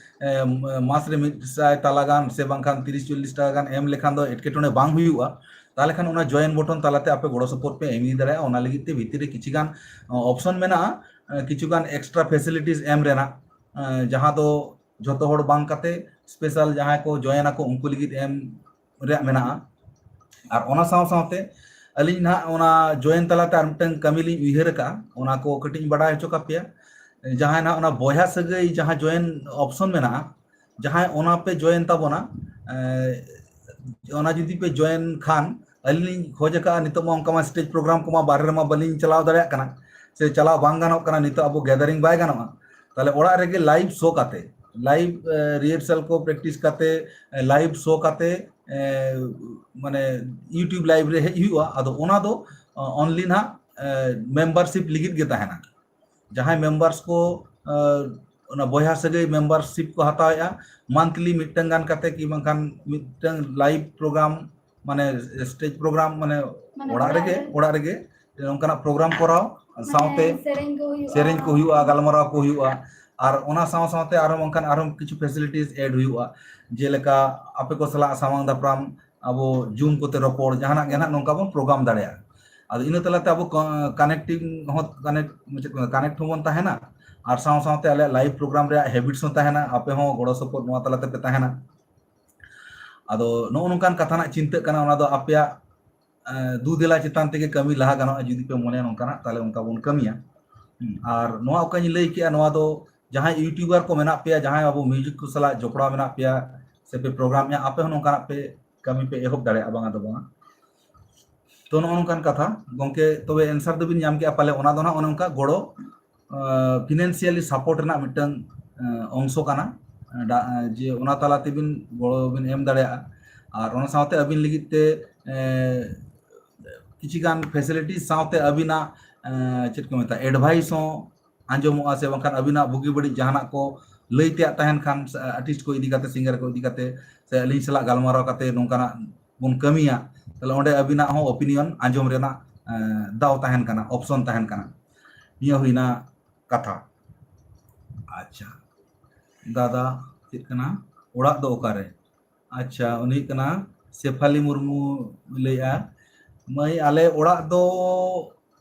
ᱢᱟᱥ ᱨᱮ ᱢᱤᱫ ᱥᱟᱭ ᱛᱟᱞᱟ ᱜᱟᱱ ᱥᱮ ᱵᱟᱝᱠᱷᱟᱱ ᱛᱤᱨᱤᱥ ᱪᱚᱞᱞᱤᱥ ᱴᱟᱠᱟ ᱜᱟᱱ ᱮᱢ ᱞᱮᱠᱷᱟᱱ ᱫᱚ ᱮᱴᱠᱮᱴᱚᱬᱮ ᱵᱟᱝ ᱦᱩᱭᱩᱜᱼᱟ, ᱛᱟᱦᱚᱞᱮ ᱠᱷᱟᱱ ᱚᱱᱟ ᱡᱚᱭᱮᱱ ᱵᱚᱴᱚᱱ ᱛᱟᱞᱟᱛᱮ ᱟᱯᱮ ᱜᱚᱲᱚ ᱥᱚᱯᱚᱦᱚᱫ ᱯᱮ ᱮᱢ ᱤᱫᱤ ᱫᱟᱲᱮᱭᱟᱜᱼᱟ᱾ ᱚᱱᱟ ᱞᱟᱹᱜᱤᱫ ᱛᱮ ᱵᱷᱤᱛᱤᱨ ᱨᱮ ᱠᱤᱪᱷᱤ ᱜᱟᱱ ᱚᱯᱥᱚᱱ ᱢᱮᱱᱟᱜᱼᱟ, ᱠᱤᱪᱷᱩ ᱜᱟᱱ ᱮᱠᱥᱴᱨᱟ ᱯᱷᱮᱥᱤᱞᱤᱴᱤᱥ ᱮᱢ ᱨᱮᱱᱟᱜ, ᱡᱟᱦᱟᱸ ᱫᱚ ᱡᱷᱚᱛᱚ ᱦᱚᱲ ᱵᱟᱝ ᱠᱟᱛᱮ ᱥᱯᱮᱥᱟᱞ ᱡᱟᱦᱟᱸᱭ ᱠᱚ ᱡᱚᱭᱮᱱ ᱟᱠᱚ ᱩᱱᱠᱩ ᱞᱟᱹᱜᱤᱫ ᱮᱢ ᱨᱮᱭᱟᱜ ᱢᱮᱱᱟᱜᱼᱟ᱾ ᱟᱨ ᱚᱱᱟ ᱥᱟᱶ ᱥᱟᱶᱛᱮ ᱟᱹᱞᱤᱧ ᱱᱟᱦᱟᱜ ᱚᱱᱟ ᱡᱚᱭᱮᱱ ᱛᱟᱞᱟᱛᱮ ᱟᱨ ᱢᱤᱫᱴᱟᱝ ᱠᱟᱹᱢᱤ ᱞᱤᱧ ᱩᱭᱦᱟᱹᱨ ᱟᱠᱟᱫᱼᱟ, ᱚᱱᱟ ᱠᱚ ᱠᱟᱹᱴᱤᱡ ᱤᱧ ᱵᱟᱰᱟᱭ ᱦᱚᱪᱚ ᱠᱟᱯᱮᱭᱟ᱾ ᱡᱟᱦᱟᱸᱭ ᱱᱟᱦᱟᱜ ᱚᱱᱟ ᱵᱚᱭᱦᱟ ᱥᱟᱹᱜᱟᱹᱭ ᱡᱟᱦᱟᱸ ᱡᱚᱭᱮᱱ ᱚᱯᱥᱚᱱ ᱢᱮᱱᱟᱜᱼᱟ, ᱡᱟᱦᱟᱸᱭ ᱚᱱᱟ ᱯᱮ ᱡᱚᱭᱮᱱ ᱛᱟᱵᱚᱱᱟ, ᱚᱱᱟ ᱡᱩᱫᱤ ᱯᱮ ᱡᱚᱭᱮᱱ ᱠᱷᱟᱱ, ᱟᱹᱞᱤᱧ ᱞᱤᱧ ᱠᱷᱚᱡᱽ ᱟᱠᱟᱫᱼᱟ, ᱱᱤᱛᱚᱜ ᱢᱟ ᱚᱱᱠᱟ ᱢᱟ ᱥᱴᱮᱡᱽ ᱯᱨᱳᱜᱨᱟᱢ ᱠᱚᱢᱟ ᱵᱟᱦᱨᱮ ᱨᱮᱢᱟ ᱵᱟᱹᱞᱤᱧ ᱪᱟᱞᱟᱣ ᱫᱟᱲᱮᱭᱟᱜ ᱠᱟᱱᱟ ᱥᱮ ᱪᱟᱞᱟᱣ ᱵᱟᱝ ᱜᱟᱱᱚᱜ ᱠᱟᱱᱟ, ᱱᱤᱛᱚᱜ ᱟᱵᱚ ᱜᱮᱫᱟᱨᱤᱝ ᱵᱟᱭ ᱜᱟᱱᱚᱜᱼᱟ, ᱛᱟᱦᱚᱞᱮ ᱚᱲᱟᱜ ᱨᱮᱜᱮ ᱞᱟᱭᱤᱵᱷ ᱥᱳ ᱠᱟᱛᱮ, ᱞᱟᱭᱤᱵᱷ ᱨᱤᱦᱟᱨᱥᱟᱞ ᱠᱚ ᱯᱨᱮᱠᱴᱤᱥ ᱠᱟᱛᱮ, ᱞᱟᱭᱤᱵᱷ ᱥᱳ ᱠᱟᱛᱮ, ᱢᱟᱱᱮ YouTube ᱞᱟᱭᱤᱵᱷ ᱨᱮ ᱦᱮᱡ ᱦᱩᱭᱩᱜᱼᱟ᱾ ᱟᱫᱚ ᱚᱱᱟ ᱫᱚ ᱚᱱᱞᱤ ᱱᱟᱦᱟᱜ ᱢᱮᱢᱵᱟᱨᱥᱤᱯ ᱞᱟᱹᱜᱤᱫ ᱜᱮ ᱛᱟᱦᱮᱱᱟ᱾ ᱡᱟᱦᱟᱸᱭ ᱢᱮᱢᱵᱟᱨᱥ ᱠᱚ ᱚᱱᱟ ᱵᱚᱭᱦᱟ ᱥᱟᱹᱜᱟᱹᱭ ᱢᱮᱢᱵᱟᱨᱥᱤᱯ ᱠᱚ ᱦᱟᱛᱟᱣᱮᱫᱼᱟ, ᱢᱟᱱᱛᱷᱞᱤ ᱢᱤᱫᱴᱟᱝ ᱜᱟᱱ ᱠᱟᱛᱮ ᱠᱤ ᱵᱟᱝᱠᱷᱟᱱ ᱢᱤᱫᱴᱟᱝ ᱞᱟᱭᱤᱵᱷ ᱯᱨᱳᱜᱨᱟᱢ, ᱢᱟᱱᱮ ᱥᱴᱮᱡᱽ ᱯᱨᱳᱜᱨᱟᱢ, ᱢᱟᱱᱮ ᱢᱟᱱᱮ ᱚᱲᱟᱜ ᱚᱲᱟᱜ ᱨᱮᱜᱮ, ᱨᱮ᱾ ᱚᱲᱟᱜ ᱨᱮᱜᱮ ᱱᱚᱝᱠᱟᱱᱟᱜ ᱯᱨᱳᱜᱨᱟᱢ ᱠᱚᱨᱟᱣ ᱥᱟᱶᱛᱮ ᱥᱮᱨᱮᱧ ᱠᱚ ᱦᱩᱭᱩᱜᱼᱟ᱾ ᱥᱮᱨᱮᱧ ᱠᱚ ᱦᱩᱭᱩᱜᱼᱟ, ᱜᱟᱞᱢᱟᱨᱟᱣ ᱠᱚ ᱦᱩᱭᱩᱜᱼᱟ, ᱟᱨ ᱚᱱᱟ ᱥᱟᱶ ᱥᱟᱶᱛᱮ ᱟᱨᱦᱚᱸ ᱵᱟᱝᱠᱷᱟᱱ ᱟᱨᱦᱚᱸ ᱠᱤᱪᱷᱩ facilities add ᱦᱩᱭᱩᱜᱼᱟ, ᱡᱮᱞᱮᱠᱟ ᱟᱯᱮ ᱠᱚ ᱥᱟᱞᱟᱜ ᱥᱟᱢᱟᱝ ᱫᱟᱯᱨᱟᱢ ᱟᱵᱚ ᱡᱩᱢ ᱠᱚᱛᱮ ᱨᱚᱯᱚᱲ, ᱡᱟᱦᱟᱱᱟᱜ ᱜᱮ ᱱᱟᱦᱟᱜ ᱱᱚᱝᱠᱟ ᱵᱚᱱ ᱯᱨᱳᱜᱨᱟᱢ ᱫᱟᱲᱮᱭᱟᱜᱼᱟ᱾ ᱟᱫᱚ ᱤᱱᱟᱹ ᱛᱟᱞᱟᱛᱮ ᱟᱵᱚ ᱠᱟᱱᱮᱠᱴᱤᱝ ᱦᱚᱸ ᱠᱟᱱᱮᱠᱴ ᱪᱮᱫ ᱠᱚ ᱠᱟᱱᱮᱠᱴ ᱦᱚᱸᱵᱚᱱ ᱛᱟᱦᱮᱱᱟ, ᱟᱨ ᱥᱟᱶ ᱥᱟᱶᱛᱮ ᱟᱞᱮᱭᱟᱜ ᱞᱟᱭᱤᱵᱷ ᱯᱨᱳᱜᱨᱟᱢ ᱨᱮᱭᱟᱜ ᱦᱮᱵᱤᱴᱥ ᱦᱚᱸ ᱛᱟᱦᱮᱱᱟ, ᱟᱯᱮ ᱦᱚᱸ ᱜᱚᱲᱚ ᱥᱚᱯᱚᱦᱚᱫ ᱱᱚᱣᱟ ᱛᱟᱞᱟᱛᱮ ᱯᱮ ᱛᱟᱦᱮᱱᱟ᱾ ᱟᱫᱚ ᱱᱚᱜᱼᱚ ᱱᱚᱝᱠᱟᱱ ᱠᱟᱛᱷᱟ ᱱᱟᱜ ᱪᱤᱱᱛᱟᱹᱜ ᱠᱟᱱᱟ, ᱚᱱᱟ ᱫᱚ ᱟᱯᱮᱭᱟᱜ ᱫᱩ ᱫᱮᱞᱟ ᱪᱮᱛᱟᱱ ᱛᱮᱜᱮ ᱠᱟᱹᱢᱤ ᱞᱟᱦᱟ ᱜᱟᱱᱚᱜᱼᱟ᱾ ᱡᱩᱫᱤ ᱯᱮ ᱢᱚᱱᱮᱭᱟ ᱱᱚᱝᱠᱟᱱᱟᱜ, ᱛᱟᱦᱞᱮ ᱚᱱᱠᱟ ᱵᱚᱱ ᱠᱟᱹᱢᱤᱭᱟ᱾ ᱟᱨ ᱱᱚᱣᱟ ᱚᱠᱟᱧ ᱞᱟᱹᱭ ᱠᱮᱜᱼᱟ, ᱱᱚᱣᱟ ᱫᱚ ᱡᱟᱦᱟᱸᱭ ᱤᱭᱩᱴᱩᱵᱟᱨ ᱠᱚ ᱢᱮᱱᱟᱜ ᱯᱮᱭᱟ, ᱡᱟᱦᱟᱸᱭ ᱟᱵᱚ ᱢᱤᱭᱩᱡᱤᱠ ᱠᱚ ᱥᱟᱞᱟᱜ ᱡᱚᱯᱲᱟᱣ ᱢᱮᱱᱟᱜ ᱯᱮᱭᱟ ᱥᱮ ᱯᱮ ᱯᱨᱳᱜᱨᱟᱢᱮᱜᱼᱟ, ᱟᱯᱮ ᱦᱚᱸ ᱱᱚᱝᱠᱟᱱᱟᱜ ᱯᱮ ᱠᱟᱹᱢᱤ ᱯᱮ ᱮᱦᱚᱵ ᱫᱟᱲᱮᱭᱟᱜᱼᱟ, ᱵᱟᱝᱟ ᱫᱚ ᱵᱟᱝᱟ᱾ ᱛᱚ ᱱᱚᱜᱼᱚ ᱱᱚᱝᱠᱟᱱ ᱠᱟᱛᱷᱟ ᱜᱚᱝᱠᱮ, ᱛᱚᱵᱮ ᱮᱱᱥᱟᱨ ᱫᱚᱵᱤᱱ ᱧᱟᱢ ᱠᱮᱜᱼᱟ ᱯᱟᱞᱮ, ᱚᱱᱟ ᱫᱚ ᱱᱟᱜ ᱚᱱᱮ ᱚᱱᱠᱟ ᱜᱚᱲᱚ, ᱯᱷᱤᱱᱟᱱᱥᱤᱭᱟᱞᱤ ᱥᱟᱯᱳᱨᱴ ᱨᱮᱱᱟᱜ ᱢᱤᱫᱴᱟᱝ ᱚᱝᱥᱚ ᱠᱟᱱᱟ, ᱡᱮ ᱚᱱᱟ ᱛᱟᱞᱟ ᱛᱮᱵᱤᱱ ᱜᱚᱲᱚ ᱵᱤᱱ ᱮᱢ ᱫᱟᱲᱮᱭᱟᱜᱼᱟ᱾ ᱟᱨ ᱚᱱᱟ ᱥᱟᱶᱛᱮ ᱟᱹᱵᱤᱱ ᱞᱟᱹᱜᱤᱫ ᱛᱮ ᱠᱤᱪᱷᱤ ᱜᱟᱱ ᱯᱷᱮᱥᱤᱞᱤᱴᱤ ᱥᱟᱶᱛᱮ ᱟᱹᱵᱤᱱᱟᱜ ᱪᱮᱫ ᱠᱚ ᱢᱮᱛᱟᱜᱼᱟ, ᱮᱰᱵᱷᱟᱭᱤᱥ ᱦᱚᱸ ᱟᱸᱡᱚᱢᱚᱜᱼᱟ, ᱥᱮ ᱵᱟᱝᱠᱷᱟᱱ ᱟᱹᱵᱤᱱᱟᱜ ᱵᱩᱜᱤ ᱵᱟᱹᱲᱤᱡ ᱡᱟᱦᱟᱱᱟᱜ ᱠᱚ ᱞᱟᱹᱭ ᱛᱮᱭᱟᱜ ᱛᱟᱦᱮᱱ ᱠᱷᱟᱱ, ᱟᱨᱴᱤᱥᱴ ᱠᱚ ᱤᱫᱤ ᱠᱟᱛᱮ, ᱥᱤᱝᱜᱟᱨ ᱠᱚ ᱤᱫᱤ ᱠᱟᱛᱮ, ᱥᱮ ᱟᱹᱞᱤᱧ ᱥᱟᱞᱟᱜ ᱜᱟᱞᱢᱟᱨᱟᱣ ᱠᱟᱛᱮ ᱱᱚᱝᱠᱟᱱᱟᱜ ᱵᱚᱱ ᱠᱟᱹᱢᱤᱭᱟ, ᱛᱟᱦᱞᱮ ᱚᱸᱰᱮ ᱟᱹᱵᱤᱱᱟᱜ ᱦᱚᱸ ᱚᱯᱤᱱᱤᱭᱚᱱ ᱟᱸᱡᱚᱢ ᱨᱮᱱᱟᱜ ᱫᱟᱣ ᱛᱟᱦᱮᱱ ᱠᱟᱱᱟ, ᱚᱯᱥᱚᱱ ᱛᱟᱦᱮᱱ ᱠᱟᱱᱟ᱾ ᱱᱤᱭᱟᱹ ᱦᱩᱭᱱᱟ ᱠᱟᱛᱷᱟ᱾ ᱟᱪᱪᱷᱟ ᱫᱟᱫᱟ, ᱪᱮᱫ ᱠᱟᱱᱟ, ᱚᱲᱟᱜ ᱫᱚ ᱚᱠᱟᱨᱮ? ᱟᱪᱪᱷᱟ, ᱩᱱᱤ ᱦᱩᱭᱩᱜ ᱠᱟᱱᱟ ᱥᱮᱯᱷᱟᱞᱤ ᱢᱩᱨᱢᱩ ᱞᱟᱹᱭᱮᱜᱼᱟ, ᱢᱟᱹᱭ, ᱟᱞᱮ ᱚᱲᱟᱜ ᱫᱚ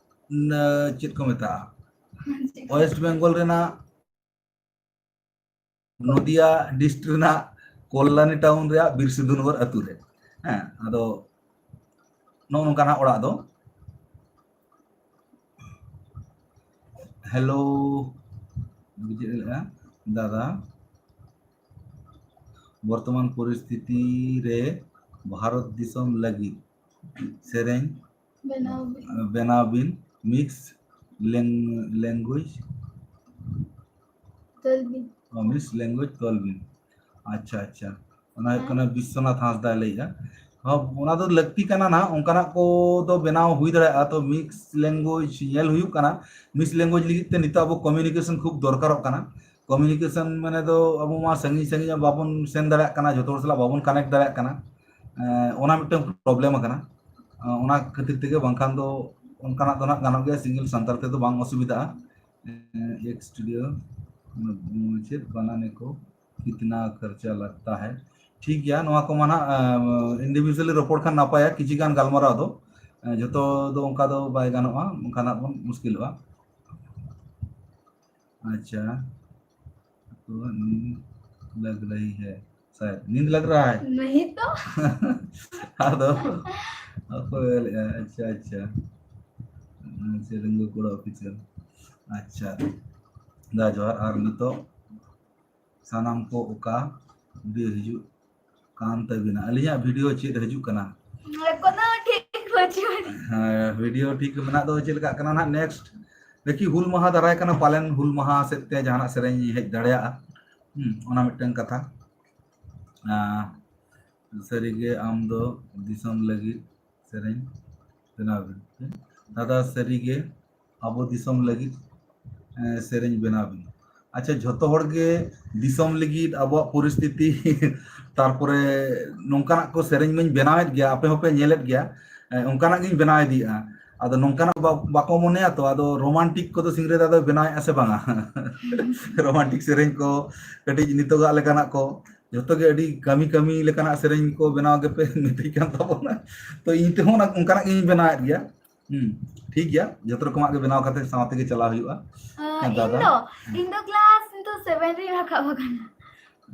ᱪᱮᱫ ᱠᱚ ᱢᱮᱛᱟᱜᱼᱟ, ᱳᱭᱮᱥᱴ ᱵᱮᱝᱜᱚᱞ ᱨᱮᱱᱟᱜ ᱱᱚᱫᱤᱭᱟ ᱰᱤᱥᱴᱨᱤᱠᱴ ᱨᱮᱱᱟᱜ ᱠᱚᱞᱞᱟᱱᱤ ᱴᱟᱣᱩᱱ ᱨᱮᱭᱟᱜ ᱵᱤᱨ ᱥᱤᱫᱷᱩ ᱱᱚᱜᱚᱨ ᱟᱹᱛᱩ ᱨᱮ᱾ ᱦᱮᱸ, ᱟᱫᱚ ᱱᱚᱜᱼᱚ ᱱᱚᱝᱠᱟ ᱱᱟᱜ ᱚᱲᱟᱜ ᱫᱚ᱾ ᱦᱮᱞᱳ, ᱪᱮᱫ ᱮ ᱞᱟᱹᱭᱮᱜᱼᱟ ᱫᱟᱫᱟ? ᱵᱚᱨᱛᱚᱢᱟᱱ ᱯᱚᱨᱤᱥᱛᱷᱤᱛᱤ ᱨᱮ ᱵᱷᱟᱨᱚᱛ ᱫᱤᱥᱚᱢ ᱞᱟᱹᱜᱤᱫ ᱥᱮᱨᱮᱧ ᱵᱮᱱᱟᱣ ᱵᱮᱱᱟᱣ ᱵᱤᱱ ᱢᱤᱠᱥ ᱞᱮᱝᱜᱩᱭᱮᱡᱽ ᱛᱚᱞᱵᱤᱱ᱾ ᱢᱤᱠᱥ ᱞᱮᱝᱜᱩᱭᱮᱡᱽ ᱛᱚᱞᱵᱤᱱ᱾ ᱟᱪᱪᱷᱟ, ᱟᱪᱪᱷᱟ, ᱚᱱᱟ ᱦᱩᱭᱩᱜ ᱠᱟᱱᱟ ᱵᱤᱥᱥᱚᱱᱟᱛᱷ ᱦᱟᱸᱥᱫᱟᱭ ᱞᱟᱹᱭᱮᱜᱼᱟ᱾ ᱦᱚᱸ, ᱚᱱᱟ ᱫᱚ ᱞᱟᱹᱠᱛᱤ ᱠᱟᱱᱟ ᱱᱟᱦᱟᱜ, ᱚᱱᱠᱟᱱᱟᱜ ᱠᱚ ᱫᱚ ᱵᱮᱱᱟᱣ ᱦᱩᱭ ᱫᱟᱲᱮᱭᱟᱜᱼᱟ᱾ ᱛᱚ ᱢᱤᱠᱥ ᱞᱮᱝᱜᱩᱭᱮᱡᱽ ᱧᱮᱞ ᱦᱩᱭᱩᱜ ᱠᱟᱱᱟ, ᱢᱤᱠᱥ ᱞᱮᱝᱜᱩᱭᱮᱡᱽ ᱞᱟᱹᱜᱤᱫ ᱛᱮ ᱱᱤᱛᱚᱜ ᱟᱵᱚ ᱠᱚᱢᱤᱭᱩᱱᱤᱠᱮᱥᱚᱱ ᱠᱷᱩᱵ ᱫᱚᱨᱠᱟᱨᱚᱜ ᱠᱟᱱᱟ᱾ ᱠᱚᱢᱤᱭᱩᱱᱤᱠᱮᱥᱚᱱ ᱢᱟᱱᱮ ᱫᱚ ᱟᱵᱚ ᱢᱟ ᱥᱟᱺᱜᱤᱧ ᱥᱟᱺᱜᱤᱧ ᱵᱟᱵᱚᱱ ᱥᱮᱱ ᱫᱟᱲᱮᱭᱟᱜ ᱠᱟᱱᱟ, ᱡᱚᱛᱚ ᱦᱚᱲ ᱥᱟᱞᱟᱜ ᱵᱟᱵᱚᱱ ᱠᱟᱱᱮᱠᱴ ᱫᱟᱲᱮᱭᱟᱜ ᱠᱟᱱᱟ᱾ ᱮᱸ, ᱚᱱᱟ ᱢᱤᱫᱴᱟᱝ ᱯᱨᱚᱵᱞᱮᱢ ᱟᱠᱟᱱᱟ᱾ ᱮᱸ, ᱚᱱᱟ ᱠᱷᱟᱹᱛᱤᱨ ᱛᱮᱜᱮ ᱵᱟᱝᱠᱷᱟᱱ ᱫᱚ ᱚᱱᱠᱟᱱᱟᱜ ᱫᱚ ᱱᱟᱜ ᱜᱟᱱᱚᱜ ᱜᱮᱭᱟ, ᱥᱤᱝᱜᱮᱞ ᱥᱟᱱᱛᱟᱲ ᱛᱮᱫᱚ ᱵᱟᱝ ᱚᱥᱩᱵᱤᱫᱷᱟᱜᱼᱟ᱾ ᱮᱠᱥ ᱥᱴᱩᱰᱤᱭᱳ ᱪᱮᱫ ᱵᱟᱱᱟᱱᱮ ᱠᱚ ᱠᱤᱛᱱᱟ ᱠᱷᱟᱨᱪᱟ ᱞᱟᱜᱽᱛᱟ ᱦᱟᱭ? ᱴᱷᱤᱠ ᱜᱮᱭᱟ, ᱱᱚᱣᱟ ᱠᱚᱢᱟ ᱱᱟᱜ ᱤᱱᱰᱤᱵᱷᱤᱡᱩᱣᱟᱞᱤ ᱨᱚᱯᱚᱲ ᱠᱷᱟᱱ ᱱᱟᱯᱟᱭᱟ, ᱠᱤᱪᱷᱤ ᱜᱟᱱ ᱜᱟᱞᱢᱟᱨᱟᱣ ᱫᱚ ᱡᱷᱚᱛᱚ ᱫᱚ ᱚᱱᱠᱟ ᱫᱚ ᱵᱟᱭ ᱜᱟᱱᱚᱜᱼᱟ, ᱚᱱᱠᱟᱱᱟᱜ ᱵᱚᱱ ᱢᱩᱥᱠᱤᱞᱚᱜᱼᱟ᱾ ᱟᱪᱪᱷᱟ, ᱛᱚ ᱱᱤᱱ ᱞᱟᱜᱽ ᱨᱟᱦᱤ ᱦᱟᱭ ᱥᱟᱭᱟᱫ, ᱱᱤᱱ ᱞᱟᱜᱽ ᱨᱟᱦᱟ ᱦᱟᱭ᱾ ᱱᱟᱦᱤ ᱛᱚ᱾ ᱟᱫᱚ ᱚᱠᱚᱭ ᱚᱞᱮᱜᱼᱟ? ᱟᱪᱪᱷᱟ, ᱟᱪᱪᱷᱟ, ᱟᱪᱪᱷᱟ, ᱰᱟᱺᱜᱩᱣᱟᱹ ᱠᱚᱲᱟ ᱚᱯᱷᱤᱥᱤᱭᱟᱞ᱾ ᱟᱪᱪᱷᱟ, ᱫᱟ ᱡᱚᱦᱟᱨ᱾ ᱟᱨ ᱱᱤᱛᱚᱜ ᱥᱟᱱᱟᱢ ᱠᱚ ᱚᱠᱟ ᱵᱤᱨ ᱦᱤᱡᱩᱜ ᱠᱟᱱ ᱛᱟᱹᱵᱤᱱᱟ? ᱟᱹᱞᱤᱧᱟᱜ ᱵᱷᱤᱰᱤᱭᱳ ᱪᱮᱫ ᱦᱤᱡᱩᱜ ᱠᱟᱱᱟ? ᱠᱳᱱᱳ ᱴᱷᱤᱠ ᱵᱟᱹᱪᱩᱜ ᱟᱹᱱᱤᱡ᱾ ᱦᱮᱸ, ᱵᱷᱤᱰᱤᱭᱳ ᱴᱷᱤᱠ ᱢᱮᱱᱟᱜ ᱫᱚ ᱪᱮᱫ ᱞᱮᱠᱟᱜ ᱠᱟᱱᱟ ᱱᱟᱦᱟᱜ? ᱱᱮᱠᱥᱴ ᱫᱮᱠᱷᱤ, ᱦᱩᱞ ᱢᱟᱦᱟ ᱫᱟᱨᱟᱭ ᱠᱟᱱᱟ, ᱯᱟᱞᱮᱱ ᱦᱩᱞ ᱢᱟᱦᱟ ᱥᱮᱫ ᱛᱮ ᱡᱟᱦᱟᱱᱟᱜ ᱥᱮᱨᱮᱧ ᱦᱮᱡ ᱫᱟᱲᱮᱭᱟᱜᱼᱟ᱾ ᱦᱩᱸ, ᱚᱱᱟ ᱢᱤᱫᱴᱟᱝ ᱠᱟᱛᱷᱟ᱾ ᱟᱸ, ᱥᱟᱹᱨᱤᱜᱮ ᱟᱢ ᱫᱚ ᱫᱤᱥᱚᱢ ᱞᱟᱹᱜᱤᱫ ᱥᱮᱨᱮᱧ ᱵᱮᱱᱟᱣ ᱵᱤᱱ᱾ ᱫᱟᱫᱟ, ᱥᱟᱹᱨᱤᱜᱮ ᱟᱵᱚ ᱫᱤᱥᱚᱢ ᱞᱟᱹᱜᱤᱫ, ᱮᱸ, ᱥᱮᱨᱮᱧ ᱵᱮᱱᱟᱣ ᱵᱤᱱ᱾ ᱟᱪᱪᱷᱟ, ᱡᱷᱚᱛᱚ ᱦᱚᱲ ᱜᱮ ᱫᱤᱥᱚᱢ ᱞᱟᱹᱜᱤᱫ, ᱟᱵᱚᱣᱟᱜ ᱯᱚᱨᱤᱥᱛᱷᱤᱛᱤ, ᱛᱟᱨᱯᱚᱨᱮ ᱱᱚᱝᱠᱟᱱᱟᱜ ᱠᱚ ᱥᱮᱨᱮᱧ ᱢᱟᱧ ᱵᱮᱱᱟᱣᱮᱫ ᱜᱮᱭᱟ, ᱟᱯᱮ ᱦᱚᱸᱯᱮ ᱧᱮᱞᱮᱫ ᱜᱮᱭᱟ, ᱮᱸ, ᱚᱱᱠᱟᱱᱟᱜ ᱜᱤᱧ ᱵᱮᱱᱟᱣ ᱤᱫᱤᱭᱮᱫᱼᱟ᱾ ᱟᱫᱚ ᱱᱚᱝᱠᱟᱱᱟᱜ ᱵᱟ-, ᱵᱟᱠᱚ ᱢᱚᱱᱮᱭᱟ ᱛᱚ, ᱟᱫᱚ ᱨᱳᱢᱟᱱᱴᱤᱠ ᱠᱚᱫᱚ ᱥᱤᱝᱨᱟᱹᱭ ᱫᱟ ᱫᱚᱭ ᱵᱮᱱᱟᱣᱮᱫᱼᱟ ᱥᱮ ᱵᱟᱝᱟ? ᱨᱳᱢᱟᱱᱴᱤᱠ ᱥᱮᱨᱮᱧ ᱠᱚ, ᱠᱟᱹᱴᱤᱡ ᱱᱤᱛᱚᱜᱟᱜ ᱞᱮᱠᱟᱱᱟᱜ ᱠᱚ, ᱡᱷᱚᱛᱚ ᱜᱮ ᱟᱹᱰᱤ ᱠᱟᱹᱢᱤ ᱠᱟᱹᱢᱤ ᱞᱮᱠᱟᱱᱟᱜ ᱥᱮᱨᱮᱧ ᱠᱚ ᱵᱮᱱᱟᱣ ᱜᱮᱯᱮ ᱢᱤᱛᱟᱹᱧ ᱠᱟᱱ ᱛᱟᱵᱚᱱᱟ᱾ ᱛᱚ ᱤᱧ ᱛᱮᱦᱚᱸ ᱚᱱᱟ, ᱚᱱᱠᱟᱱᱟᱜ ᱜᱤᱧ ᱵᱮᱱᱟᱣᱮᱫ ᱜᱮᱭᱟ᱾ ᱦᱩᱸ, ᱴᱷᱤᱠ ᱜᱮᱭᱟ, ᱡᱚᱛᱚ ᱨᱚᱠᱚᱢᱟᱜ ᱜᱮ ᱵᱮᱱᱟᱣ ᱠᱟᱛᱮ ᱥᱟᱶ ᱛᱮᱜᱮ ᱪᱟᱞᱟᱣ ᱦᱩᱭᱩᱜᱼᱟ᱾ ᱟᱸ, ᱦᱮᱸ, ᱤᱧ ᱫᱟᱫᱟ᱾ ᱫᱚ, ᱤᱧ ᱫᱚ ᱠᱞᱟᱥ ᱱᱤᱛᱚᱜ ᱥᱮᱵᱷᱮᱱ ᱨᱤᱧ ᱨᱟᱠᱟᱵ ᱟᱠᱟᱱᱟ᱾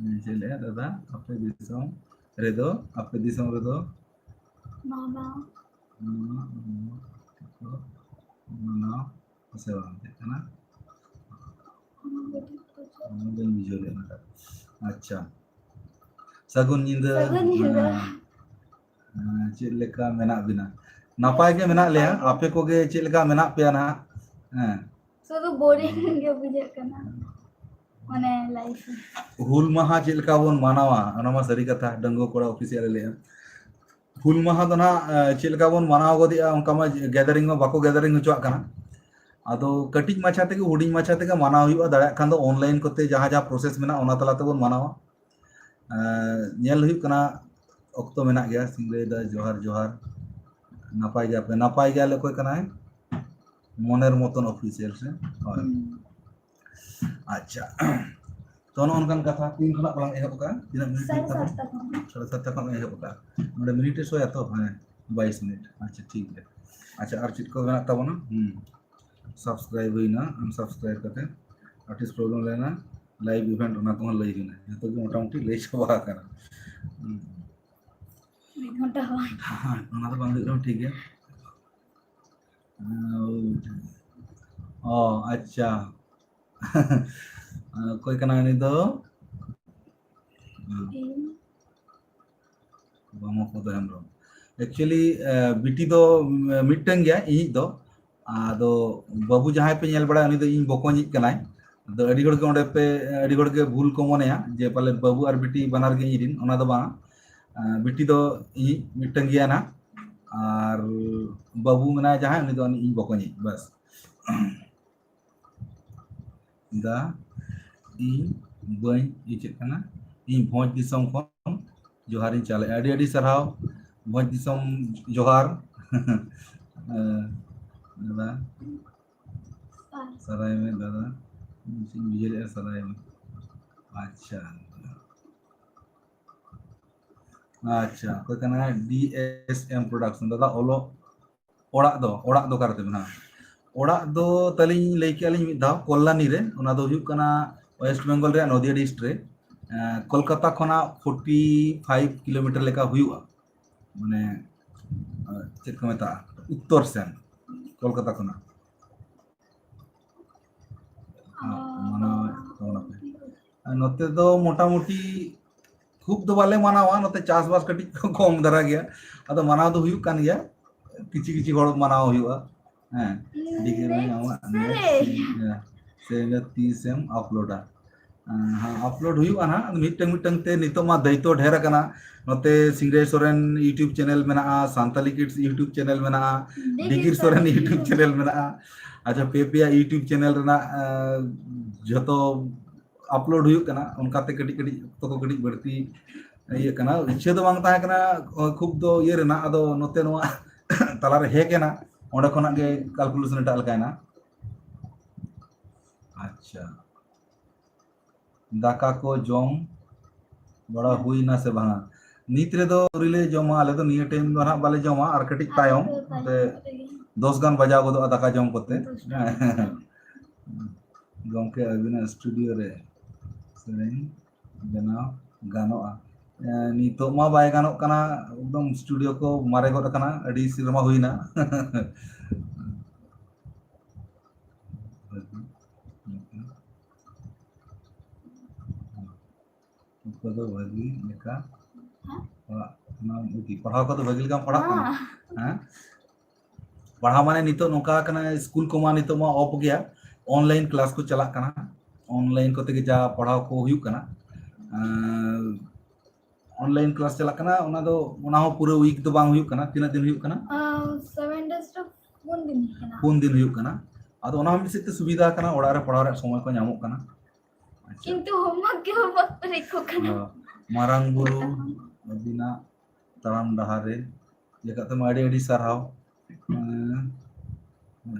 ᱦᱮᱸ, ᱪᱮᱫ ᱞᱟᱹᱭᱟ ᱫᱟᱫᱟ, ᱟᱯᱮ ᱫᱤᱥᱚᱢ ᱨᱮᱫᱚ, ᱟᱯᱮ ᱫᱤᱥᱚᱢ ᱨᱮᱫᱚ ᱵᱟᱵᱟ᱾ ᱢᱟᱱᱟᱣ ᱥᱮ ᱵᱟᱝ ᱪᱮᱫ ᱠᱟᱱᱟ? ᱚᱱᱟ ᱵᱟᱹᱧ ᱵᱩᱡᱷᱟᱹᱣ ᱞᱮᱫ ᱚᱱᱟᱴᱟᱜ᱾ ᱟᱪᱪᱷᱟ, ᱥᱟᱹᱜᱩᱱ ᱧᱤᱫᱟᱹ᱾ ᱥᱟᱹᱜᱩᱱ ᱧᱤᱫᱟᱹ᱾ ᱦᱮᱸ, ᱦᱮᱸ, ᱪᱮᱫ ᱞᱮᱠᱟ ᱢᱮᱱᱟᱜ ᱵᱤᱱᱟ? ᱱᱟᱯᱟᱭ ᱜᱮ ᱢᱮᱱᱟᱜ ᱞᱮᱭᱟ᱾ ᱱᱟᱯᱟᱭ ᱜᱮ᱾ ᱟᱯᱮ ᱠᱚᱜᱮ ᱪᱮᱫ ᱞᱮᱠᱟ ᱢᱮᱱᱟᱜ ᱯᱮᱭᱟ ᱱᱟᱦᱟᱜ? ᱦᱮᱸ᱾ ᱥᱩᱫᱷᱩ ᱵᱳᱨᱤᱝ ᱜᱮ ᱵᱩᱡᱷᱟᱹᱜ ᱠᱟᱱᱟ, ᱢᱟᱱᱮ, ᱞᱟᱭᱤᱯᱷ ᱨᱮ᱾ ᱦᱩᱞ ᱢᱟᱦᱟ ᱪᱮᱫ ᱞᱮᱠᱟ ᱵᱚᱱ ᱢᱟᱱᱟᱣᱟ, ᱚᱱᱟ ᱢᱟ ᱥᱟᱹᱨᱤ ᱠᱟᱛᱷᱟ, ᱰᱟᱺᱜᱩᱣᱟᱹ ᱠᱚᱲᱟ ᱚᱯᱷᱤᱥᱤᱭᱟᱞ ᱮ ᱞᱟᱹᱭᱟ᱾ ᱦᱩᱞ ᱢᱟᱦᱟ ᱫᱚ ᱱᱟᱦᱟᱜ, ᱮ, ᱪᱮᱫ ᱞᱮᱠᱟ ᱵᱚᱱ ᱢᱟᱱᱟᱣ ᱜᱚᱫᱮᱜᱼᱟ, ᱚᱱᱠᱟ ᱢᱟ gathering ᱢᱟ ᱵᱟᱠᱚ gathering ᱦᱚᱪᱚᱣᱟᱜ ᱠᱟᱱᱟ᱾ ᱟᱫᱚ ᱠᱟᱹᱴᱤᱡ ᱢᱟᱪᱷᱟ ᱛᱮᱜᱮ, ᱦᱩᱰᱤᱧ ᱢᱟᱪᱷᱟ ᱛᱮᱜᱮ ᱢᱟᱱᱟᱣ ᱦᱩᱭᱩᱜᱼᱟ᱾ ᱫᱟᱲᱮᱭᱟᱜ ᱠᱷᱟᱱ ᱫᱚ online ᱠᱚᱛᱮ ᱡᱟᱦᱟᱸ ᱡᱟᱦᱟᱸ process ᱢᱮᱱᱟᱜᱼᱟ, ᱚᱱᱟ ᱛᱟᱞᱟ ᱛᱮᱵᱚᱱ ᱢᱟᱱᱟᱣᱟ᱾ ᱮ, ᱧᱮᱞ ᱦᱩᱭᱩᱜ ᱠᱟᱱᱟ, ᱚᱠᱛᱚ ᱢᱮᱱᱟᱜ ᱜᱮᱭᱟ᱾ ᱥᱤᱝᱨᱟᱹᱭ ᱫᱟ, ᱡᱚᱦᱟᱨ, ᱡᱚᱦᱟᱨ᱾ ᱱᱟᱯᱟᱭ ᱜᱮᱭᱟᱯᱮ? ᱱᱟᱯᱟᱭ ᱜᱮᱭᱟᱞᱮ᱾ ᱚᱠᱚᱭ ᱠᱟᱱᱟᱭ? ᱢᱚᱱᱮᱨ ᱢᱚᱛᱚᱱ ᱚᱯᱷᱤᱥᱤᱭᱟᱞ ᱥᱮ᱾ ᱦᱳᱭ᱾ ᱟᱪᱪᱷᱟ, ᱛᱚ ᱱᱚᱜᱼᱚ ᱱᱚᱝᱠᱟᱱ ᱠᱟᱛᱷᱟ᱾ ᱛᱤᱱ ᱠᱷᱚᱱᱟᱜ ᱞᱟᱝ ᱮᱦᱚᱵ ᱠᱟᱜᱼᱟ? ᱛᱤᱱᱟᱹᱜ ᱢᱤᱱᱤᱴ ᱦᱩᱭᱩᱜ ᱛᱟᱵᱚᱱᱟ? ᱥᱟᱲᱮ ᱥᱟᱛᱴᱟ ᱠᱷᱚᱱ ᱞᱟᱝ ᱮᱦᱚᱵ ᱠᱟᱜᱼᱟ᱾ ᱱᱚᱰᱮ ᱢᱤᱱᱤᱴ ᱮ ᱥᱳᱭᱟ ᱛᱚ? ᱦᱮᱸ, ᱵᱟᱭᱤᱥ ᱢᱤᱱᱤᱴ᱾ ᱟᱪᱪᱷᱟ, ᱴᱷᱤᱠ ᱜᱮᱭᱟ᱾ ᱟᱪᱪᱷᱟ, ᱟᱨ ᱪᱮᱫ ᱠᱚ ᱢᱮᱱᱟᱜ ᱛᱟᱵᱚᱱᱟ? ᱦᱩᱸ, ᱥᱟᱵᱥᱠᱨᱟᱭᱤᱵ ᱦᱩᱭᱱᱟ, ᱟᱱᱥᱟᱵᱥᱠᱨᱟᱭᱤᱵ ᱠᱟᱛᱮ ᱟᱨᱴᱤᱥᱴ ᱯᱨᱚᱵᱞᱮᱢ ᱞᱮᱱᱟ, ᱞᱟᱭᱤᱵᱷ ᱤᱵᱷᱮᱱᱴ, ᱚᱱᱟ ᱠᱚᱦᱚᱸ ᱞᱟᱹᱭ ᱦᱩᱭᱱᱟ, ᱡᱚᱛᱚ ᱜᱮ ᱢᱚᱴᱟᱢᱩᱴᱤ ᱞᱟᱹᱭ ᱪᱟᱵᱟ ᱟᱠᱟᱱᱟ᱾ ᱦᱩᱸ᱾ ᱢᱤᱫ ᱜᱷᱚᱱᱴᱟ ᱦᱚᱸ ᱵᱟᱝ᱾ ᱦᱮᱸ, ᱚᱱᱟ ᱫᱚ ᱵᱟᱝ ᱦᱩᱭᱩᱜ ᱨᱮᱦᱚᱸ ᱴᱷᱤᱠ ᱜᱮᱭᱟ᱾ ᱚ, ᱟᱪᱪᱷᱟ᱾ ᱚᱠᱚᱭ ᱠᱟᱱᱟᱭ ᱩᱱᱤ ᱫᱚ? ᱤᱧ᱾ ᱵᱟᱢᱚ ᱯᱚᱫᱚ ᱦᱮᱢᱵᱨᱚᱢ᱾ Actually, ᱵᱤᱴᱤ ᱫᱚ ᱢᱤᱫᱴᱟᱝ ᱜᱮᱭᱟ ᱤᱧᱤᱡ ᱫᱚ᱾ ᱟᱫᱚ ᱵᱟᱹᱵᱩ ᱡᱟᱦᱟᱸᱭ ᱯᱮ ᱧᱮᱞ ᱵᱟᱲᱟᱭᱟ, ᱩᱱᱤ ᱫᱚ ᱤᱧ ᱵᱚᱠᱚᱧᱤᱡ ᱠᱟᱱᱟᱭ᱾ ᱟᱫᱚ ᱟᱹᱰᱤ ᱦᱚᱲ ᱜᱮ ᱚᱸᱰᱮ ᱯᱮ, ᱟᱹᱰᱤ ᱦᱚᱲ ᱜᱮ ᱵᱷᱩᱞ ᱠᱚ ᱢᱚᱱᱮᱭᱟ ᱡᱮ ᱯᱟᱞᱮᱫ ᱵᱟᱹᱵᱩ ᱟᱨ ᱵᱤᱴᱤ ᱵᱟᱱᱟᱨ ᱜᱮ ᱤᱧ ᱨᱤᱱ, ᱚᱱᱟ ᱫᱚ ᱵᱟᱝ᱾ ᱵᱤᱴᱤ ᱫᱚ ᱤᱧᱤᱡ ᱢᱤᱫᱴᱟᱝ ᱜᱮᱭᱟ ᱱᱟ, ᱟᱨ ᱵᱟᱹᱵᱩ ᱢᱮᱱᱟᱭᱟ ᱡᱟᱦᱟᱸᱭ, ᱩᱱᱤ ᱫᱚ ᱤᱧ ᱵᱚᱠᱚᱧᱤᱡ, ᱵᱟᱥ᱾ ᱫᱟ ᱤᱧ ᱵᱟᱹᱧ ᱤᱪᱟᱹᱜ ᱠᱟᱱᱟ, ᱤᱧ ᱵᱷᱚᱸᱡᱽ ᱫᱤᱥᱚᱢ ᱠᱷᱚᱱ ᱡᱚᱦᱟᱨᱤᱧ ᱪᱟᱞᱮᱜᱼᱟ᱾ ᱟᱹᱰᱤ ᱟᱹᱰᱤ ᱥᱟᱨᱦᱟᱣ, ᱵᱷᱚᱸᱡᱽ ᱫᱤᱥᱚᱢ ᱡᱚᱦᱟᱨ᱾ ᱫᱟᱫᱟ, ᱥᱟᱨᱟᱭ ᱢᱮ ᱫᱟᱫᱟ, ᱪᱮᱫ ᱤᱧ ᱵᱩᱡᱷᱟᱹᱣ ᱞᱮᱫᱼᱟ, ᱥᱟᱨᱟᱭ ᱢᱮ᱾ ᱟᱪᱪᱷᱟ, ᱟᱪᱪᱷᱟ, ᱚᱠᱚᱭ ᱠᱟᱱᱟᱭ? D S M Production᱾ ᱫᱟᱫᱟ, ᱚᱞᱚᱜ ᱚᱲᱟᱜ ᱫᱚ, ᱚᱲᱟᱜ ᱫᱚ ᱚᱠᱟ ᱨᱮ ᱛᱟᱵᱮᱱ? ᱦᱮᱸ, ᱚᱲᱟᱜ ᱫᱚ ᱛᱟᱹᱞᱤᱧ ᱞᱟᱹᱭ ᱠᱮᱜᱼᱟ ᱞᱤᱧ ᱢᱤᱫ ᱫᱷᱟᱣ, ᱠᱚᱞᱞᱟᱱᱤ ᱨᱮ, ᱚᱱᱟ ᱫᱚ ᱦᱩᱭᱩᱜ ᱠᱟᱱᱟ ᱳᱭᱮᱥᱴ ᱵᱮᱝᱜᱚᱞ ᱨᱮᱭᱟᱜ ᱱᱚᱫᱤᱭᱟ ᱰᱤᱥᱴᱨᱤᱠᱴ ᱨᱮ᱾ ᱮᱸ, ᱠᱳᱞᱠᱟᱛᱟ ᱠᱷᱚᱱᱟᱜ forty five ᱠᱤᱞᱳᱢᱤᱴᱟᱨ ᱞᱮᱠᱟ ᱦᱩᱭᱩᱜᱼᱟ, ᱢᱟᱱᱮ, ᱮᱸ, ᱪᱮᱫ ᱠᱚ ᱢᱮᱛᱟᱜᱼᱟ, ᱩᱛᱛᱚᱨ ᱥᱮᱱ ᱠᱳᱞᱠᱟᱛᱟ ᱠᱷᱚᱱᱟᱜ᱾ ᱢᱟᱱᱟᱣ ᱛᱟᱵᱚᱱᱟᱯᱮ᱾ ᱟᱨ ᱱᱚᱛᱮ ᱫᱚ ᱢᱚᱴᱟᱢᱩᱴᱤ ᱠᱷᱩᱵ ᱫᱚ ᱵᱟᱞᱮ ᱢᱟᱱᱟᱣᱟ, ᱱᱚᱛᱮ ᱪᱟᱥᱵᱟᱥ ᱠᱟᱹᱴᱤᱡ ᱠᱚᱢ ᱫᱷᱟᱨᱟ ᱜᱮᱭᱟ, ᱟᱫᱚ ᱢᱟᱱᱟᱣ ᱫᱚ ᱦᱩᱭᱩᱜ ᱠᱟᱱ ᱜᱮᱭᱟ, ᱠᱤᱪᱷᱩ ᱠᱤᱪᱷᱩ ᱦᱚᱲ ᱢᱟᱱᱟᱣ ᱦᱩᱭᱩᱜᱼᱟ᱾ ᱦᱮᱸ, ᱟᱹᱰᱤ ᱜᱮ ᱱᱟᱭ ᱟᱢᱟᱜ ᱱᱮᱠᱥᱴ ᱥᱮᱨᱮᱧ᱾ ᱥᱮᱨᱮᱧ ᱫᱚ ᱛᱤᱥᱮᱢ ᱟᱯᱞᱳᱰᱟ? ᱦᱮᱸ, ᱟᱯᱞᱳᱰ ᱦᱩᱭᱩᱜᱼᱟ ᱱᱟᱦᱟᱜ, ᱢᱤᱫᱴᱟᱝ ᱢᱤᱫᱴᱟᱝ ᱛᱮ᱾ ᱱᱤᱛᱚᱜ ᱢᱟ ᱫᱟᱭᱤᱛᱛᱚ ᱰᱷᱮᱨ ᱟᱠᱟᱱᱟ, ᱱᱚᱛᱮ ᱥᱤᱝᱨᱟᱹᱭ ᱥᱚᱨᱮᱱ YouTube ᱪᱮᱱᱮᱞ ᱢᱮᱱᱟᱜᱼᱟ, ᱥᱟᱱᱛᱟᱞᱤ ᱠᱤᱰᱥ YouTube ᱪᱮᱱᱮᱞ ᱢᱮᱱᱟᱜᱼᱟ, Digir Digir Soren Soren YouTube YouTube channel ᱢᱮᱱᱟᱜᱼᱟ᱾ ᱟᱪᱪᱷᱟ, ᱯᱮ ᱯᱮᱭᱟ YouTube ᱪᱮᱱᱮᱞ ᱨᱮᱱᱟᱜ, ᱮᱸ, ᱡᱷᱚᱛᱚ ᱟᱯᱞᱳᱰ ᱦᱩᱭᱩᱜ ᱠᱟᱱᱟ, ᱚᱱᱠᱟᱛᱮ ᱠᱟᱹᱴᱤᱡ ᱠᱟᱹᱴᱤᱡ ᱚᱠᱛᱚ ᱠᱚ ᱠᱟᱹᱴᱤᱡ ᱵᱟᱹᱲᱛᱤ ᱤᱭᱟᱹᱜ ᱠᱟᱱᱟ᱾ ᱤᱪᱪᱷᱟᱹ ᱫᱚ ᱵᱟᱝ ᱛᱟᱦᱮᱸ ᱠᱟᱱᱟ ᱠᱷᱩᱵ ᱫᱚ ᱤᱭᱟᱹ ᱨᱮᱱᱟᱜ, ᱟᱫᱚ ᱱᱚᱛᱮ ᱱᱚᱣᱟ ᱛᱟᱞᱟᱨᱮ ᱦᱮᱡ ᱮᱱᱟ, ᱚᱸᱰᱮ ᱠᱷᱚᱱᱟᱜ ᱜᱮ ᱠᱟᱞᱠᱩᱞᱮᱥᱚᱱ ᱮᱴᱟᱜ ᱞᱮᱠᱟᱭᱮᱱᱟ᱾ ᱟᱪᱪᱷᱟ, ᱫᱟᱠᱟ ᱠᱚ ᱡᱚᱢ ᱵᱟᱲᱟ ᱦᱩᱭᱱᱟ ᱥᱮ ᱵᱟᱝᱟ? ᱱᱤᱛ ᱨᱮᱫᱚ ᱟᱹᱣᱨᱤ ᱞᱮ ᱡᱚᱢᱟ, ᱟᱞᱮ ᱫᱚ ᱱᱤᱭᱟᱹ ᱴᱟᱭᱤᱢ ᱫᱚ ᱱᱟᱦᱟᱜ ᱵᱟᱞᱮ ᱡᱚᱢᱟ, ᱟᱨ ᱠᱟᱹᱴᱤᱡ ᱛᱟᱭᱚᱢ ᱛᱮ ᱫᱚᱥ ᱜᱟᱱ ᱵᱟᱡᱟᱣ ᱜᱚᱫᱚᱜᱼᱟ ᱫᱟᱠᱟ ᱡᱚᱢ ᱠᱚᱛᱮ᱾ ᱫᱚᱥ ᱴᱟ᱾ ᱜᱚᱢᱠᱮ, ᱟᱹᱵᱤᱱᱟᱜ ᱥᱴᱩᱰᱤᱭᱳ ᱨᱮ ᱥᱮᱨᱮᱧ ᱵᱮᱱᱟᱣ ᱜᱟᱱᱚᱜᱼᱟ? ᱮᱸ, ᱱᱤᱛᱚᱜ ᱢᱟ ᱵᱟᱭ ᱜᱟᱱᱚᱜ ᱠᱟᱱᱟ, ᱮᱠᱫᱚᱢ ᱥᱴᱩᱰᱤᱭᱳ ᱠᱚ ᱢᱟᱨᱮ ᱜᱚᱫ ᱟᱠᱟᱱᱟ, ᱟᱹᱰᱤ ᱥᱮᱨᱢᱟ ᱦᱩᱭᱱᱟ᱾ ᱚᱠᱟ ᱫᱚ ᱵᱷᱟᱹᱜᱤ ᱞᱮᱠᱟ ᱯᱟᱲᱦᱟᱜ ᱠᱟᱱᱟ, ᱯᱟᱲᱦᱟᱣ ᱠᱚᱫᱚ ᱵᱷᱟᱹᱜᱤ ᱞᱮᱠᱟᱢ ᱯᱟᱲᱦᱟᱜ ᱠᱟᱱᱟ? ᱦᱮᱸ᱾ ᱦᱮᱸ? ᱯᱟᱲᱦᱟᱣ ᱢᱟᱱᱮ ᱱᱤᱛᱚᱜ ᱱᱚᱝᱠᱟ ᱠᱟᱱᱟ, ᱥᱠᱩᱞ ᱠᱚᱢᱟ ᱱᱤᱛᱚᱜ ᱢᱟ ᱚᱯᱷ ᱜᱮᱭᱟ, ᱚᱱᱞᱟᱭᱤᱱ ᱠᱞᱟᱥ ᱠᱚ ᱪᱟᱞᱟᱜ ᱠᱟᱱᱟ, ᱚᱱᱞᱟᱭᱤᱱ ᱠᱚᱛᱮ ᱜᱮ ᱡᱟ ᱯᱟᱲᱦᱟᱣ ᱠᱚ ᱦᱩᱭᱩᱜ ᱠᱟᱱᱟ᱾ ᱟᱨ ᱚᱱᱞᱟᱭᱤᱱ ᱠᱞᱟᱥ ᱪᱟᱞᱟᱜ ᱠᱟᱱᱟ, ᱚᱱᱟ ᱫᱚ, ᱚᱱᱟ ᱦᱚᱸ ᱯᱩᱨᱟᱹ ᱣᱤᱠ ᱫᱚ ᱵᱟᱝ ᱦᱩᱭᱩᱜ ᱠᱟᱱᱟ᱾ ᱛᱤᱱᱟᱹᱜ ᱫᱤᱱ ᱦᱩᱭᱩᱜ ᱠᱟᱱᱟ? ᱥᱮᱵᱷᱮᱱ ᱰᱮᱡ ᱫᱚ ᱯᱩᱱ ᱫᱤᱱ ᱦᱩᱭᱩᱜ ᱠᱟᱱᱟ᱾ ᱯᱩᱱ ᱫᱤᱱ ᱦᱩᱭᱩᱜ ᱠᱟᱱᱟ᱾ ᱟᱫᱚ ᱚᱱᱟ ᱦᱚᱸ ᱢᱤᱫ ᱥᱮᱫ ᱛᱮ ᱥᱩᱵᱤᱫᱷᱟ ᱠᱟᱱᱟ, ᱚᱲᱟᱜ ᱨᱮ ᱯᱟᱲᱦᱟᱣ ᱨᱮᱭᱟᱜ ᱥᱚᱢᱚᱭ ᱠᱚ ᱧᱟᱢᱚᱜ ᱠᱟᱱᱟ᱾ ᱟᱪᱪᱷᱟ᱾ ᱠᱤᱱᱛᱩ ᱦᱳᱢᱣᱟᱨᱠ ᱜᱮ ᱦᱳᱢᱣᱟᱨᱠ ᱯᱮᱨᱮᱡ ᱠᱚᱜ ᱠᱟᱱᱟ᱾ ᱦᱚᱸ, ᱢᱟᱨᱟᱝ ᱵᱩᱨᱩ, ᱟᱹᱵᱤᱱᱟᱜ ᱛᱟᱲᱟᱢ ᱰᱟᱦᱟᱨ ᱨᱮ ᱤᱭᱟᱹ ᱠᱟᱜ ᱛᱟᱢᱟ, ᱟᱹᱰᱤ ᱟᱹᱰᱤ ᱥᱟᱨᱦᱟᱣ᱾ ᱮᱸ,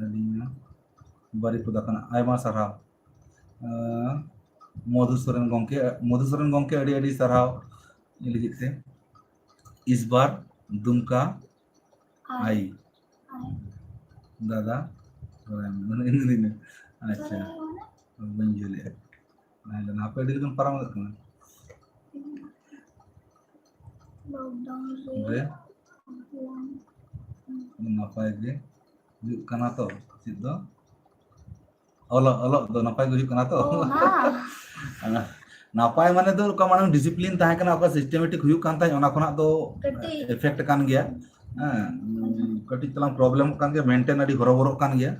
ᱟᱹᱰᱤ ᱵᱟᱹᱨᱤᱯᱟᱫᱟ ᱠᱷᱚᱱᱟᱜ ᱟᱭᱢᱟ ᱥᱟᱨᱦᱟᱣ᱾ ᱮᱸ, ᱢᱚᱫᱷᱩ ᱥᱚᱨᱮᱱ ᱜᱚᱢᱠᱮ, ᱢᱚᱫᱷᱩ ᱥᱚᱨᱮᱱ ᱜᱚᱢᱠᱮ, ᱟᱹᱰᱤ ᱟᱹᱰᱤ ᱥᱟᱨᱦᱟᱣ ᱞᱟᱹᱜᱤᱫ ᱛᱮ᱾ ᱤᱥᱵᱟᱨ ᱫᱩᱢᱠᱟ ᱟᱭ᱾ ᱫᱟᱫᱟ, ᱢᱟᱱᱮ ᱤᱧ ᱫᱚ ᱤᱧ ᱫᱚ᱾ ᱟᱪᱪᱷᱟ, ᱵᱟᱹᱧ ᱵᱩᱡᱷᱟᱹᱣ ᱞᱮᱫᱼᱟ᱾ ᱛᱟᱦᱞᱮ ᱦᱟᱯᱮ, ᱟᱹᱰᱤ ᱞᱮᱠᱟᱱ ᱯᱟᱨᱚᱢ ᱜᱚᱫᱚᱜ ᱠᱟᱱᱟ᱾ ᱞᱚᱠᱰᱟᱣᱩᱱ ᱨᱮ ᱨᱮ ᱱᱟᱯᱟᱭ ᱜᱮ ᱦᱩᱭᱩᱜ ᱠᱟᱱᱟ ᱛᱚ, ᱪᱮᱫ ᱫᱚ? ᱚᱞᱚᱜ, ᱚᱞᱚᱜ ᱫᱚ ᱱᱟᱯᱟᱭ ᱜᱮ ᱦᱩᱭᱩᱜ ᱠᱟᱱᱟ ᱛᱚ? ᱚ, ᱦᱮᱸ᱾ ᱱᱟᱯᱟᱭ ᱢᱟᱱᱮ ᱫᱚ ᱚᱠᱟ ᱢᱟᱲᱟᱝ ᱰᱤᱥᱤᱯᱞᱤᱱ ᱛᱟᱦᱮᱸ ᱠᱟᱱᱟ, ᱚᱠᱟ ᱥᱤᱥᱴᱮᱢᱮᱴᱤᱠ ᱦᱩᱭᱩᱜ ᱠᱟᱱ ᱛᱟᱦᱮᱸᱫ, ᱚᱱᱟ ᱠᱷᱚᱱᱟᱜ ᱫᱚ ᱠᱟᱹᱴᱤᱡ ᱮᱯᱷᱮᱠᱴ ᱠᱟᱱ ᱜᱮᱭᱟ᱾ ᱦᱮᱸ, ᱠᱟᱹᱴᱤᱡ ᱛᱟᱞᱟᱝ ᱯᱨᱚᱵᱞᱮᱢᱚᱜ ᱠᱟᱱ ᱜᱮᱭᱟ, ᱢᱮᱱᱴᱮᱱ ᱟᱹᱰᱤ ᱦᱚᱨᱚᱵᱚᱨᱚᱜ ᱠᱟᱱ ᱜᱮᱭᱟ᱾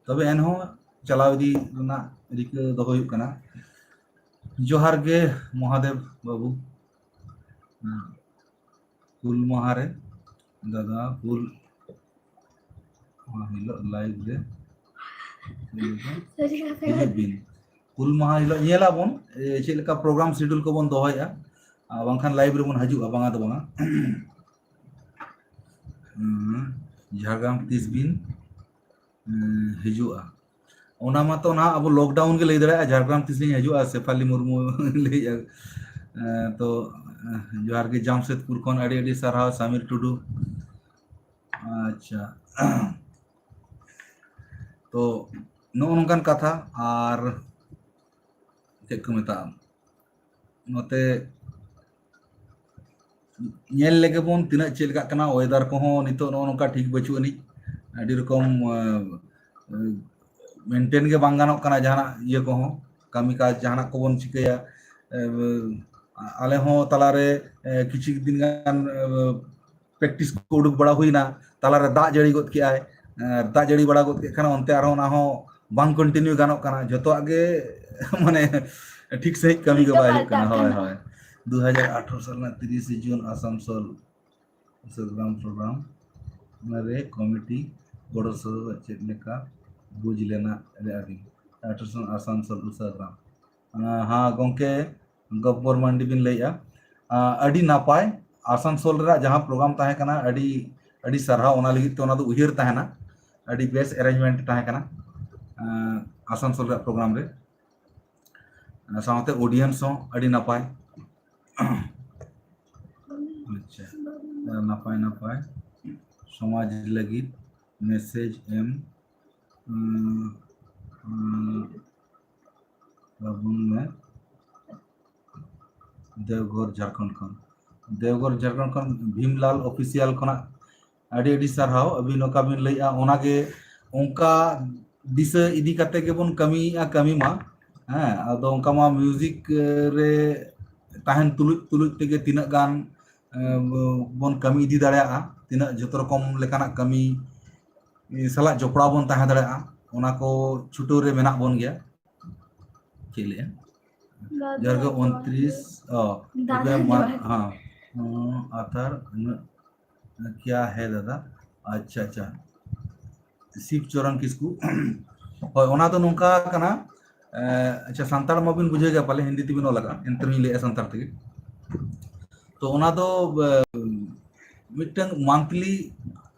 ᱛᱚᱵᱮ ᱮᱱᱦᱚᱸ ᱪᱟᱞᱟᱣ ᱤᱫᱤ ᱨᱮᱱᱟᱜ ᱨᱤᱠᱟᱹ ᱫᱚᱦᱚ ᱦᱩᱭᱩᱜ ᱠᱟᱱᱟ᱾ ᱡᱚᱦᱟᱨ ᱜᱮ ᱢᱚᱦᱟᱫᱮᱵ ᱵᱟᱹᱵᱩ᱾ ᱦᱮᱸ᱾ ᱦᱩᱞ ᱢᱟᱦᱟ ᱨᱮ ᱫᱟᱫᱟ, ᱦᱩᱞ ᱢᱟᱦᱟ ᱦᱤᱞᱳᱜ ᱞᱟᱭᱤᱵᱷ ᱨᱮ ᱥᱟᱹᱨᱤ ᱠᱟᱛᱷᱟ ᱦᱤᱡᱩᱜ ᱵᱤᱱ᱾ ᱦᱩᱞ ᱢᱟᱦᱟ ᱦᱤᱞᱳᱜ ᱧᱮᱞᱟᱵᱚᱱ, ᱮ, ᱪᱮᱫ ᱞᱮᱠᱟ ᱯᱨᱳᱜᱨᱟᱢ ᱥᱤᱰᱩᱞ ᱠᱚᱵᱚᱱ ᱫᱚᱦᱚᱭᱟ, ᱟᱨ ᱵᱟᱝᱠᱷᱟᱱ ᱞᱟᱭᱤᱵᱷ ᱨᱮᱵᱚᱱ ᱦᱤᱡᱩᱜᱼᱟ, ᱵᱟᱝᱟ ᱫᱚ ᱵᱟᱝᱟ᱾ ᱦᱩᱸ᱾ ᱡᱷᱟᱲᱜᱨᱟᱢ ᱛᱤᱥ ᱵᱤᱱ ᱦᱤᱡᱩᱜᱼᱟ? ᱚᱱᱟ ᱢᱟᱛᱚ ᱱᱟᱦᱟᱜ ᱟᱵᱚ ᱞᱚᱠᱰᱟᱣᱩᱱ ᱜᱮ ᱞᱟᱹᱭ ᱫᱟᱲᱮᱭᱟᱜᱼᱟ, ᱡᱷᱟᱲᱜᱨᱟᱢ ᱛᱤᱥ ᱞᱤᱧ ᱦᱤᱡᱩᱜᱼᱟ, ᱥᱮᱯᱷᱟᱞᱤ ᱢᱩᱨᱢᱩ ᱞᱟᱹᱭᱮᱫᱼᱟ᱾ ᱛᱚ ᱡᱚᱦᱟᱨ ᱜᱮ ᱡᱟᱢᱥᱮᱫᱽᱯᱩᱨ ᱠᱷᱚᱱ ᱟᱹᱰᱤ ᱟᱹᱰᱤ ᱥᱟᱨᱦᱟᱣ ᱥᱟᱢᱤᱨ ᱴᱩᱰᱩ᱾ ᱟᱪᱪᱷᱟ, ᱛᱚ ᱱᱚᱜᱼᱚ ᱱᱚᱝᱠᱟᱱ ᱠᱟᱛᱷᱟ᱾ ᱟᱨ ᱪᱮᱫ ᱠᱚ ᱢᱮᱛᱟᱜᱼᱟ, ᱱᱚᱛᱮ ᱧᱮᱞ ᱞᱮᱜᱮ ᱵᱚᱱ ᱛᱤᱱᱟᱹᱜ ᱪᱮᱫ ᱞᱮᱠᱟᱜ ᱠᱟᱱᱟ᱾ ᱚᱭᱮᱫᱟᱨ ᱠᱚᱦᱚᱸ ᱱᱤᱛᱚᱜ ᱱᱚᱜᱼᱚ ᱱᱚᱝᱠᱟ ᱴᱷᱤᱠ ᱵᱟᱹᱪᱩᱜ ᱟᱹᱱᱤᱡ, ᱟᱹᱰᱤ ᱨᱚᱠᱚᱢ ᱢᱮᱱᱴᱮᱱ ᱜᱮ ᱵᱟᱝ ᱜᱟᱱᱚᱜ ᱠᱟᱱᱟ ᱡᱟᱦᱟᱱᱟᱜ ᱤᱭᱟᱹ ᱠᱚᱦᱚᱸ, ᱠᱟᱹᱢᱤ ᱠᱟᱡᱽ ᱡᱟᱦᱟᱱᱟᱜ ᱠᱚᱵᱚᱱ ᱪᱤᱠᱟᱹᱭᱟ᱾ ᱟᱞᱮ ᱦᱚᱸ ᱛᱟᱞᱟᱨᱮ ᱠᱤᱪᱷᱩ ᱫᱤᱱ ᱜᱟᱱ ᱯᱨᱮᱠᱴᱤᱥ ᱠᱚ ᱩᱰᱩᱠ ᱵᱟᱲᱟ ᱦᱩᱭᱱᱟ, ᱛᱟᱞᱟᱨᱮ ᱫᱟᱜ ᱡᱟᱹᱲᱤ ᱜᱚᱫ ᱠᱮᱜᱼᱟᱭ᱾ ᱫᱟᱜ ᱡᱟᱹᱲᱤ ᱵᱟᱲᱟ ᱜᱚᱫ ᱠᱮᱫ ᱠᱷᱟᱱ ᱚᱱᱛᱮ ᱟᱨᱦᱚᱸ ᱚᱱᱟ ᱦᱚᱸ ᱵᱟᱝ ᱠᱚᱱᱴᱤᱱᱤᱭᱩ ᱜᱟᱱᱚᱜ ᱠᱟᱱᱟ᱾ ᱡᱚᱛᱚᱣᱟᱜ ᱜᱮ ᱢᱟᱱᱮ ᱴᱷᱤᱠ ᱥᱟᱺᱦᱤᱡ ᱠᱟᱹᱢᱤ ᱜᱮ ᱵᱟᱭ ᱦᱩᱭᱩᱜ ᱠᱟᱱᱟ᱾ ᱦᱳᱭ, ᱦᱳᱭ᱾ ᱫᱩ ᱦᱟᱡᱟᱨ ᱟᱴᱷᱨᱚ ᱥᱟᱞ ᱨᱮᱱᱟᱜ ᱛᱤᱨᱤᱥᱮ ᱡᱩᱱ ᱟᱥᱟᱱᱥᱳᱞ ᱥᱟᱹᱫᱽᱜᱨᱟᱢ ᱯᱨᱳᱜᱨᱟᱢ ᱨᱮ ᱠᱚᱢᱤᱴᱤ ᱜᱚᱲᱚ ᱥᱚᱦᱚ ᱪᱮᱫ ᱞᱮᱠᱟ ᱵᱩᱡᱽ ᱞᱮᱱᱟ ᱞᱮ ᱟᱹᱵᱤᱱ? ᱟᱴᱷᱨᱚᱥᱚ ᱟᱥᱟᱱᱥᱳᱞ ᱩᱥᱟᱹᱨᱟ᱾ ᱦᱮᱸ ᱜᱚᱢᱠᱮ, ᱜᱚᱵᱵᱚᱨ ᱢᱟᱱᱰᱤ ᱵᱤᱱ ᱞᱟᱹᱭᱮᱜᱼᱟ᱾ ᱟᱹᱰᱤ ᱱᱟᱯᱟᱭ, ᱟᱥᱟᱱᱥᱳᱞ ᱨᱮᱱᱟᱜ ᱡᱟᱦᱟᱸ ᱯᱨᱳᱜᱨᱟᱢ ᱛᱟᱦᱮᱸ ᱠᱟᱱᱟ, ᱟᱹᱰᱤ ᱟᱹᱰᱤ ᱥᱟᱨᱦᱟᱣ᱾ ᱚᱱᱟ ᱞᱟᱹᱜᱤᱫ ᱛᱮ ᱚᱱᱟ ᱫᱚ ᱩᱭᱦᱟᱹᱨ ᱛᱟᱦᱮᱱᱟ, ᱟᱹᱰᱤ ᱵᱮᱥ ᱮᱨᱮᱧᱡᱽᱢᱮᱱᱴ ᱛᱟᱦᱮᱸ ᱠᱟᱱᱟ ᱟᱥᱟᱱᱥᱳᱞ ᱨᱮᱭᱟᱜ ᱯᱨᱳᱜᱨᱟᱢ ᱨᱮ᱾ ᱥᱟᱶᱛᱮ ᱚᱰᱤᱭᱮᱱᱥ ᱦᱚᱸ ᱟᱹᱰᱤ ᱱᱟᱯᱟᱭ᱾ ᱟᱪᱪᱷᱟ, ᱱᱟᱯᱟᱭ ᱱᱟᱯᱟᱭ ᱥᱚᱢᱟᱡᱽ ᱞᱟᱹᱜᱤᱫ ᱢᱮᱥᱮᱡᱽ ᱮᱢ ᱛᱟᱵᱚᱱ ᱢᱮ᱾ ᱫᱮᱣᱜᱷᱚᱨ ᱡᱷᱟᱲᱠᱷᱚᱸᱰ ᱠᱷᱚᱱ, ᱫᱮᱣᱜᱷᱚᱨ ᱡᱷᱟᱲᱠᱷᱚᱸᱰ ᱠᱷᱚᱱ ᱵᱷᱤᱢᱞᱟᱞ ᱚᱯᱷᱤᱥᱤᱭᱟᱞ ᱠᱷᱚᱱᱟᱜ ᱟᱹᱰᱤ ᱟᱹᱰᱤ ᱥᱟᱨᱦᱟᱣ᱾ ᱟᱹᱵᱤᱱ ᱚᱠᱟ ᱵᱤᱱ ᱞᱟᱹᱭᱮᱜᱼᱟ, ᱚᱱᱟᱜᱮ ᱚᱱᱠᱟ ᱫᱤᱥᱟᱹ ᱤᱫᱤ ᱠᱟᱛᱮ ᱜᱮᱵᱚᱱ ᱠᱟᱹᱢᱤᱭᱮᱜᱼᱟ, ᱠᱟᱹᱢᱤ ᱢᱟ᱾ ᱦᱮᱸ, ᱟᱫᱚ ᱚᱱᱠᱟ ᱢᱟ ᱢᱤᱭᱩᱡᱤᱠ ᱨᱮ ᱛᱟᱦᱮᱱ ᱛᱩᱞᱩᱡ ᱛᱩᱞᱩᱡ ᱛᱮᱜᱮ ᱛᱤᱱᱟᱹᱜ ᱜᱟᱱ ᱵᱚᱱ ᱠᱟᱹᱢᱤ ᱤᱫᱤ ᱫᱟᱲᱮᱭᱟᱜᱼᱟ, ᱛᱤᱱᱟᱹᱜ ᱡᱚᱛᱚ ᱨᱚᱠᱚᱢ ᱞᱮᱠᱟᱱᱟᱜ ᱠᱟᱹᱢᱤ ᱥᱟᱞᱟᱜ ᱡᱚᱯᱲᱟᱣ ᱵᱚᱱ ᱛᱟᱦᱮᱸ ᱫᱟᱲᱮᱭᱟᱜᱼᱟ, ᱚᱱᱟ ᱠᱚ ᱪᱷᱩᱴᱟᱹᱣ ᱨᱮ ᱢᱮᱱᱟᱜ ᱵᱚᱱ ᱜᱮᱭᱟ᱾ ᱪᱮᱫ ᱞᱟᱹᱭᱟ? ᱡᱟᱦᱟᱸ ᱨᱮ ᱩᱱᱛᱨᱤᱥ, ᱚ, ᱦᱮᱸ, ᱟᱛᱟᱨ ᱩᱱᱟᱹᱜ ᱠᱭᱟ ᱦᱮ ᱫᱟᱫᱟ? ᱟᱪᱪᱷᱟ, ᱟᱪᱪᱷᱟ, ᱥᱤᱵ ᱪᱚᱨᱚᱱ ᱠᱤᱥᱠᱩ᱾ ᱦᱳᱭ, ᱚᱱᱟ ᱫᱚ ᱱᱚᱝᱠᱟ ᱠᱟᱱᱟ᱾ ᱟᱪᱪᱷᱟ, ᱥᱟᱱᱛᱟᱲ ᱢᱟᱵᱤᱱ ᱵᱩᱡᱷᱟᱹᱣ ᱜᱮᱭᱟ ᱯᱟᱞᱮ, ᱦᱤᱱᱫᱤ ᱛᱮᱵᱤᱱ ᱚᱞ ᱟᱠᱟᱫᱼᱟ, ᱮᱱᱛᱮ ᱨᱮᱦᱚᱸ ᱞᱟᱹᱭᱮᱫᱼᱟ ᱥᱟᱱᱛᱟᱲ ᱛᱮᱜᱮ᱾ ᱛᱚ ᱚᱱᱟ ᱫᱚ ᱢᱤᱫᱴᱟᱝ ᱢᱟᱱᱛᱷᱞᱤ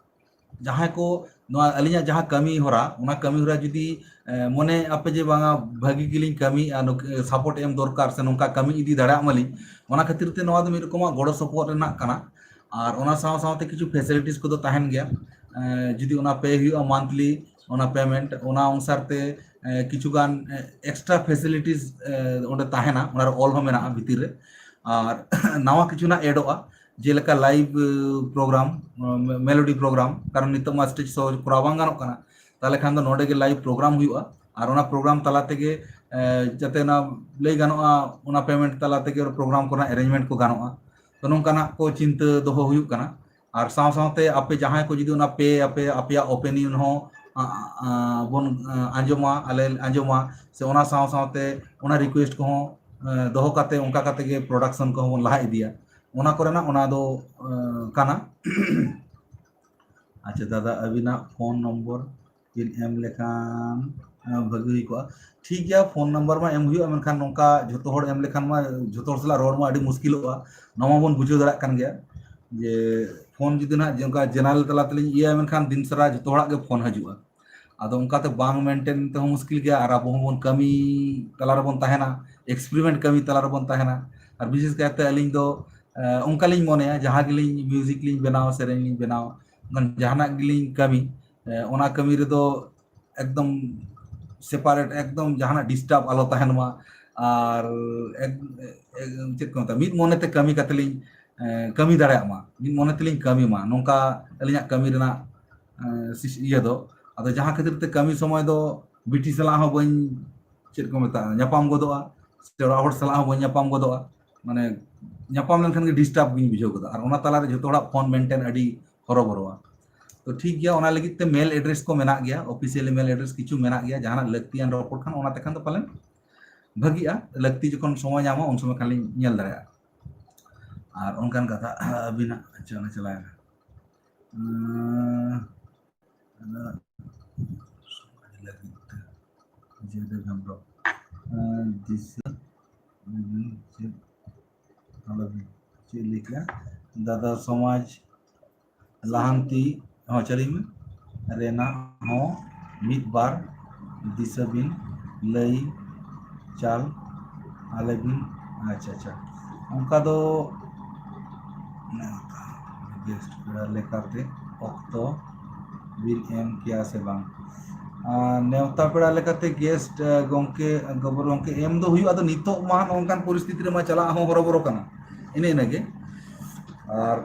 ᱡᱟᱦᱟᱸᱭ ᱠᱚ ᱱᱚᱣᱟ ᱟᱹᱞᱤᱧᱟᱜ ᱡᱟᱦᱟᱸ ᱠᱟᱹᱢᱤ ᱦᱚᱨᱟ, ᱚᱱᱟ ᱠᱟᱹᱢᱤ ᱦᱚᱨᱟ ᱡᱩᱫᱤ ᱮ, ᱢᱚᱱᱮ ᱟᱯᱮ ᱡᱮ ᱵᱟᱝᱟ ᱵᱷᱟᱹᱜᱤ ᱜᱮᱞᱤᱧ ᱠᱟᱹᱢᱤᱭᱮᱫᱼᱟ, ᱱᱩᱠ- ᱥᱟᱯᱳᱨᱴ ᱮᱢ ᱫᱚᱨᱠᱟᱨ ᱥᱮ ᱱᱚᱝᱠᱟ ᱠᱟᱹᱢᱤ ᱤᱫᱤ ᱫᱟᱲᱮᱭᱟᱜ ᱢᱟᱞᱤᱧ, ᱚᱱᱟ ᱠᱷᱟᱹᱛᱤᱨ ᱛᱮ ᱱᱚᱣᱟ ᱫᱚ ᱢᱤᱫ ᱨᱚᱠᱚᱢᱟᱜ ᱜᱚᱲᱚ ᱥᱚᱯᱚᱦᱚᱫ ᱨᱮᱱᱟᱜ ᱠᱟᱱᱟ᱾ ᱟᱨ ᱚᱱᱟ ᱥᱟᱶ ᱥᱟᱶᱛᱮ ᱠᱤᱪᱷᱩ ᱯᱷᱮᱥᱤᱞᱤᱴᱤᱥ ᱠᱚᱫᱚ ᱛᱟᱦᱮᱱ ᱜᱮᱭᱟ᱾ ᱮ, ᱡᱩᱫᱤ ᱚᱱᱟ ᱯᱮ ᱦᱩᱭᱩᱜᱼᱟ ᱢᱟᱱᱛᱷᱞᱤ, ᱚᱱᱟ ᱯᱮᱢᱮᱱᱴ, ᱚᱱᱟ ᱚᱱᱩᱥᱟᱨ ᱛᱮ ᱮ, ᱠᱤᱪᱷᱩ ᱜᱟᱱ ᱮᱠᱥᱴᱨᱟ ᱯᱷᱮᱥᱤᱞᱤᱴᱤᱥ ᱚᱸᱰᱮ ᱛᱟᱦᱮᱱᱟ, ᱚᱱᱟ ᱨᱮ ᱚᱞ ᱦᱚᱸ ᱢᱮᱱᱟᱜᱼᱟ ᱵᱷᱤᱛᱤᱨ ᱨᱮ᱾ ᱟᱨ ᱱᱟᱣᱟ ᱠᱤᱪᱷᱩ ᱱᱟᱜ ᱮᱰᱚᱜᱼᱟ, ᱡᱮᱞᱮᱠᱟ ᱞᱟᱭᱤᱵᱷ ᱯᱨᱳᱜᱨᱟᱢ, ᱢᱮᱞᱳᱰᱤ ᱯᱨᱳᱜᱨᱟᱢ, ᱠᱟᱨᱚᱱ ᱱᱤᱛᱚᱜ ᱢᱟ ᱥᱴᱮᱡᱽ ᱥᱳ ᱠᱚᱨᱟᱣ ᱵᱟᱝ ᱜᱟᱱᱚᱜ ᱠᱟᱱᱟ᱾ ᱛᱟᱦᱚᱞᱮ ᱠᱷᱟᱱ ᱫᱚ ᱱᱚᱰᱮ ᱜᱮ ᱞᱟᱭᱤᱵᱷ ᱯᱨᱳᱜᱨᱟᱢ ᱦᱩᱭᱩᱜᱼᱟ, ᱟᱨ ᱚᱱᱟ ᱯᱨᱳᱜᱨᱟᱢ ᱛᱟᱞᱟ ᱛᱮᱜᱮ ᱮ, ᱡᱟᱛᱮ ᱚᱱᱟ ᱞᱟᱹᱭ ᱜᱟᱱᱚᱜᱼᱟ, ᱚᱱᱟ ᱯᱮᱢᱮᱱᱴ ᱛᱟᱞᱟ ᱛᱮᱜᱮ ᱯᱨᱳᱜᱨᱟᱢ ᱠᱚᱨᱮᱱᱟᱜ ᱮᱨᱮᱧᱡᱽᱢᱮᱱᱴ ᱠᱚ ᱜᱟᱱᱚᱜᱼᱟ᱾ ᱛᱚ ᱱᱚᱝᱠᱟᱱᱟᱜ ᱠᱚ ᱪᱤᱱᱛᱟᱹ ᱫᱚᱦᱚ ᱦᱩᱭᱩᱜ ᱠᱟᱱᱟ᱾ ᱟᱨ ᱥᱟᱶ ᱥᱟᱶᱛᱮ ᱟᱯᱮ ᱡᱟᱦᱟᱸᱭ ᱠᱚ ᱡᱩᱫᱤ ᱚᱱᱟ ᱯᱮ ᱟᱯᱮ ᱟᱯᱮᱭᱟᱜ ᱳᱯᱤᱱᱤᱭᱚᱱ ᱦᱚᱸ ᱟ, ᱟ, ᱵᱚᱱ ᱟ, ᱟᱸᱡᱚᱢᱟ, ᱟᱞᱮ ᱟᱸᱡᱚᱢᱟ, ᱥᱮ ᱚᱱᱟ ᱥᱟᱶ ᱥᱟᱶᱛᱮ ᱚᱱᱟ ᱨᱤᱠᱩᱭᱮᱥᱴ ᱠᱚᱦᱚᱸ ᱮ, ᱫᱚᱦᱚ ᱠᱟᱛᱮ ᱚᱱᱠᱟ ᱠᱟᱛᱮ ᱜᱮ ᱯᱨᱚᱰᱟᱠᱥᱚᱱ ᱠᱚᱦᱚᱸ ᱵᱚᱱ ᱞᱟᱦᱟ ᱤᱫᱤᱭᱟ, ᱚᱱᱟ ᱠᱚᱨᱮᱱᱟᱜ ᱚᱱᱟ ᱫᱚ ᱮ, ᱠᱟᱱᱟ᱾ ᱟᱪᱪᱷᱟ ᱫᱟᱫᱟ, ᱟᱹᱵᱤᱱᱟᱜ ᱯᱷᱳᱱ ᱱᱚᱢᱵᱚᱨ ᱵᱤᱱ ᱮᱢ ᱞᱮᱠᱷᱟᱱ ᱮ, ᱵᱷᱟᱹᱜᱤ ᱦᱩᱭ ᱠᱚᱜᱼᱟ᱾ ᱴᱷᱤᱠ ᱜᱮᱭᱟ, ᱯᱷᱳᱱ ᱱᱟᱢᱵᱟᱨ ᱢᱟ ᱮᱢ ᱦᱩᱭᱩᱜᱼᱟ, ᱢᱮᱱᱠᱷᱟᱱ ᱱᱚᱝᱠᱟ ᱡᱷᱚᱛᱚ ᱦᱚᱲ ᱮᱢ ᱞᱮᱠᱷᱟᱱ ᱢᱟ ᱡᱷᱚᱛᱚ ᱦᱚᱲ ᱥᱟᱞᱟᱜ ᱨᱚᱲ ᱢᱟ ᱟᱹᱰᱤ ᱢᱩᱥᱠᱤᱞᱚᱜᱼᱟ, ᱱᱚᱣᱟ ᱢᱟᱵᱚᱱ ᱵᱩᱡᱷᱟᱹᱣ ᱫᱟᱲᱮᱭᱟᱜ ᱠᱟᱱ ᱜᱮᱭᱟ᱾ ᱡᱮ ᱯᱷᱳᱱ ᱡᱩᱫᱤ ᱱᱟᱦᱟᱜ ᱡᱮ ᱚᱱᱠᱟ ᱡᱮᱱᱟᱨᱮᱞ ᱛᱟᱞᱟ ᱛᱮᱞᱤᱧ ᱤᱭᱟᱹᱭᱟ, ᱢᱮᱱᱠᱷᱟᱱ ᱫᱤᱱ ᱥᱟᱨᱟ ᱡᱷᱚᱛᱚ ᱦᱚᱲᱟᱜ ᱜᱮ ᱯᱷᱳᱱ ᱦᱤᱡᱩᱜᱼᱟ᱾ ᱟᱫᱚ ᱚᱱᱠᱟᱛᱮ ᱵᱟᱝ ᱢᱮᱱᱴᱮᱱ ᱛᱮᱦᱚᱸ ᱢᱩᱥᱠᱤᱞ ᱜᱮᱭᱟ, ᱟᱨ ᱟᱵᱚ ᱦᱚᱸᱵᱚᱱ ᱠᱟᱹᱢᱤ ᱛᱟᱞᱟ ᱨᱮᱵᱚᱱ ᱛᱟᱦᱮᱱᱟ, ᱮᱠᱥᱯᱮᱨᱤᱢᱮᱱᱴ ᱠᱟᱹᱢᱤ ᱛᱟᱞᱟ ᱨᱮᱵᱚᱱ ᱛᱟᱦᱮᱱᱟ᱾ ᱟᱨ ᱵᱤᱥᱮᱥ ᱠᱟᱭᱛᱮ ᱟᱹᱞᱤᱧ ᱫᱚ ᱮ, ᱚᱱᱠᱟᱞᱤᱧ ᱢᱚᱱᱮᱭᱟ, ᱡᱟᱦᱟᱸ ᱜᱮᱞᱤᱧ ᱢᱤᱣᱡᱤᱠ ᱞᱤᱧ ᱵᱮᱱᱟᱣ, ᱥᱮᱨᱮᱧ ᱞᱤᱧ ᱵᱮᱱᱟᱣ, ᱢᱟᱱᱮ ᱡᱟᱦᱟᱱᱟᱜ ᱜᱮᱞᱤᱧ ᱠᱟᱹᱢᱤ, ᱮ, ᱚᱱᱟ ᱠᱟᱹᱢᱤ ᱨᱮᱫᱚ ᱮᱠᱫᱚᱢ ᱥᱮᱯᱟᱨᱮᱴ, ᱮᱠᱫᱚᱢ ᱡᱟᱦᱟᱱᱟᱜ ᱰᱤᱥᱴᱟᱵᱽ ᱟᱞᱚ ᱛᱟᱦᱮᱱ ᱢᱟ᱾ ᱟᱨ ᱮᱠ-, ᱮ-, ᱪᱮᱫ ᱠᱚ ᱢᱮᱛᱟᱜᱼᱟ, ᱢᱤᱫ ᱢᱚᱱᱮᱛᱮ ᱠᱟᱹᱢᱤ ᱠᱟᱛᱮ ᱞᱤᱧ ᱮ, ᱠᱟᱹᱢᱤ ᱫᱟᱲᱮᱭᱟᱜ ᱢᱟ, ᱢᱤᱫ ᱢᱚᱱᱮ ᱛᱮᱞᱤᱧ ᱠᱟᱹᱢᱤ ᱢᱟ, ᱱᱚᱝᱠᱟ ᱟᱹᱞᱤᱧᱟᱜ ᱠᱟᱹᱢᱤ ᱨᱮᱱᱟᱜ ᱮ, ᱥᱤᱥ-, ᱤᱭᱟᱹ ᱫᱚ᱾ ᱟᱫᱚ ᱡᱟᱦᱟᱸ ᱠᱷᱟᱹᱛᱤᱨ ᱛᱮ ᱠᱟᱹᱢᱤ ᱥᱚᱢᱚᱭ ᱫᱚ ᱵᱤᱴᱤ ᱥᱟᱞᱟᱜ ᱦᱚᱸ ᱵᱟᱹᱧ, ᱪᱮᱫ ᱠᱚ ᱢᱮᱛᱟᱜᱼᱟ, ᱧᱟᱯᱟᱢ ᱜᱚᱫᱚᱜᱼᱟ, ᱥᱮ ᱚᱲᱟᱜ ᱦᱚᱲ ᱥᱟᱞᱟᱜ ᱦᱚᱸ ᱵᱟᱹᱧ ᱧᱟᱯᱟᱢ ᱜᱚᱫᱚᱜᱼᱟ᱾ ᱢᱟᱱᱮ ᱧᱟᱯᱟᱢ ᱞᱮᱱᱠᱷᱟᱱ ᱜᱮ ᱰᱤᱥᱴᱟᱵᱽ ᱜᱤᱧ ᱵᱩᱡᱷᱟᱹᱣ ᱜᱚᱫᱟ, ᱟᱨ ᱚᱱᱟ ᱛᱟᱞᱟᱨᱮ ᱡᱷᱚᱛᱚ ᱦᱚᱲᱟᱜ ᱯᱷᱳᱱ ᱢᱮᱱᱴᱮᱱ ᱟᱹᱰᱤ ᱦᱚᱨᱚᱵᱚᱨᱚᱣᱟ᱾ ᱛᱚ ᱴᱷᱤᱠ ᱜᱮᱭᱟ, ᱚᱱᱟ ᱞᱟᱹᱜᱤᱫ ᱛᱮ ᱢᱮᱞ ᱮᱰᱨᱮᱥ ᱠᱚ ᱢᱮᱱᱟᱜ ᱜᱮᱭᱟ, ᱚᱯᱷᱤᱥᱤᱭᱟᱞ ᱢᱮᱞ ᱮᱰᱨᱮᱥ ᱠᱤᱪᱷᱩ ᱢᱮᱱᱟᱜ ᱜᱮᱭᱟ, ᱡᱟᱦᱟᱱᱟᱜ ᱞᱟᱹᱠᱛᱤᱭᱟᱱ ᱨᱚᱯᱚᱲ ᱠᱷᱟᱱ ᱚᱱᱟ ᱛᱮᱠᱷᱟᱱ ᱫᱚ ᱯᱟᱞᱮᱱ ᱵᱷᱟᱹᱜᱤᱜᱼᱟ, ᱞᱟᱹᱠᱛᱤ ᱡᱚᱠᱷᱚᱱ ᱥᱚᱢᱚᱭ ᱧᱟᱢᱚᱜ ᱩᱱ ᱥᱚᱢᱚᱭ ᱠᱷᱟᱱ ᱞᱤᱧ ᱧᱮᱞ ᱫᱟᱲᱮᱭᱟᱜᱼᱟ᱾ ᱟᱨ ᱚᱱᱠᱟᱱ ᱠᱟᱛᱷᱟ ᱟᱹᱵᱤᱱᱟᱜ, ᱟᱪᱪᱷᱟ, ᱚᱱᱟ ᱪᱟᱞᱟᱣᱮᱱᱟ᱾ ᱟᱸ, ᱟᱫᱚ ᱥᱚᱢᱟᱡᱽ ᱞᱟᱹᱜᱤᱫ ᱛᱮ ᱡᱮᱫᱮᱵ ᱦᱮᱢᱵᱨᱚᱢ, ᱟᱸ, ᱫᱤᱥᱟᱹ, ᱪᱮᱫ, ᱟᱞᱚᱵᱤᱱ, ᱪᱮᱫ ᱞᱮᱠᱟ? ᱫᱟᱫᱟ ᱥᱚᱢᱟᱡᱽ ᱞᱟᱦᱟᱱᱛᱤ ᱦᱚᱸ, ᱪᱟᱹᱞᱩᱭ ᱢᱮ᱾ ᱨᱮᱱᱟᱜ ᱦᱚᱸ ᱢᱤᱫ ᱵᱟᱨ ᱫᱤᱥᱟᱹ ᱵᱤᱱ ᱞᱟᱹᱭ ᱪᱟᱞ ᱟᱞᱮ ᱵᱤᱱ᱾ ᱟᱪᱪᱷᱟ, ᱟᱪᱪᱷᱟ, ᱚᱱᱠᱟ ᱫᱚ ᱱᱮᱣᱛᱟ ᱜᱮᱥᱴ ᱯᱮᱲᱟ ᱞᱮᱠᱟᱛᱮ ᱚᱠᱛᱚ ᱵᱤᱱ ᱮᱢ ᱠᱮᱭᱟ ᱥᱮ ᱵᱟᱝ? ᱟᱨ ᱱᱮᱣᱛᱟ ᱯᱮᱲᱟ ᱞᱮᱠᱟᱛᱮ ᱜᱮᱥᱴ, ᱜᱚᱢᱠᱮ, ᱜᱚᱵᱚᱨ ᱜᱚᱢᱠᱮ, ᱮᱢ ᱫᱚ ᱦᱩᱭᱩᱜᱼᱟ, ᱟᱫᱚ ᱱᱤᱛᱚᱜ ᱢᱟ ᱱᱚᱝᱠᱟᱱ ᱯᱚᱨᱤᱥᱛᱷᱤᱛᱤ ᱨᱮᱢᱟ ᱪᱟᱞᱟᱜ ᱦᱚᱸ ᱦᱚᱨᱚᱵᱚᱨᱚ ᱠᱟᱱᱟ, ᱮᱱᱮ ᱤᱱᱟᱹᱜᱮ᱾ ᱟᱨ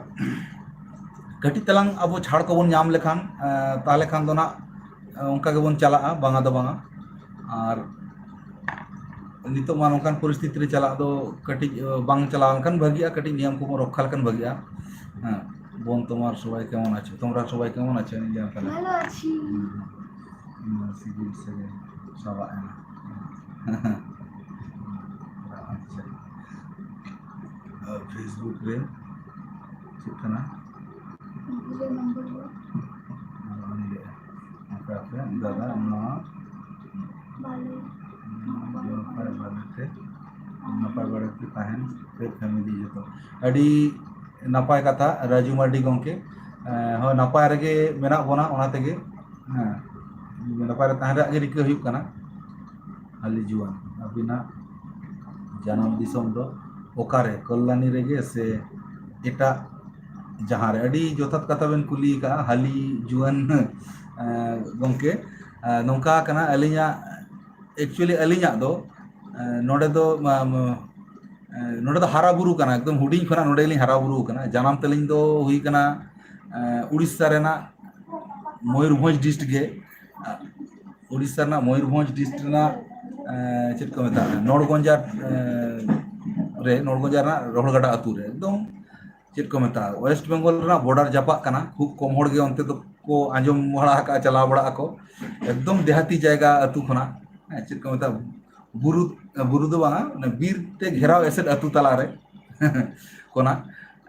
ᱠᱟᱹᱴᱤᱡ ᱛᱟᱞᱟᱝ ᱟᱵᱚ ᱪᱷᱟᱲ ᱠᱚᱵᱚᱱ ᱧᱟᱢ ᱞᱮᱠᱷᱟᱱ, ᱮᱸ, ᱛᱟᱦᱚᱞᱮ ᱠᱷᱟᱱ ᱫᱚ ᱱᱟᱜ, ᱮᱸ, ᱚᱱᱠᱟ ᱜᱮᱵᱚᱱ ᱪᱟᱞᱟᱜᱼᱟ, ᱵᱟᱝᱟ ᱫᱚ ᱵᱟᱝᱟ᱾ ᱟᱨ ᱱᱤᱛᱚᱜ ᱢᱟ ᱱᱚᱝᱠᱟᱱ ᱯᱚᱨᱤᱥᱛᱷᱤᱛᱤ ᱨᱮ ᱪᱟᱞᱟᱜ ᱫᱚ ᱠᱟᱹᱴᱤᱡ, ᱮᱸ, ᱵᱟᱝ ᱪᱟᱞᱟᱣ ᱞᱮᱱᱠᱷᱟᱱ ᱵᱷᱟᱹᱜᱤᱜᱼᱟ, ᱠᱟᱹᱴᱤᱡ ᱱᱤᱭᱚᱢ ᱠᱚᱵᱚᱱ ᱨᱚᱠᱠᱷᱟ ᱞᱮᱠᱷᱟᱱ ᱵᱷᱟᱹᱜᱤᱜᱼᱟ᱾ ᱦᱮᱸ, ᱵᱚᱱ ᱛᱳᱢᱟᱨ ᱥᱚᱵᱟᱭ ᱠᱮᱢᱚᱱ ᱟᱪᱷᱮ, ᱛᱳᱢᱨᱟ ᱥᱚᱵᱟᱭ ᱠᱮᱢᱚᱱ ᱟᱪᱷᱮ, ᱤᱧ ᱡᱟᱦᱟᱸ ᱠᱟᱱᱟ᱾ ᱵᱷᱟᱞᱚ ᱟᱪᱷᱤ᱾ ᱦᱩᱸ, ᱦᱩᱸ, ᱥᱤᱵᱤᱞ ᱥᱟᱹᱜᱟᱹᱭ ᱪᱟᱵᱟᱜ ᱮᱱᱟ᱾ ᱟᱪᱪᱷᱟ᱾ ᱟᱨ Facebook ᱨᱮ ᱪᱮᱫ ᱠᱟᱱᱟ? ᱜᱤᱫᱽᱨᱟᱹ ᱱᱚᱢᱵᱚᱨ ᱫᱚ? ᱟᱨ ᱩᱱᱤ ᱞᱟᱹᱭᱟ, ᱟᱯᱮ, ᱟᱯᱮ, ᱫᱟᱫᱟ, ᱱᱚᱣᱟ ᱵᱟᱞᱮ᱾ ᱱᱟᱯᱟᱭ ᱵᱟᱲᱟ ᱛᱮ, ᱱᱟᱯᱟᱭ ᱵᱟᱲᱟ ᱛᱮ ᱛᱟᱦᱮᱱ ᱯᱮ family ᱡᱚᱛᱚ᱾ ᱟᱹᱰᱤ ᱱᱟᱯᱟᱭ ᱠᱟᱛᱷᱟ, ᱨᱟᱡᱩ ᱢᱟᱨᱰᱤ ᱜᱚᱢᱠᱮ᱾ ᱮᱸ, ᱦᱳᱭ, ᱱᱟᱯᱟᱭ ᱨᱮᱜᱮ ᱢᱮᱱᱟᱜ ᱵᱚᱱᱟ, ᱚᱱᱟ ᱛᱮᱜᱮ, ᱦᱮᱸ, ᱱᱟᱯᱟᱭ ᱨᱮ ᱛᱟᱦᱮᱱ ᱨᱮᱭᱟᱜ ᱜᱮ ᱨᱤᱠᱟᱹ ᱦᱩᱭᱩᱜ ᱠᱟᱱᱟ᱾ ᱦᱟᱹᱞᱤ ᱡᱩᱣᱟᱹᱱ, ᱟᱹᱵᱤᱱᱟᱜ ᱡᱟᱱᱟᱢ ᱫᱤᱥᱚᱢ ᱫᱚ ᱚᱠᱟᱨᱮ, ᱠᱚᱞᱞᱟᱱᱤ ᱨᱮᱜᱮ ᱥᱮ ᱮᱴᱟᱜ ᱡᱟᱦᱟᱸ ᱨᱮ? ᱟᱹᱰᱤ ᱡᱚᱛᱷᱟᱛ ᱠᱟᱛᱷᱟ ᱵᱮᱱ ᱠᱩᱞᱤ ᱟᱠᱟᱫᱼᱟ, ᱦᱟᱹᱞᱤ ᱡᱩᱣᱟᱹᱱ, ᱮᱸ, ᱜᱚᱢᱠᱮ᱾ ᱮᱸ, ᱱᱚᱝᱠᱟ ᱠᱟᱱᱟ, ᱟᱹᱞᱤᱧᱟᱜ, actually ᱟᱹᱞᱤᱧᱟᱜ ᱫᱚ, ᱮᱸ, ᱱᱚᱰᱮ ᱫᱚ, ᱢᱟ-, ᱢᱟ-, ᱮᱸ, ᱱᱚᱰᱮ ᱫᱚ ᱦᱟᱨᱟ ᱵᱩᱨᱩ ᱠᱟᱱᱟ, ᱮᱠᱫᱚᱢ ᱦᱩᱰᱤᱧ ᱠᱷᱚᱱᱟᱜ ᱱᱚᱰᱮ ᱞᱤᱧ ᱦᱟᱨᱟ ᱵᱩᱨᱩ ᱠᱟᱱᱟ᱾ ᱡᱟᱱᱟᱢ ᱛᱟᱹᱞᱤᱧ ᱫᱚ ᱦᱩᱭ ᱠᱟᱱᱟ, ᱮᱸ, ᱩᱲᱤᱥᱥᱟ ᱨᱮᱱᱟᱜ ᱢᱚᱭᱩᱨᱵᱷᱚᱸᱡᱽ district ᱜᱮ᱾ ᱩᱲᱤᱥᱥᱟ ᱨᱮᱱᱟᱜ ᱢᱚᱭᱩᱨᱵᱷᱚᱸᱡᱽ district ᱨᱮᱱᱟᱜ, ᱮᱸ, ᱪᱮᱫ ᱠᱚ ᱢᱮᱛᱟᱜᱼᱟ, ᱱᱚᱲᱜᱚᱸᱡᱟ, ᱮᱸ, ᱨᱮ, ᱱᱚᱲᱜᱚᱸᱡᱟ ᱨᱮᱱᱟᱜ ᱨᱚᱦᱚᱲᱜᱟᱰᱟ ᱟᱹᱛᱩ ᱨᱮ, ᱮᱠᱫᱚᱢ ᱪᱮᱫ ᱠᱚ ᱢᱮᱛᱟᱜᱼᱟ, West Bengal ᱨᱮᱱᱟᱜ border ᱡᱟᱯᱟᱜ ᱠᱟᱱᱟ᱾ ᱠᱷᱩᱵ ᱠᱚᱢ ᱦᱚᱲ ᱜᱮ ᱚᱱᱛᱮ ᱫᱚᱠᱚ ᱟᱸᱡᱚᱢ ᱵᱟᱲᱟ ᱟᱠᱟᱫᱼᱟ, ᱪᱟᱞᱟᱣ ᱵᱟᱲᱟᱜ ᱟᱠᱚ᱾ ᱮᱠᱫᱚᱢ ᱫᱮᱦᱟᱛᱤ ᱡᱟᱭᱜᱟ ᱟᱹᱛᱩ ᱠᱷᱚᱱᱟᱜ, ᱦᱮᱸ, ᱪᱮᱫ ᱠᱚ ᱢᱮᱛᱟᱜᱼᱟ, ᱵᱩᱨᱩ, ᱵᱩᱨᱩ ᱫᱚ ᱵᱟᱝᱟ, ᱚᱱᱮ ᱵᱤᱨ ᱛᱮ ᱜᱷᱮᱨᱟᱣ ᱮᱥᱮᱫ ᱟᱹᱛᱩ ᱛᱟᱞᱟᱨᱮ ᱠᱷᱚᱱᱟᱜ᱾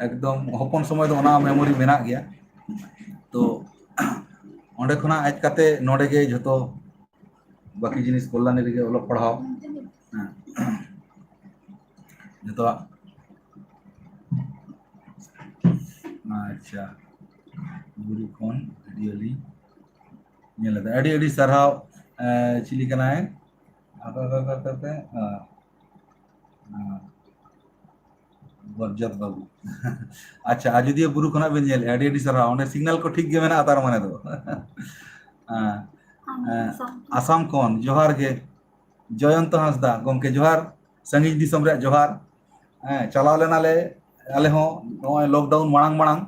ᱮᱠᱫᱚᱢ ᱦᱚᱯᱚᱱ ᱥᱚᱢᱚᱭ ᱫᱚ ᱚᱱᱟ memory ᱢᱮᱱᱟᱜ ᱜᱮᱭᱟ᱾ ᱛᱚ ᱚᱸᱰᱮ ᱠᱷᱚᱱᱟᱜ ᱦᱮᱡ ᱠᱟᱛᱮ ᱱᱚᱰᱮ ᱜᱮ ᱡᱷᱚᱛᱚ ᱵᱟᱹᱠᱤ ᱡᱤᱱᱤᱥ ᱠᱚᱞᱞᱟᱱᱤ ᱨᱮᱜᱮ ᱚᱞᱚᱜ ᱯᱟᱲᱦᱟᱣ᱾ ᱦᱮᱸ᱾ ᱡᱷᱚᱛᱚᱣᱟᱜ᱾ ᱟᱪᱪᱷᱟ᱾ ᱵᱩᱨᱩ ᱠᱷᱚᱱ ᱵᱷᱤᱰᱤᱭᱳ ᱞᱤᱧ ᱧᱮᱞ ᱮᱫᱟ᱾ ᱟᱹᱰᱤ ᱟᱹᱰᱤ ᱥᱟᱨᱦᱟᱣ᱾ ᱮ, ᱪᱤᱞᱤ ᱠᱟᱱᱟᱭ? ᱟᱯᱮ, ᱟᱯᱮ, ᱟᱯᱮ, ᱟᱯᱮ, ᱟᱯᱮ, ᱟ, ᱟ, ᱵᱚᱨᱡᱟᱛ ᱵᱟᱹᱵᱩ᱾ ᱟᱪᱪᱷᱟ, ᱟᱡᱚᱫᱤᱭᱟᱹ ᱵᱩᱨᱩ ᱠᱷᱚᱱᱟᱜ ᱵᱮᱱ ᱧᱮᱞᱮᱫᱼᱟ, ᱟᱹᱰᱤ ᱟᱹᱰᱤ ᱥᱟᱨᱦᱟᱣ᱾ ᱚᱸᱰᱮ ᱥᱤᱜᱽᱱᱟᱞ ᱠᱚ ᱴᱷᱤᱠ ᱜᱮ ᱢᱮᱱᱟᱜᱼᱟ, ᱛᱟᱨ ᱢᱟᱱᱮ ᱫᱚ᱾ ᱦᱮᱸ, ᱟᱢ ᱦᱮᱸ, ᱟᱥᱟᱢ ᱠᱷᱚᱱ᱾ ᱟᱥᱟᱢ ᱠᱷᱚᱱ ᱡᱚᱦᱟᱨ ᱜᱮ᱾ ᱡᱚᱭᱚᱱᱛᱚ ᱦᱟᱸᱥᱫᱟ ᱜᱚᱢᱠᱮ ᱡᱚᱦᱟᱨ, ᱥᱟᱺᱜᱤᱧ ᱫᱤᱥᱚᱢ ᱨᱮᱭᱟᱜ ᱡᱚᱦᱟᱨ᱾ ᱦᱮᱸ, ᱪᱟᱞᱟᱣ ᱞᱮᱱᱟᱞᱮ ᱟᱞᱮ ᱦᱚᱸ ᱱᱚᱜᱼᱚᱭ ᱞᱚᱠᱰᱟᱣᱩᱱ ᱢᱟᱲᱟᱝ ᱢᱟᱲᱟᱝ,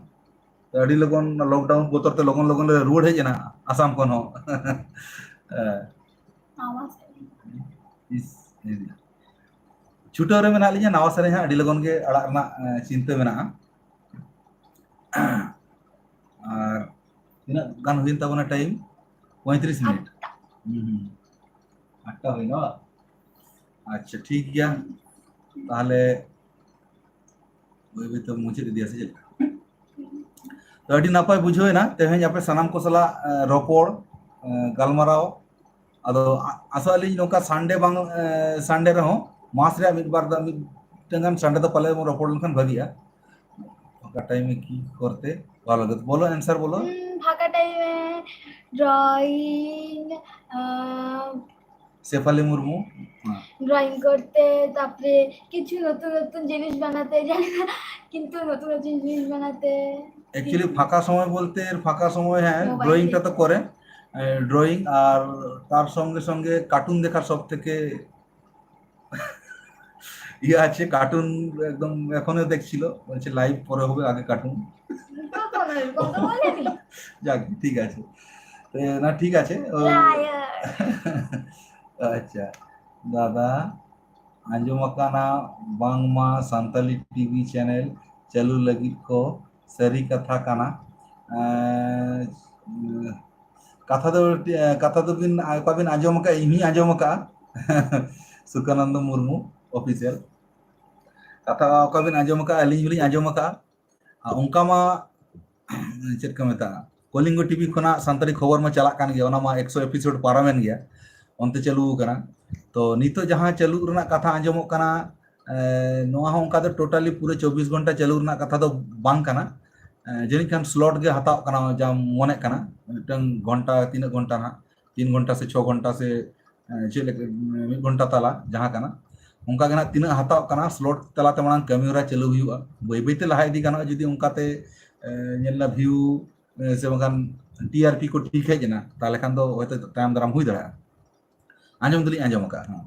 ᱛᱚ ᱟᱹᱰᱤ ᱞᱚᱜᱚᱱ ᱞᱚᱠᱰᱟᱣᱩᱱ ᱵᱚᱛᱚᱨ ᱛᱮ ᱞᱚᱜᱚᱱ ᱞᱚᱜᱚᱱ ᱞᱮ ᱨᱩᱣᱟᱹᱲ ᱦᱮᱡ ᱮᱱᱟ ᱟᱥᱟᱢ ᱠᱷᱚᱱ ᱦᱚᱸ᱾ ᱦᱮᱸ᱾ ᱱᱟᱣᱟ ᱥᱮᱨᱮᱧ᱾ ᱤᱥ, ᱤᱥ᱾ ᱪᱷᱩᱴᱟᱹᱣ ᱨᱮ ᱢᱮᱱᱟᱜ ᱞᱤᱧᱟ, ᱱᱟᱣᱟ ᱥᱮᱨᱮᱧ ᱦᱟᱸᱜ ᱟᱹᱰᱤ ᱞᱚᱜᱚᱱ ᱜᱮ ᱟᱲᱟᱜ ᱨᱮᱱᱟᱜ, ᱮ, ᱪᱤᱱᱛᱟᱹ ᱢᱮᱱᱟᱜᱼᱟ᱾ ᱟᱨ ᱛᱤᱱᱟᱹᱜ ᱜᱟᱱ ᱦᱩᱭᱮᱱ ᱛᱟᱵᱚᱱᱟ ᱴᱟᱭᱤᱢ? ᱯᱚᱸᱭᱛᱨᱤᱥ ᱢᱤᱱᱤᱴ᱾ ᱟᱴᱴᱟ᱾ ᱦᱩᱸ, ᱦᱩᱸ᱾ ᱟᱴᱴᱟ ᱦᱩᱭᱱᱟ ᱵᱟᱝ? ᱟᱪᱪᱷᱟ, ᱴᱷᱤᱠ ᱜᱮᱭᱟ᱾ ᱛᱟᱦᱞᱮ ᱵᱟᱹᱭ ᱵᱟᱹᱭ ᱛᱮ ᱢᱩᱪᱟᱹᱫ ᱤᱫᱤᱭᱟ ᱥᱮ ᱪᱮᱫ ᱞᱮᱠᱟ? ᱛᱚ, ᱟᱹᱰᱤ ᱱᱟᱯᱟᱭ ᱵᱩᱡᱷᱟᱹᱣ ᱮᱱᱟ ᱛᱮᱦᱮᱧ ᱟᱯᱮ ᱥᱟᱱᱟᱢ ᱠᱚ ᱥᱟᱞᱟᱜ, ᱮ, ᱨᱚᱯᱚᱲ, ᱮ, ᱜᱟᱞᱢᱟᱨᱟᱣ᱾ ᱟᱫᱚ ᱟ-, ᱟᱥᱚᱜ ᱟᱹᱞᱤᱧ ᱱᱚᱝᱠᱟ ᱥᱟᱱᱰᱮ ᱵᱟᱝ, ᱮ, ᱥᱟᱱᱰᱮ ᱨᱮᱦᱚᱸ ᱢᱟᱥ ᱨᱮᱭᱟᱜ ᱢᱤᱫ ᱵᱟᱨ ᱫᱚ, ᱢᱤᱫᱴᱟᱝ ᱜᱟᱱ ᱥᱟᱱᱰᱮ ᱫᱚ ᱯᱟᱞᱮ ᱵᱚᱱ ᱨᱚᱯᱚᱲ ᱞᱮᱱᱠᱷᱟᱱ ᱵᱷᱟᱹᱜᱤᱜᱼᱟ᱾ ᱯᱷᱟᱸᱠᱟ ᱴᱟᱭᱤᱢ ᱮ ᱠᱤ ᱠᱚᱨᱛᱮ ᱵᱷᱟᱞᱚ ᱞᱟᱜᱮ? ᱵᱚᱞᱚ, ᱮᱱᱥᱟᱨ ᱵᱚᱞᱚ᱾ ᱦᱩᱸ, ᱯᱷᱟᱸᱠᱟ ᱴᱟᱭᱤᱢ ᱮ ᱰᱨᱚᱭᱤᱝ, ᱟ, ᱥᱮᱯᱷᱟᱞᱤ ᱢᱩᱨᱢᱩ᱾ ᱦᱮᱸ᱾ ড্রয়িং করতে, তারপরে কিছু নতুন নতুন জিনিস বানাতে জানি না, কিন্তু নতুন নতুন জিনিস বানাতে। অ্যাকচুয়ালি ফাঁকা সময় বলতে এর ফাঁকা সময়, হ্যাঁ, মোবাইল ড্রয়িংটা তো দেখতে। করে, এ, ড্রয়িং আর তার সঙ্গে সঙ্গে কার্টুন দেখার সব থেকে ইয়ে আছে, কার্টুন একদম এখনো দেখছিল, বলছে লাইভ পরে হবে, আগে কার্টুন। তো কোনো এরকম তো বলেনি। যাক, ঠিক আছে। এ, না, ঠিক আছে। ও, Liar। আচ্ছা, ᱫᱟᱫᱟ, ᱟᱸᱡᱚᱢ ᱟᱠᱟᱱᱟ ᱵᱟᱝᱢᱟ ᱥᱟᱱᱛᱟᱞᱤ ᱴᱤᱵᱷᱤ ᱪᱮᱱᱮᱞ ᱪᱟᱹᱞᱩ ᱞᱟᱹᱜᱤᱫ ᱠᱚ ᱥᱟᱹᱨᱤ ᱠᱟᱛᱷᱟ ᱠᱟᱱᱟ᱾ ᱮᱸ, ᱠᱟᱛᱷᱟ ᱫᱚ, ᱠᱟᱛᱷᱟ ᱫᱚᱵᱤᱱ, ᱚᱠᱟ ᱵᱤᱱ ᱟᱸᱡᱚᱢ ᱟᱠᱟᱫᱼᱟ, ᱤᱧ ᱦᱚᱸᱧ ᱟᱸᱡᱚᱢ ᱟᱠᱟᱫᱼᱟ᱾ ᱥᱩᱠᱟᱱᱚᱱᱫᱚ ᱢᱩᱨᱢᱩ ᱚᱯᱷᱤᱥᱤᱭᱟᱞ᱾ ᱠᱟᱛᱷᱟ ᱚᱠᱟ ᱵᱤᱱ ᱟᱸᱡᱚᱢ ᱟᱠᱟᱫᱼᱟ, ᱟᱹᱞᱤᱧ ᱦᱚᱸᱞᱤᱧ ᱟᱸᱡᱚᱢ ᱟᱠᱟᱫᱼᱟ᱾ ᱟᱨ ᱚᱱᱠᱟ ᱢᱟ, ᱪᱮᱫ ᱠᱚ ᱢᱮᱛᱟᱜᱼᱟ, ᱠᱚᱞᱤᱝᱜᱚ ᱴᱤᱵᱷᱤ ᱠᱷᱚᱱᱟᱜ ᱥᱟᱱᱛᱟᱲᱤ ᱠᱷᱚᱵᱚᱨ ᱢᱟ ᱪᱟᱞᱟᱜ ᱠᱟᱱ ᱜᱮᱭᱟ, ᱚᱱᱟ ᱢᱟ ᱮᱠᱥᱚ ᱮᱯᱤᱥᱳᱰ ᱯᱟᱨᱚᱢᱮᱱ ᱜᱮᱭᱟ, ᱚᱱᱛᱮ ᱪᱟᱹᱞᱩ ᱟᱠᱟᱱᱟ᱾ ᱛᱚ ᱱᱤᱛᱚᱜ ᱡᱟᱦᱟᱸ ᱪᱟᱹᱞᱩᱜ ᱨᱮᱱᱟᱜ ᱠᱟᱛᱷᱟ ᱟᱸᱡᱚᱢᱚᱜ ᱠᱟᱱᱟ, ᱮ, ᱱᱚᱣᱟ ᱦᱚᱸ ᱚᱱᱠᱟ ᱫᱚ ᱴᱳᱴᱟᱞᱤ ᱯᱩᱨᱟᱹ ᱪᱚᱵᱵᱤᱥ ᱜᱷᱚᱱᱴᱟ ᱪᱟᱹᱞᱩ ᱨᱮᱱᱟᱜ ᱠᱟᱛᱷᱟ ᱫᱚ ᱵᱟᱝ ᱠᱟᱱᱟ᱾ ᱡᱟᱹᱱᱤᱡ ᱠᱷᱟᱱ ᱥᱞᱚᱴ ᱜᱮ ᱦᱟᱛᱟᱣ ᱠᱟᱱᱟ ᱡᱟ ᱢᱚᱱᱮᱜ ᱠᱟᱱᱟ, ᱢᱤᱫᱴᱟᱝ ᱜᱷᱚᱱᱴᱟ ᱛᱤᱱᱟᱹᱜ ᱜᱷᱚᱱᱴᱟ ᱱᱟᱦᱟᱜ, ᱛᱤᱱ ᱜᱷᱚᱱᱴᱟ ᱥᱮ ᱪᱷᱚ ᱜᱷᱚᱱᱴᱟ ᱥᱮ ᱪᱮᱫ ᱞᱮᱠᱟ, ᱢᱤᱫ ᱜᱷᱚᱱᱴᱟ ᱛᱟᱞᱟ ᱡᱟᱦᱟᱸ ᱠᱟᱱᱟ, ᱚᱱᱠᱟ ᱜᱮ ᱱᱟᱦᱟᱜ ᱛᱤᱱᱟᱹᱜ ᱦᱟᱛᱟᱣ ᱠᱟᱱᱟ ᱥᱞᱚᱴ ᱛᱟᱞᱟᱛᱮ ᱢᱟᱲᱟᱝ ᱠᱟᱹᱢᱤ ᱦᱚᱨᱟ ᱪᱟᱹᱞᱩ ᱦᱩᱭᱩᱜᱼᱟ᱾ ᱵᱟᱹᱭ ᱵᱟᱹᱭᱛᱮ ᱞᱟᱦᱟ ᱤᱫᱤ ᱜᱟᱱᱚᱜᱼᱟ ᱡᱩᱫᱤ ᱚᱱᱠᱟᱛᱮ ᱧᱮᱞ ᱮᱱᱟ ᱵᱷᱤᱭᱩ ᱥᱮ ᱵᱟᱝᱠᱷᱟᱱ ᱴᱤ ᱟᱨ ᱯᱤ ᱠᱚ ᱴᱷᱤᱠ ᱦᱮᱡ ᱮᱱᱟ, ᱛᱟᱦᱚᱞᱮ ᱠᱷᱟᱱ ᱫᱚ ᱦᱚᱭᱛᱳ ᱛᱟᱭᱚᱢ ᱫᱟᱨᱟᱢ ᱦᱩᱭ ᱫᱟᱲᱮᱭᱟᱜᱼᱟ᱾ ᱟᱸᱡᱚᱢ ᱫᱚᱞᱤᱧ ᱟᱸᱡᱚᱢ ᱟᱠᱟᱫᱼᱟ᱾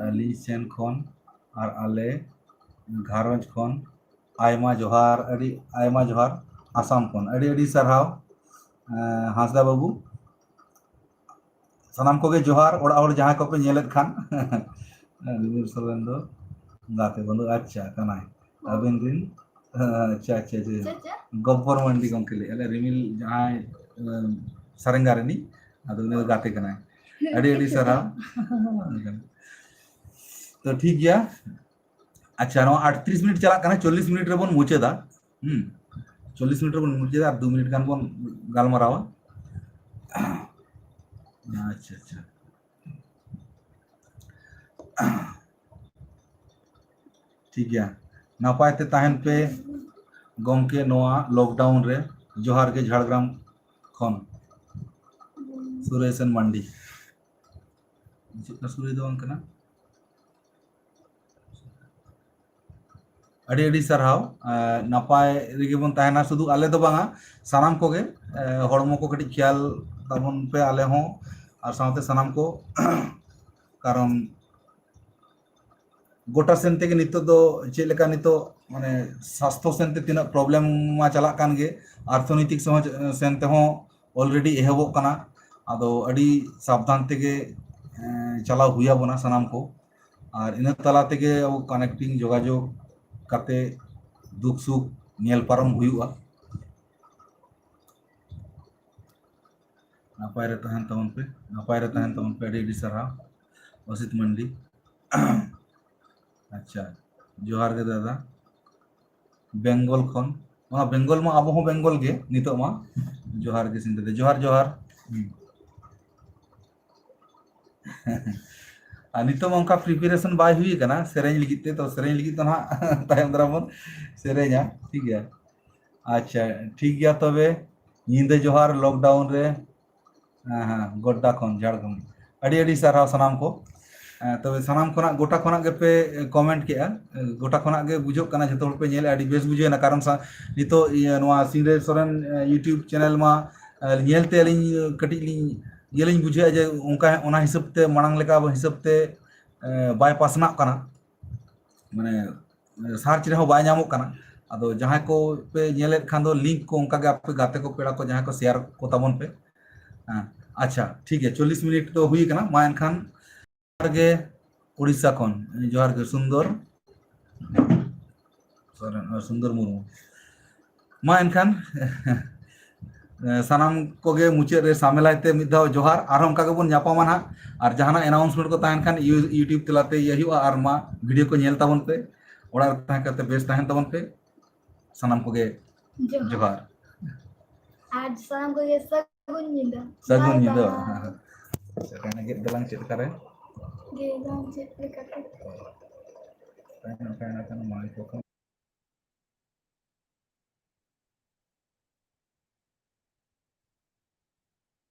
ᱟᱹᱞᱤᱧ ᱥᱮᱱ ᱠᱷᱚᱱ ᱟᱨ ᱟᱞᱮ ᱜᱷᱟᱨᱚᱸᱡᱽ ᱠᱷᱚᱱ ᱟᱭᱢᱟ ᱡᱚᱦᱟᱨ, ᱟᱹᱰᱤ ᱟᱭᱢᱟ ᱡᱚᱦᱟᱨ᱾ ᱟᱥᱟᱢ ᱠᱷᱚᱱ ᱟᱹᱰᱤ ᱟᱹᱰᱤ ᱥᱟᱨᱦᱟᱣ ᱦᱟᱸᱥᱫᱟ ᱵᱟᱹᱵᱩ᱾ ᱥᱟᱱᱟᱢ ᱠᱚᱜᱮ ᱡᱚᱦᱟᱨ, ᱚᱲᱟᱜ ᱦᱚᱲ ᱡᱟᱦᱟᱸᱭ ᱠᱚᱯᱮ ᱧᱮᱞᱮᱫ ᱠᱷᱟᱱ᱾ ᱨᱤᱢᱤᱞ ᱥᱚᱨᱮᱱ ᱫᱚ ᱜᱟᱛᱮ ᱵᱚᱱᱫᱷᱩ, ᱟᱪᱪᱷᱟ, ᱠᱟᱱᱟᱭ ᱟᱹᱵᱤᱱ ᱨᱤᱱ᱾ ᱟᱪᱪᱷᱟ, ᱟᱪᱪᱷᱟ, ᱟᱪᱪᱷᱟ᱾ ᱜᱚᱵᱵᱚᱨ ᱢᱟᱱᱰᱤ ᱜᱚᱢᱠᱮ ᱞᱟᱹᱭᱮᱫᱼᱟ ᱞᱮ, ᱨᱤᱢᱤᱞ ᱡᱟᱦᱟᱸᱭ ᱥᱟᱨᱮᱝᱜᱟ ᱨᱤᱱᱤᱡ, ᱟᱫᱚ ᱩᱱᱤ ᱫᱚ ᱜᱟᱛᱮ ᱠᱟᱱᱟᱭ᱾ ᱟᱹᱰᱤ ᱟᱹᱰᱤ ᱥᱟᱨᱦᱟᱣ᱾ ᱛᱚ ᱴᱷᱤᱠ ᱜᱮᱭᱟ, ᱟᱪᱪᱷᱟ, ᱱᱚᱣᱟ ᱟᱴᱛᱨᱤᱥ ᱢᱤᱱᱤᱴ ᱪᱟᱞᱟᱜ ᱠᱟᱱᱟ, ᱪᱚᱞᱞᱤᱥ ᱢᱤᱱᱤᱴ ᱨᱮᱵᱚᱱ ᱢᱩᱪᱟᱹᱫᱟ᱾ ᱦᱩᱸ, ᱪᱚᱞᱞᱤᱥ ᱢᱤᱱᱤᱴ ᱨᱮᱵᱚᱱ ᱢᱩᱪᱟᱹᱫᱟ, ᱟᱨ ᱫᱩ ᱢᱤᱱᱤᱴ ᱜᱟᱱ ᱵᱚᱱ ᱜᱟᱞᱢᱟᱨᱟᱣᱟ᱾ ᱟᱪᱪᱷᱟ, ᱟᱪᱪᱷᱟ, ᱴᱷᱤᱠ ᱜᱮᱭᱟ᱾ ᱱᱟᱯᱟᱭ ᱛᱮ ᱛᱟᱦᱮᱱ ᱯᱮ ᱜᱚᱢᱠᱮ ᱱᱚᱣᱟ ᱞᱚᱠᱰᱟᱣᱩᱱ ᱨᱮ᱾ ᱡᱚᱦᱟᱨ ᱜᱮ ᱡᱷᱟᱲᱜᱨᱟᱢ ᱠᱷᱚᱱ ᱥᱩᱨᱮᱥ ᱮᱱ ᱢᱟᱱᱰᱤ᱾ ᱪᱮᱫ ᱠᱟ ᱥᱩᱨᱮᱥ ᱫᱚ ᱵᱟᱝ ᱠᱟᱱᱟ? ᱟᱹᱰᱤ ᱟᱹᱰᱤ ᱥᱟᱨᱦᱟᱣ᱾ ᱱᱟᱯᱟᱭ ᱨᱮᱜᱮ ᱵᱚᱱ ᱛᱟᱦᱮᱱᱟ, ᱥᱩᱫᱷᱩ ᱟᱞᱮ ᱫᱚ ᱵᱟᱝᱟ, ᱥᱟᱱᱟᱢ ᱠᱚᱜᱮ ᱦᱚᱲᱢᱚ ᱠᱚ ᱠᱟᱹᱴᱤᱡ ᱠᱷᱮᱭᱟᱞ ᱛᱟᱵᱚᱱ ᱯᱮ, ᱟᱞᱮ ᱦᱚᱸ ᱟᱨ ᱥᱟᱶᱛᱮ ᱥᱟᱱᱟᱢ ᱠᱚ᱾ ᱠᱟᱨᱚᱱ ᱜᱚᱴᱟ ᱥᱮᱱ ᱛᱮᱜᱮ ᱱᱤᱛᱚᱜ ᱫᱚ ᱪᱮᱫ ᱞᱮᱠᱟ ᱱᱤᱛᱚᱜ ᱢᱟᱱᱮ ᱥᱟᱥᱛᱷᱚ ᱥᱮᱱ ᱛᱮ ᱛᱤᱱᱟᱹᱜ ᱯᱨᱚᱵᱞᱮᱢ ᱢᱟ ᱪᱟᱞᱟᱜ ᱠᱟᱱ ᱜᱮ, ᱚᱨᱛᱷᱚᱱᱳᱭᱛᱤᱠ ᱥᱚᱦᱚᱡ ᱥᱮᱱ ᱛᱮᱦᱚᱸ ᱚᱞᱨᱮᱰᱤ ᱮᱦᱚᱵᱚᱜ ᱠᱟᱱᱟ᱾ ᱟᱫᱚ ᱟᱹᱰᱤ ᱥᱟᱵᱫᱷᱟᱱ ᱛᱮᱜᱮ ᱪᱟᱞᱟᱣ ᱦᱩᱭ ᱟᱵᱚᱱᱟ ᱥᱟᱱᱟᱢ ᱠᱚ, ᱟᱨ ᱤᱱᱟᱹ ᱛᱟᱞᱟ ᱛᱮᱜᱮ ᱟᱵᱚ ᱠᱟᱱᱮᱠᱴᱤᱝ ᱡᱳᱜᱟᱡᱳᱜᱽ ᱠᱟᱛᱮ ᱫᱩᱠ ᱥᱩᱠ ᱧᱮᱞ ᱯᱟᱨᱚᱢ ᱦᱩᱭᱩᱜᱼᱟ᱾ ᱱᱟᱯᱟᱭ ᱨᱮ ᱛᱟᱦᱮᱱ ᱛᱟᱵᱚᱱ ᱯᱮ, ᱱᱟᱯᱟᱭ ᱨᱮ ᱛᱟᱦᱮᱱ ᱛᱟᱵᱚᱱ ᱯᱮ᱾ ᱟᱹᱰᱤ ᱟᱹᱰᱤ ᱥᱟᱨᱦᱟᱣ ᱚᱥᱤᱛ ᱢᱟᱱᱰᱤ᱾ ᱟᱪᱪᱷᱟ, ᱡᱚᱦᱟᱨ ᱜᱮ ᱫᱟᱫᱟ᱾ ᱵᱮᱝᱜᱚᱞ ᱠᱷᱚᱱ, ᱚᱱᱟ ᱵᱮᱝᱜᱚᱞ ᱢᱟ ᱟᱵᱚ ᱦᱚᱸ ᱵᱮᱝᱜᱚᱞ ᱜᱮ ᱱᱤᱛᱚᱜ ᱢᱟ᱾ ᱡᱚᱦᱟᱨ ᱜᱮ ᱥᱤᱧ ᱫᱟᱫᱟ, ᱡᱚᱦᱟᱨ ᱡᱚᱦᱟᱨ᱾ ᱦᱩᱸ᱾ ᱟᱨ ᱱᱤᱛᱚᱜ ᱢᱟ ᱚᱱᱠᱟ ᱯᱨᱤᱯᱟᱨᱮᱥᱚᱱ ᱵᱟᱭ ᱦᱩᱭ ᱟᱠᱟᱱᱟ ᱥᱮᱨᱮᱧ ᱞᱟᱹᱜᱤᱫ ᱛᱮ, ᱛᱚ ᱥᱮᱨᱮᱧ ᱞᱟᱹᱜᱤᱫ ᱫᱚ ᱱᱟᱦᱟᱜ ᱛᱟᱭᱚᱢ ᱫᱟᱨᱟᱢ ᱵᱚᱱ ᱥᱮᱨᱮᱧᱟ᱾ ᱴᱷᱤᱠ ᱜᱮᱭᱟ, ᱟᱪᱪᱷᱟ, ᱴᱷᱤᱠ ᱜᱮᱭᱟ᱾ ᱛᱚᱵᱮ ᱧᱤᱫᱟᱹ ᱡᱚᱦᱟᱨ ᱞᱚᱠᱰᱟᱣᱩᱱ ᱨᱮ᱾ ᱦᱮᱸ, ᱦᱮᱸ, ᱜᱚᱰᱰᱟ ᱠᱷᱚᱱ ᱡᱷᱟᱲᱜᱨᱟᱢ᱾ ᱟᱹᱰᱤ ᱟᱹᱰᱤ ᱥᱟᱨᱦᱟᱣ ᱥᱟᱱᱟᱢ ᱠᱚ᱾ ᱦᱮᱸ, ᱛᱚᱵᱮ ᱥᱟᱱᱟᱢ ᱠᱷᱚᱱᱟᱜ, ᱜᱚᱴᱟ ᱠᱷᱚᱱᱟᱜ ᱜᱮᱯᱮ ᱠᱚᱢᱮᱱᱴ ᱠᱮᱜᱼᱟ, ᱜᱚᱴᱟ ᱠᱷᱚᱱᱟᱜ ᱜᱮ ᱵᱩᱡᱷᱟᱹᱜ ᱠᱟᱱᱟ, ᱡᱷᱚᱛᱚ ᱦᱚᱲ ᱯᱮ ᱧᱮᱞᱮᱜᱼᱟ, ᱟᱹᱰᱤ ᱵᱮᱥ ᱵᱩᱡᱷᱟᱹᱣ ᱮᱱᱟ᱾ ᱠᱟᱨᱚᱱ ᱥᱟ-, ᱱᱤᱛᱚᱜ ᱤᱭᱟᱹ, ᱱᱚᱣᱟ ᱥᱤᱝᱨᱟᱹᱭ ᱥᱚᱨᱮᱱ, ᱮ, YouTube ᱪᱮᱱᱮᱞ ᱢᱟ, ᱮ, ᱧᱮᱞ ᱛᱮ ᱟᱹᱞᱤᱧ ᱠᱟᱹᱴᱤᱡ ᱞᱤᱧ ᱤᱭᱟᱹ ᱞᱤᱧ ᱵᱩᱡᱷᱟᱹᱣᱮᱜᱼᱟ ᱡᱮ ᱚᱱᱠᱟ, ᱚᱱᱟ ᱦᱤᱥᱟᱹᱵ ᱛᱮ, ᱢᱟᱲᱟᱝ ᱞᱮᱠᱟ ᱦᱤᱥᱟᱹᱵ ᱛᱮ, ᱮ, ᱵᱟᱭ ᱯᱟᱥᱱᱟᱜ ᱠᱟᱱᱟ, ᱢᱟᱱᱮ, ᱥᱟᱨᱪ ᱨᱮᱦᱚᱸ ᱵᱟᱭ ᱧᱟᱢᱚᱜ ᱠᱟᱱᱟ᱾ ᱟᱫᱚ ᱡᱟᱦᱟᱸᱭ ᱠᱚ ᱯᱮ ᱧᱮᱞᱮᱫ ᱠᱷᱟᱱ ᱫᱚ, ᱞᱤᱝᱠ ᱠᱚ ᱚᱱᱠᱟ ᱜᱮ ᱟᱯᱮ ᱜᱟᱛᱮ ᱠᱚ, ᱯᱮᱲᱟ ᱠᱚ, ᱡᱟᱦᱟᱸᱭ ᱠᱚ ᱥᱮᱭᱟᱨ ᱠᱚ ᱛᱟᱵᱚᱱ ᱯᱮ᱾ ᱦᱮᱸ, ᱟᱪᱪᱷᱟ, ᱴᱷᱤᱠ ᱜᱮᱭᱟ, ᱪᱚᱞᱞᱤᱥ ᱢᱤᱱᱤᱴ ᱫᱚ ᱦᱩᱭ ᱟᱠᱟᱱᱟ᱾ ᱢᱟ ᱮᱱᱠᱷᱟᱱ ᱡᱚᱦᱟᱨ ᱜᱮ ᱩᱲᱤᱥᱥᱟ ᱠᱷᱚᱱ, ᱡᱚᱦᱟᱨ ᱜᱮ ᱥᱩᱱᱫᱚᱨ ᱥᱚᱨᱮᱱ, ᱥᱩᱱᱫᱚᱨ ᱢᱩᱨᱢᱩ᱾ ᱢᱟ ᱮᱱᱠᱷᱟᱱ ᱥᱟᱱᱟᱢ ᱠᱚᱜᱮ ᱢᱩᱪᱟᱹᱫ ᱨᱮ ᱥᱟᱢᱮᱞᱟᱭ ᱛᱮ ᱢᱤᱫ ᱫᱷᱟᱣ ᱡᱚᱦᱟᱨ᱾ ᱟᱨᱦᱚᱸ ᱚᱱᱠᱟ ᱜᱮᱵᱚᱱ ᱧᱟᱯᱟᱢᱟ ᱱᱟᱦᱟᱜ᱾ ᱟᱨ ᱡᱟᱦᱟᱱᱟᱜ ᱟᱱᱟᱣᱩᱱᱥᱢᱮᱱᱴ ᱠᱚ ᱛᱟᱦᱮᱱ ᱠᱷᱟᱱ ᱭᱩ-, YouTube ᱛᱟᱞᱟᱛᱮ ᱤᱭᱟᱹ ᱦᱩᱭᱩᱜᱼᱟ᱾ ᱟᱨ ᱢᱟ ᱵᱷᱤᱰᱤᱭᱳ ᱠᱚ ᱧᱮᱞ ᱛᱟᱵᱚᱱ ᱯᱮ, ᱚᱲᱟᱜ ᱨᱮ ᱛᱟᱦᱮᱸ ᱠᱟᱛᱮ ᱵᱮᱥ ᱛᱟᱦᱮᱱ ᱛᱟᱵᱚᱱ ᱯᱮ᱾ ᱥᱟᱱᱟᱢ ᱠᱚᱜᱮ ᱡᱚᱦᱟᱨ᱾ ᱡᱚᱦᱟᱨ᱾ ᱟᱨ ᱥᱟᱱᱟᱢ ᱠᱚᱜᱮ ᱥᱟᱹᱜᱩᱱ ᱧᱤᱫᱟᱹ᱾ ᱥᱟᱹᱜᱩᱱ ᱵᱟᱭ ᱧᱤᱫᱟᱹ᱾ ᱵᱟᱭ᱾ ᱟᱪᱪᱷᱟ, ᱛᱟᱦᱞᱮ ᱜᱮᱫ ᱫᱟᱞᱟᱝ ᱪᱮᱫ ᱞᱮᱠᱟᱨᱮ? ᱜᱮᱫ ᱫᱟᱞᱟᱝ ᱪᱮᱫ ᱞᱮᱠᱟᱛᱮ? ᱛᱟᱭᱱᱚᱢ, ᱛᱟᱭᱱᱚᱢ, ᱛᱟᱭᱱᱚᱢ, ᱢᱟᱲᱟᱝ ᱠᱚ ᱠᱷᱚᱱ᱾